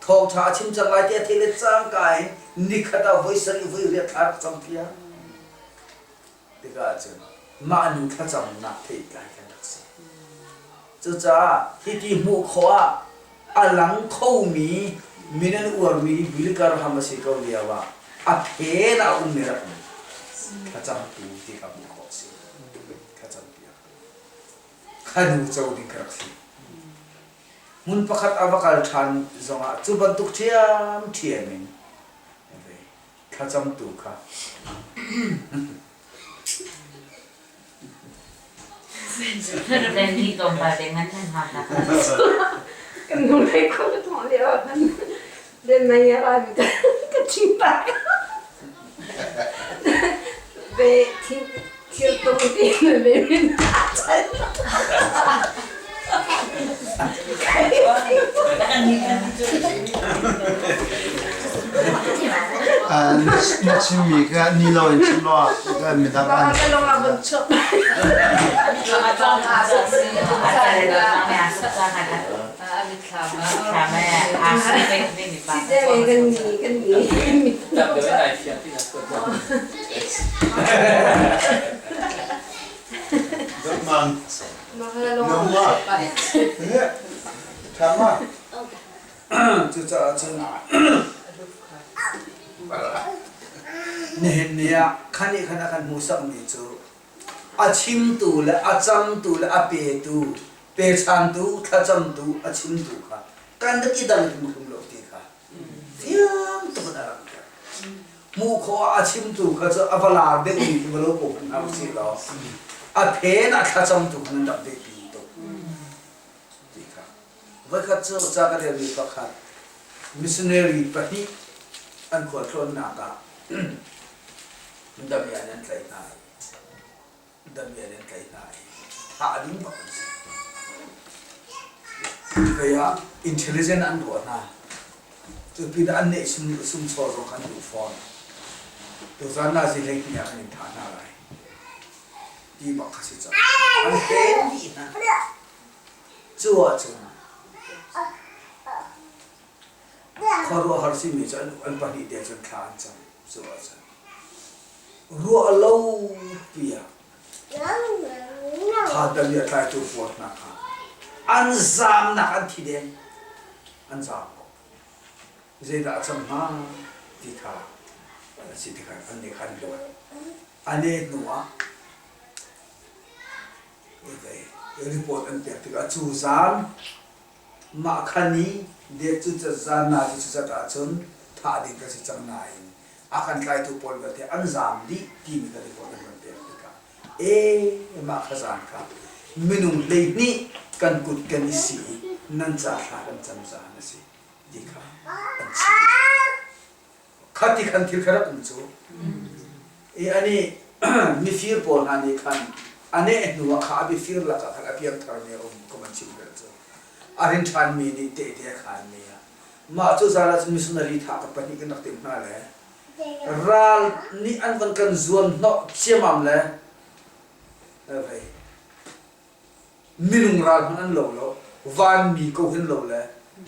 Thawngṭha a chim cang lai ti a theih le cangka in nikhat ah voi sarih voi riat thla rak cam piak. Tikah cun mah nu thlacamnak theihtlai kan rak si. Cucaah hiti hmuh khawh ah a lang khomi min an uarmi Billy Graham a si ko lio ah a phen ah a ummi rak um. Thlacamtu ti kha hmuh khawh a si. Thlacam piak. Kha nu co ding kha rak si. Hmun pakhat a va kal ṭhan zongah cu bantuk ṭhiamṭhiam in thlacamtu kha. Then ni tlawmpal te ngan nan hau na. Kan nu lei ko ka thong lio ah khan den mai ya ra mi ka chim pa. Ve thil thil tung ti na ve min chan. Na chimmi kha ni lo in chim law midang an. Cucaah cun nihin ni ah khan nih khan a kan hmuhsakmi cu a chimtu le a camtu le a petu pechantu thlacamtu a chimtu kha kan rak i dang hrimhrim lo ti kha fiang tuk in a langhter. Hmuh khawh ah a chimtu kha cu a va lar deuhmi khi va lo ko hmanh hna usih law a phen a thlacamtu kha nan rak biapi tuk ti kha. Voikhat cu ca ka relmi pakhat missionary pahnih an khualtlawnnak ah damian an tlaih hna i damian an tlaih hna i thah ding bak an si. Hei ah intelligent an ruah hna. Cu pinah an neih sum sumsaw zong kha an duh fawn. Tuzan nazi 12 ah kan in thah hna lai. Ti bak kha si cang. An pen dih hna. Cu ahcun khuaruahhar simi cu an pahnih te cun thla an cam. Cu ahcun ruah lo pi ah kha dali a tlaitu pawl hna kha an zaamnak an thi deng. An zaam ko. Zeidah a cang hnga ti kha a si tikah an nih khan luat. Ane hnu ah report an pek tikah cu zaan mah kha ni date cu zaan na cu zat ahcun thah ding ka si cang nain a kan tlaitu pawl vialte an zaam dih timi ka report an kan pek tikah e mah kha zaan kha minung 12 kan kut kan i si i nan ca thla kan cam zaan a si ti kha an chim. Khati khan thil kha rak um cu. I ani mifir pawl hna nih khan a neh hnu ah kha a biafir lakah khan a piangtharmi a um kum an chim bel cu. A rin ṭhanmi nih tehte a khanmi ah mah cu zan ah cun missionary thah ka pahnih kan rak timh hna le ral nih an van kan zuan hnawh ciamam le vei minung ral hmanh an lo lo vanmi ko hin lo le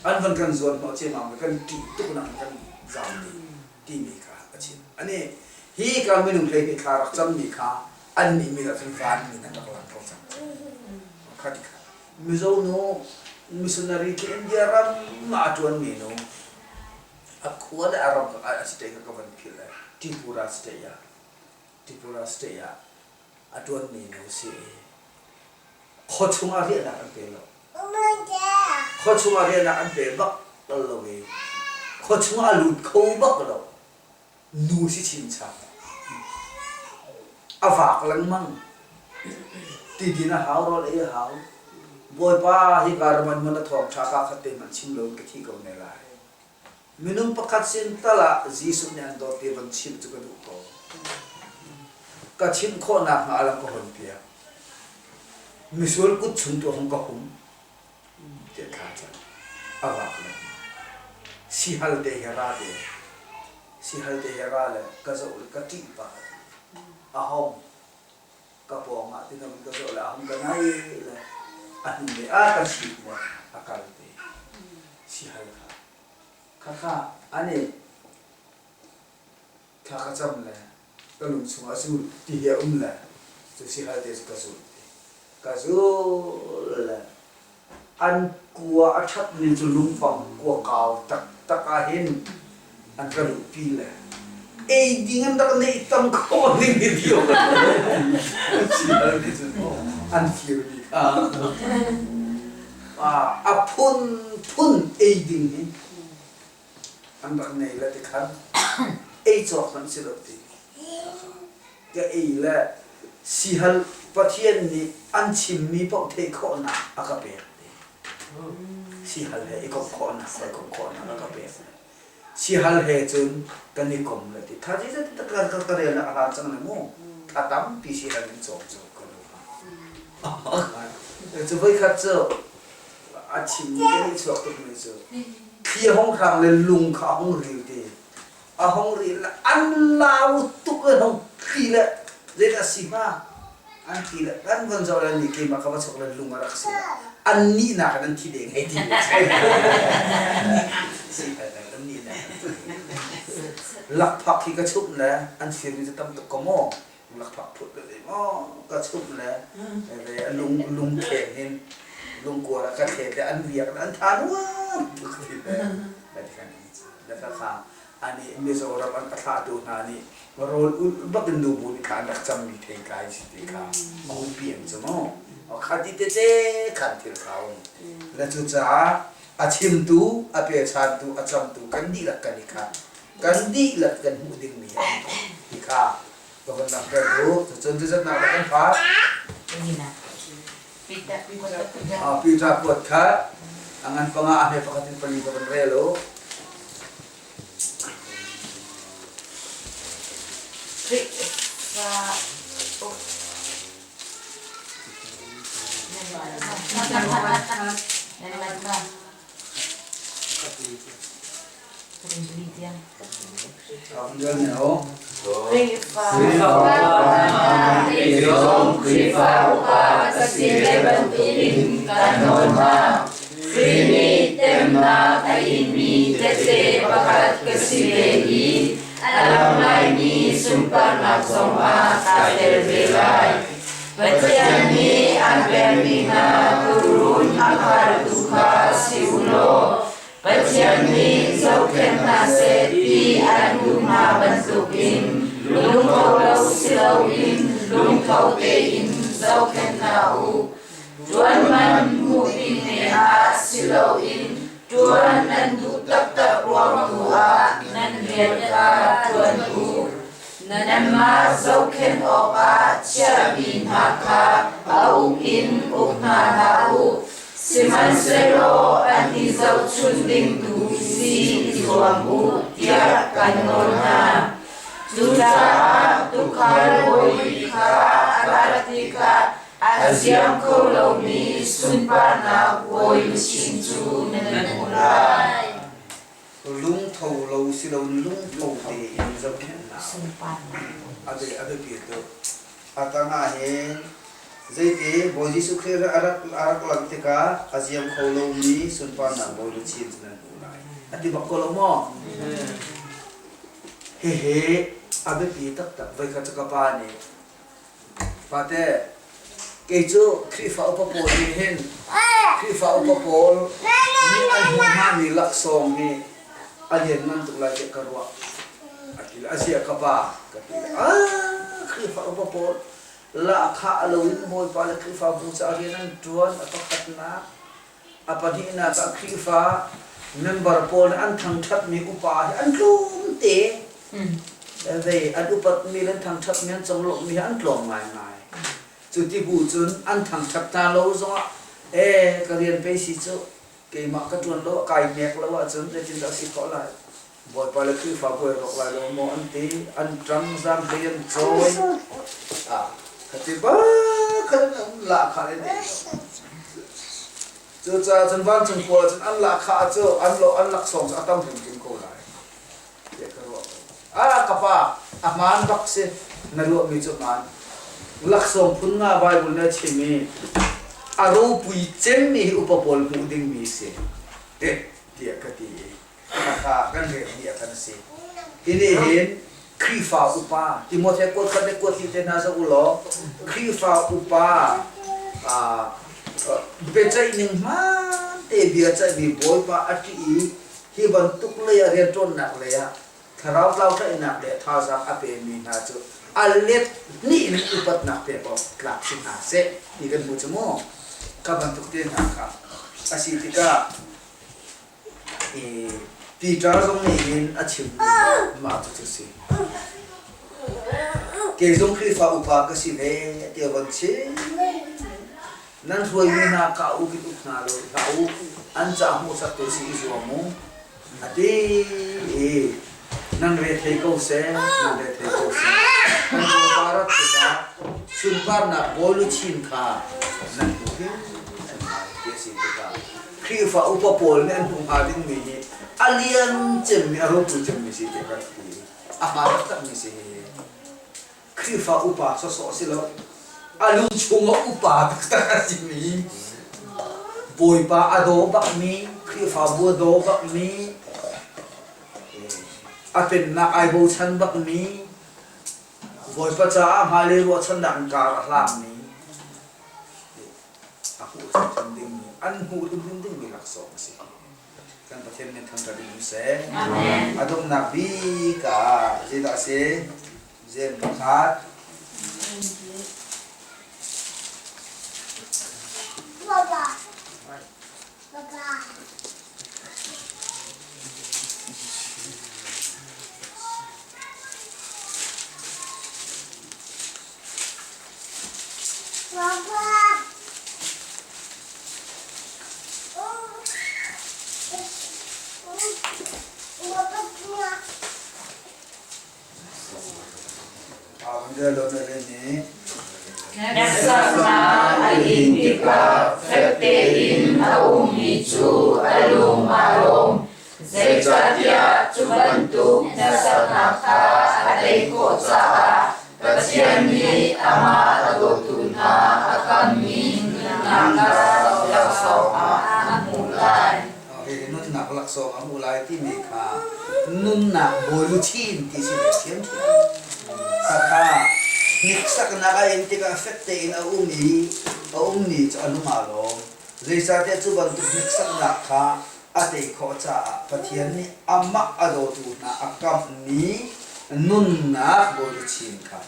an van kan zuan hnawh ciammam le kan ṭih tuk nak in kan zaam dih timi kha a chim. Ani hi ka minung 12 thla rak cammi kha an nih mi cun vanmi an rak lang ko cang. Kha ti kha Mizo nu missionary khi India ram ah a ṭuanmi nu a khua le a ram a state kha ka van philh le Tripura state ah Tripura state ah a ṭuanmi nu si i khuachung ah riahnak an pe lo. Khuachung ah riahnak an pe bak lo i khuachung ah a lut kho bak lo. Nu si chinchap. A vak lengmang. Tidin a hau, rawl ei a hau. Bawipa hika ram an man a thawngṭha kaa khat te hmanh chim loin ka thi ko ne lai. Minung pakhat sin tal ah Jesuh nih an dawt ti von chimh cu ka duh ko. Ka chimh khawh nakhnga a lam ka hawnpiak. Misual kut chung tu hong ka hum tiah thla cam. A vak le sihal te he ra te. Sihal te he ra le ka zoh le ka ṭih pah. A hong ka pawng ah ti ka zoh le a hung ka nai le a hnu le a ka chit le a kal te sihal kha khakha ane thla ka cam le ka lung chungah cu ti he um le cu sihal te cu ka zul te ka zul le An kua a ṭhat ning cu lungpang kua kau taktak ah hin an ka luhpi le ei ding an rak neih tam khawh ning hi dio an firmi kha a phunphun ei ding hi an rak nei le tikhan ei cawk hmanh si lo ti ka ei le. Sihal Pathian nih an chimmi paoh theih khawhnak a ka pek ti. Sihal he i komh khawhnak, hawikomh khawhnak a ka pek. Sihal he cun kan i kom le ti. Tha ti ka ka rel na a hlan cang le mu. Tha tampi sihal in cawm cu ka nu. Cu voikhat cu a chimmi kan i chuak tukmi cu thli hong hrang le lung kha a hung ril ti. A hong ril le an lau tuk le hong thli le zeidah si hnga an ti le kan von zoh le nih keimah ka va chok le lung a rak si an nihnak in an thi deng hei ti si an nihnak lakphak hi ka chumh le an firmi cu tam tuk ko maw lakphak phut le zei maw ka chumh le lung lung kheng hin lungkuar ah ka thlet le an riak le an tha nuam tuk ti le le kha ani Mizoram an a thlahtu hna nih rawl ulh bak in nubu nih kha an rak cammi theitlai si ti kha a hung pian cu mu kha ti tete khan thil kha um le cucaah a chimtu a pechantu a camtu kan dihlak kan i khat kan dihlak kan hmuh dingmi a um ti kha ka van langhter duh cucun cuzatnak le kan fak Peter kuat kha a ngan panga a hme pakhat in pali ka van rel u. Khrihfa Kei zong Khrihfa upa ka si ve bantukin kan nawl hna. Khrih nih temnak a inmi tehte pakhat ka si ve i a lang laimi sunparnak zongah kaa tel ve lai. Pathian nih an pekmi hna tuurun a khaltu kha si u law Pathian nih zohkhenh hna seh ti an duh hna bantukin lungtho lo si loin lungtho tein zohkhenh hna u. Ṭuan man hmuh ding ah si loin ṭuan nan duh taktak ruang tu ah nan rian kha ṭuan u. Nanmah zohkhenh awkah chiahmi hna kha a uk in uk hna hlah u, sihmanhsehlaw an i zohchunh ding tu si i zuam u tiah kan nawl hna. Cucaah tuukhal bawi kha a rat tikah a ziam kho lomi sunparnak bawi luchin cu nan hmuh lai. Lungtho lo si lo lungtho tein zohkhenhnak a biapi tuk. A tang ah hin zeiti Bawi Jesuh Khrih a rak a rak langh tikah a ziam kho lomi sunparnak bawi luchin cu nan hmuh lai. A ti bak ko lo maw? Hihi a biapi taktak. Voikhat cu ka pa nih Fate, kei cu Khrihfa upa pawl nih hin Khrihfa upa pawl nih an hmuh hngami laksawng hi a lianngan tuk lai tiah ka ruah. A ti le, a ziah ka pa ka ti le, ah Khrihfa upa pawl lahkhah lo in Bawipa le Khrihfabu caah rian an ṭuan a pakhatnak. A pahnihnak ah Khrihfa member pawl nih an thangṭhatmi upa hi an tlawm te. Vei an upatmi le an thangṭhatmi an conglawmhmi hi an tlawm ngaingai. Cu ti bu cun an thangṭhat hna lo zongah ee ka rian pei si cu keimah ka ṭuan lo kai hnek lo ahcun zeitindah a si khawh lai. Bawipa le Khrihfabu ai rawk lai lo maw an ti, an ṭang zaanghlei an cawi. Ah, kha ti bak khan an lahkhah in Cucaah cun vancung khua cun an lahkhah cu an lo an laksawng cu a tam hrimhrim ko lai. Tiah ka ruah ko. Ah, ka pa, a hmaan bak si. Na ruahmi cu hmaan. Laksawng phun nga Bible nih a chim i a ropui cemmi hi upa pawl hmuh dingmi si. Tiah ka ti i Khakha kan relmi a kan si. Hi nih hin Khrihfa upa Timote kuat khat le kuat hnih te hna zoh u law Khrihfa upa biaceih ning hmaan te bia ceihmi Bawipa a ṭih i hi bantuk lei ah rianṭuannak lei ah thlarau tlautlaihnak le thazaang a pemi hna cu a let hnih in upatnak pek awk tlak si hna seh ti kan hmu cu mu. Kha bantuk te hna kha a si tikah Peter zong nih hin a chimmi mah cucu a si. Kei zong Khrihfa upa ka si ve tiah von chim. Nan hruaimi hna ka uk in uk hna lo hlah u, an ca hmuhsaktu si i zuam u. A ti i nan re thei ko seh, nan re thei ko seh. Kan Bawipa rat tikah sunparnak bawi luchin kha nan hmu hrimhrim lai ti a si tikah Khrihfa upa pawl nih an hmuh hnga dingmi hi a lian cemmi, a ropui cemmi si tiah ka ti. A hmaan taktakmi si hi. Khrihfa upa sawsawh si lo, a lung chungah upa taktak a simi, Bawipa a daw bakmi, Khrihfabu a daw bakmi, a pennak ai bochan bakmi, Bawipa caah hmailei ruahchannak in kar a hlangmi, a hmuh hrimhrim dingmi, an hmuh hrimhrim dingmi laksawng a si. Kan Pathian min thangṭhat in um seh. A donghnak bik ah zeidah a si? Zen pakhat. Hneksaknak a in tikah fek tein a ummi cu a lung aa lawm. Zeicahtiah cu bantuk hneksaknak kha a tei khawh caah Pathian nih amah a dawtu hna a kammi nunnak laksawng ah a hmuh lai. Hihi nunnak laksawng a hmuh lai timi kha nunnak bawiluchin ti si ve ṭhiamṭhiam. Khakha hniksaknak a in tikah fek tein a um i a ummi cu a lung aa lawm. Zeicahtiah cu bantuk hniksaknak kha a tei khawh caah Pathian nih amah a dawtu hna a kamhmi nunnak bawiluchin kha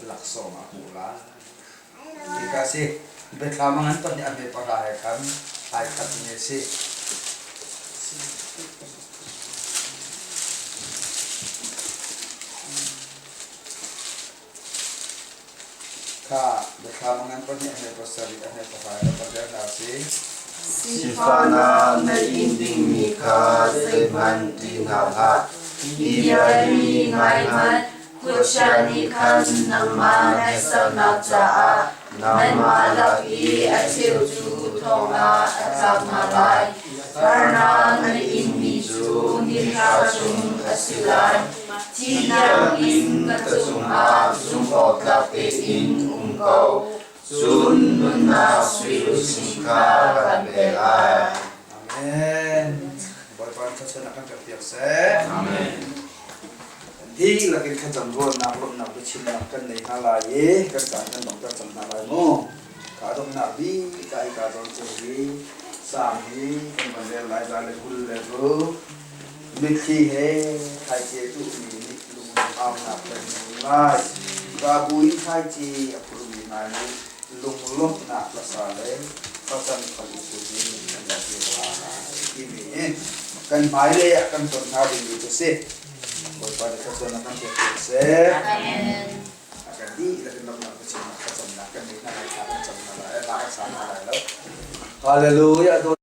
laksawng ah a hmuh lai. Hika si Biathlam a ngan pahnih a hme pahra he khan ai khatmi a si. Kha biathlam a ngan pahnih a hme pasarih a hme pahra he kan rel hna si. Sifahnak na in dingmi kha zeihmanh ṭih hna hlah. Hi bia hi ngai hmanh, Khuachia nih khan nangmah hneksaknak caah nanmah lak i a cheu cu thong ah a tlak hna lai. Harnak na inmi cu nithla chung a si lai. Thihnak in ka cungah zumhawktlak tein um ko, cun nunnak sui luchin kha kan pek lai. Amen. Bawipa thluachuahnak kan pek piak seh. Amen. Dihlak in thlacam ruahnak lawmhnak biachimnak kan nei hna lai i kan caan kan donghter cang hna lai mu. Ka donghnak bik ah hika zawn cu hi Salm hi kan van rel lai za le 26. Mitthli he thlaici a tuhmi nih lunglawmhnak kan hmu lai. Babu in thlaici a phurmi hna nih lunglawmhnak hlasa le facang khan i put in kan rak dir lai timi hi kan hmailei ah kan ton hnga dingmi cu si. Bawipa nih thluachuahnak kan pek ko seh. A kan dihlak in lawmhnak biachimnak thlacamnak kan nei hna lai, thla kan cam hna lai, hla kan sa hna lai lo. Hallelujah.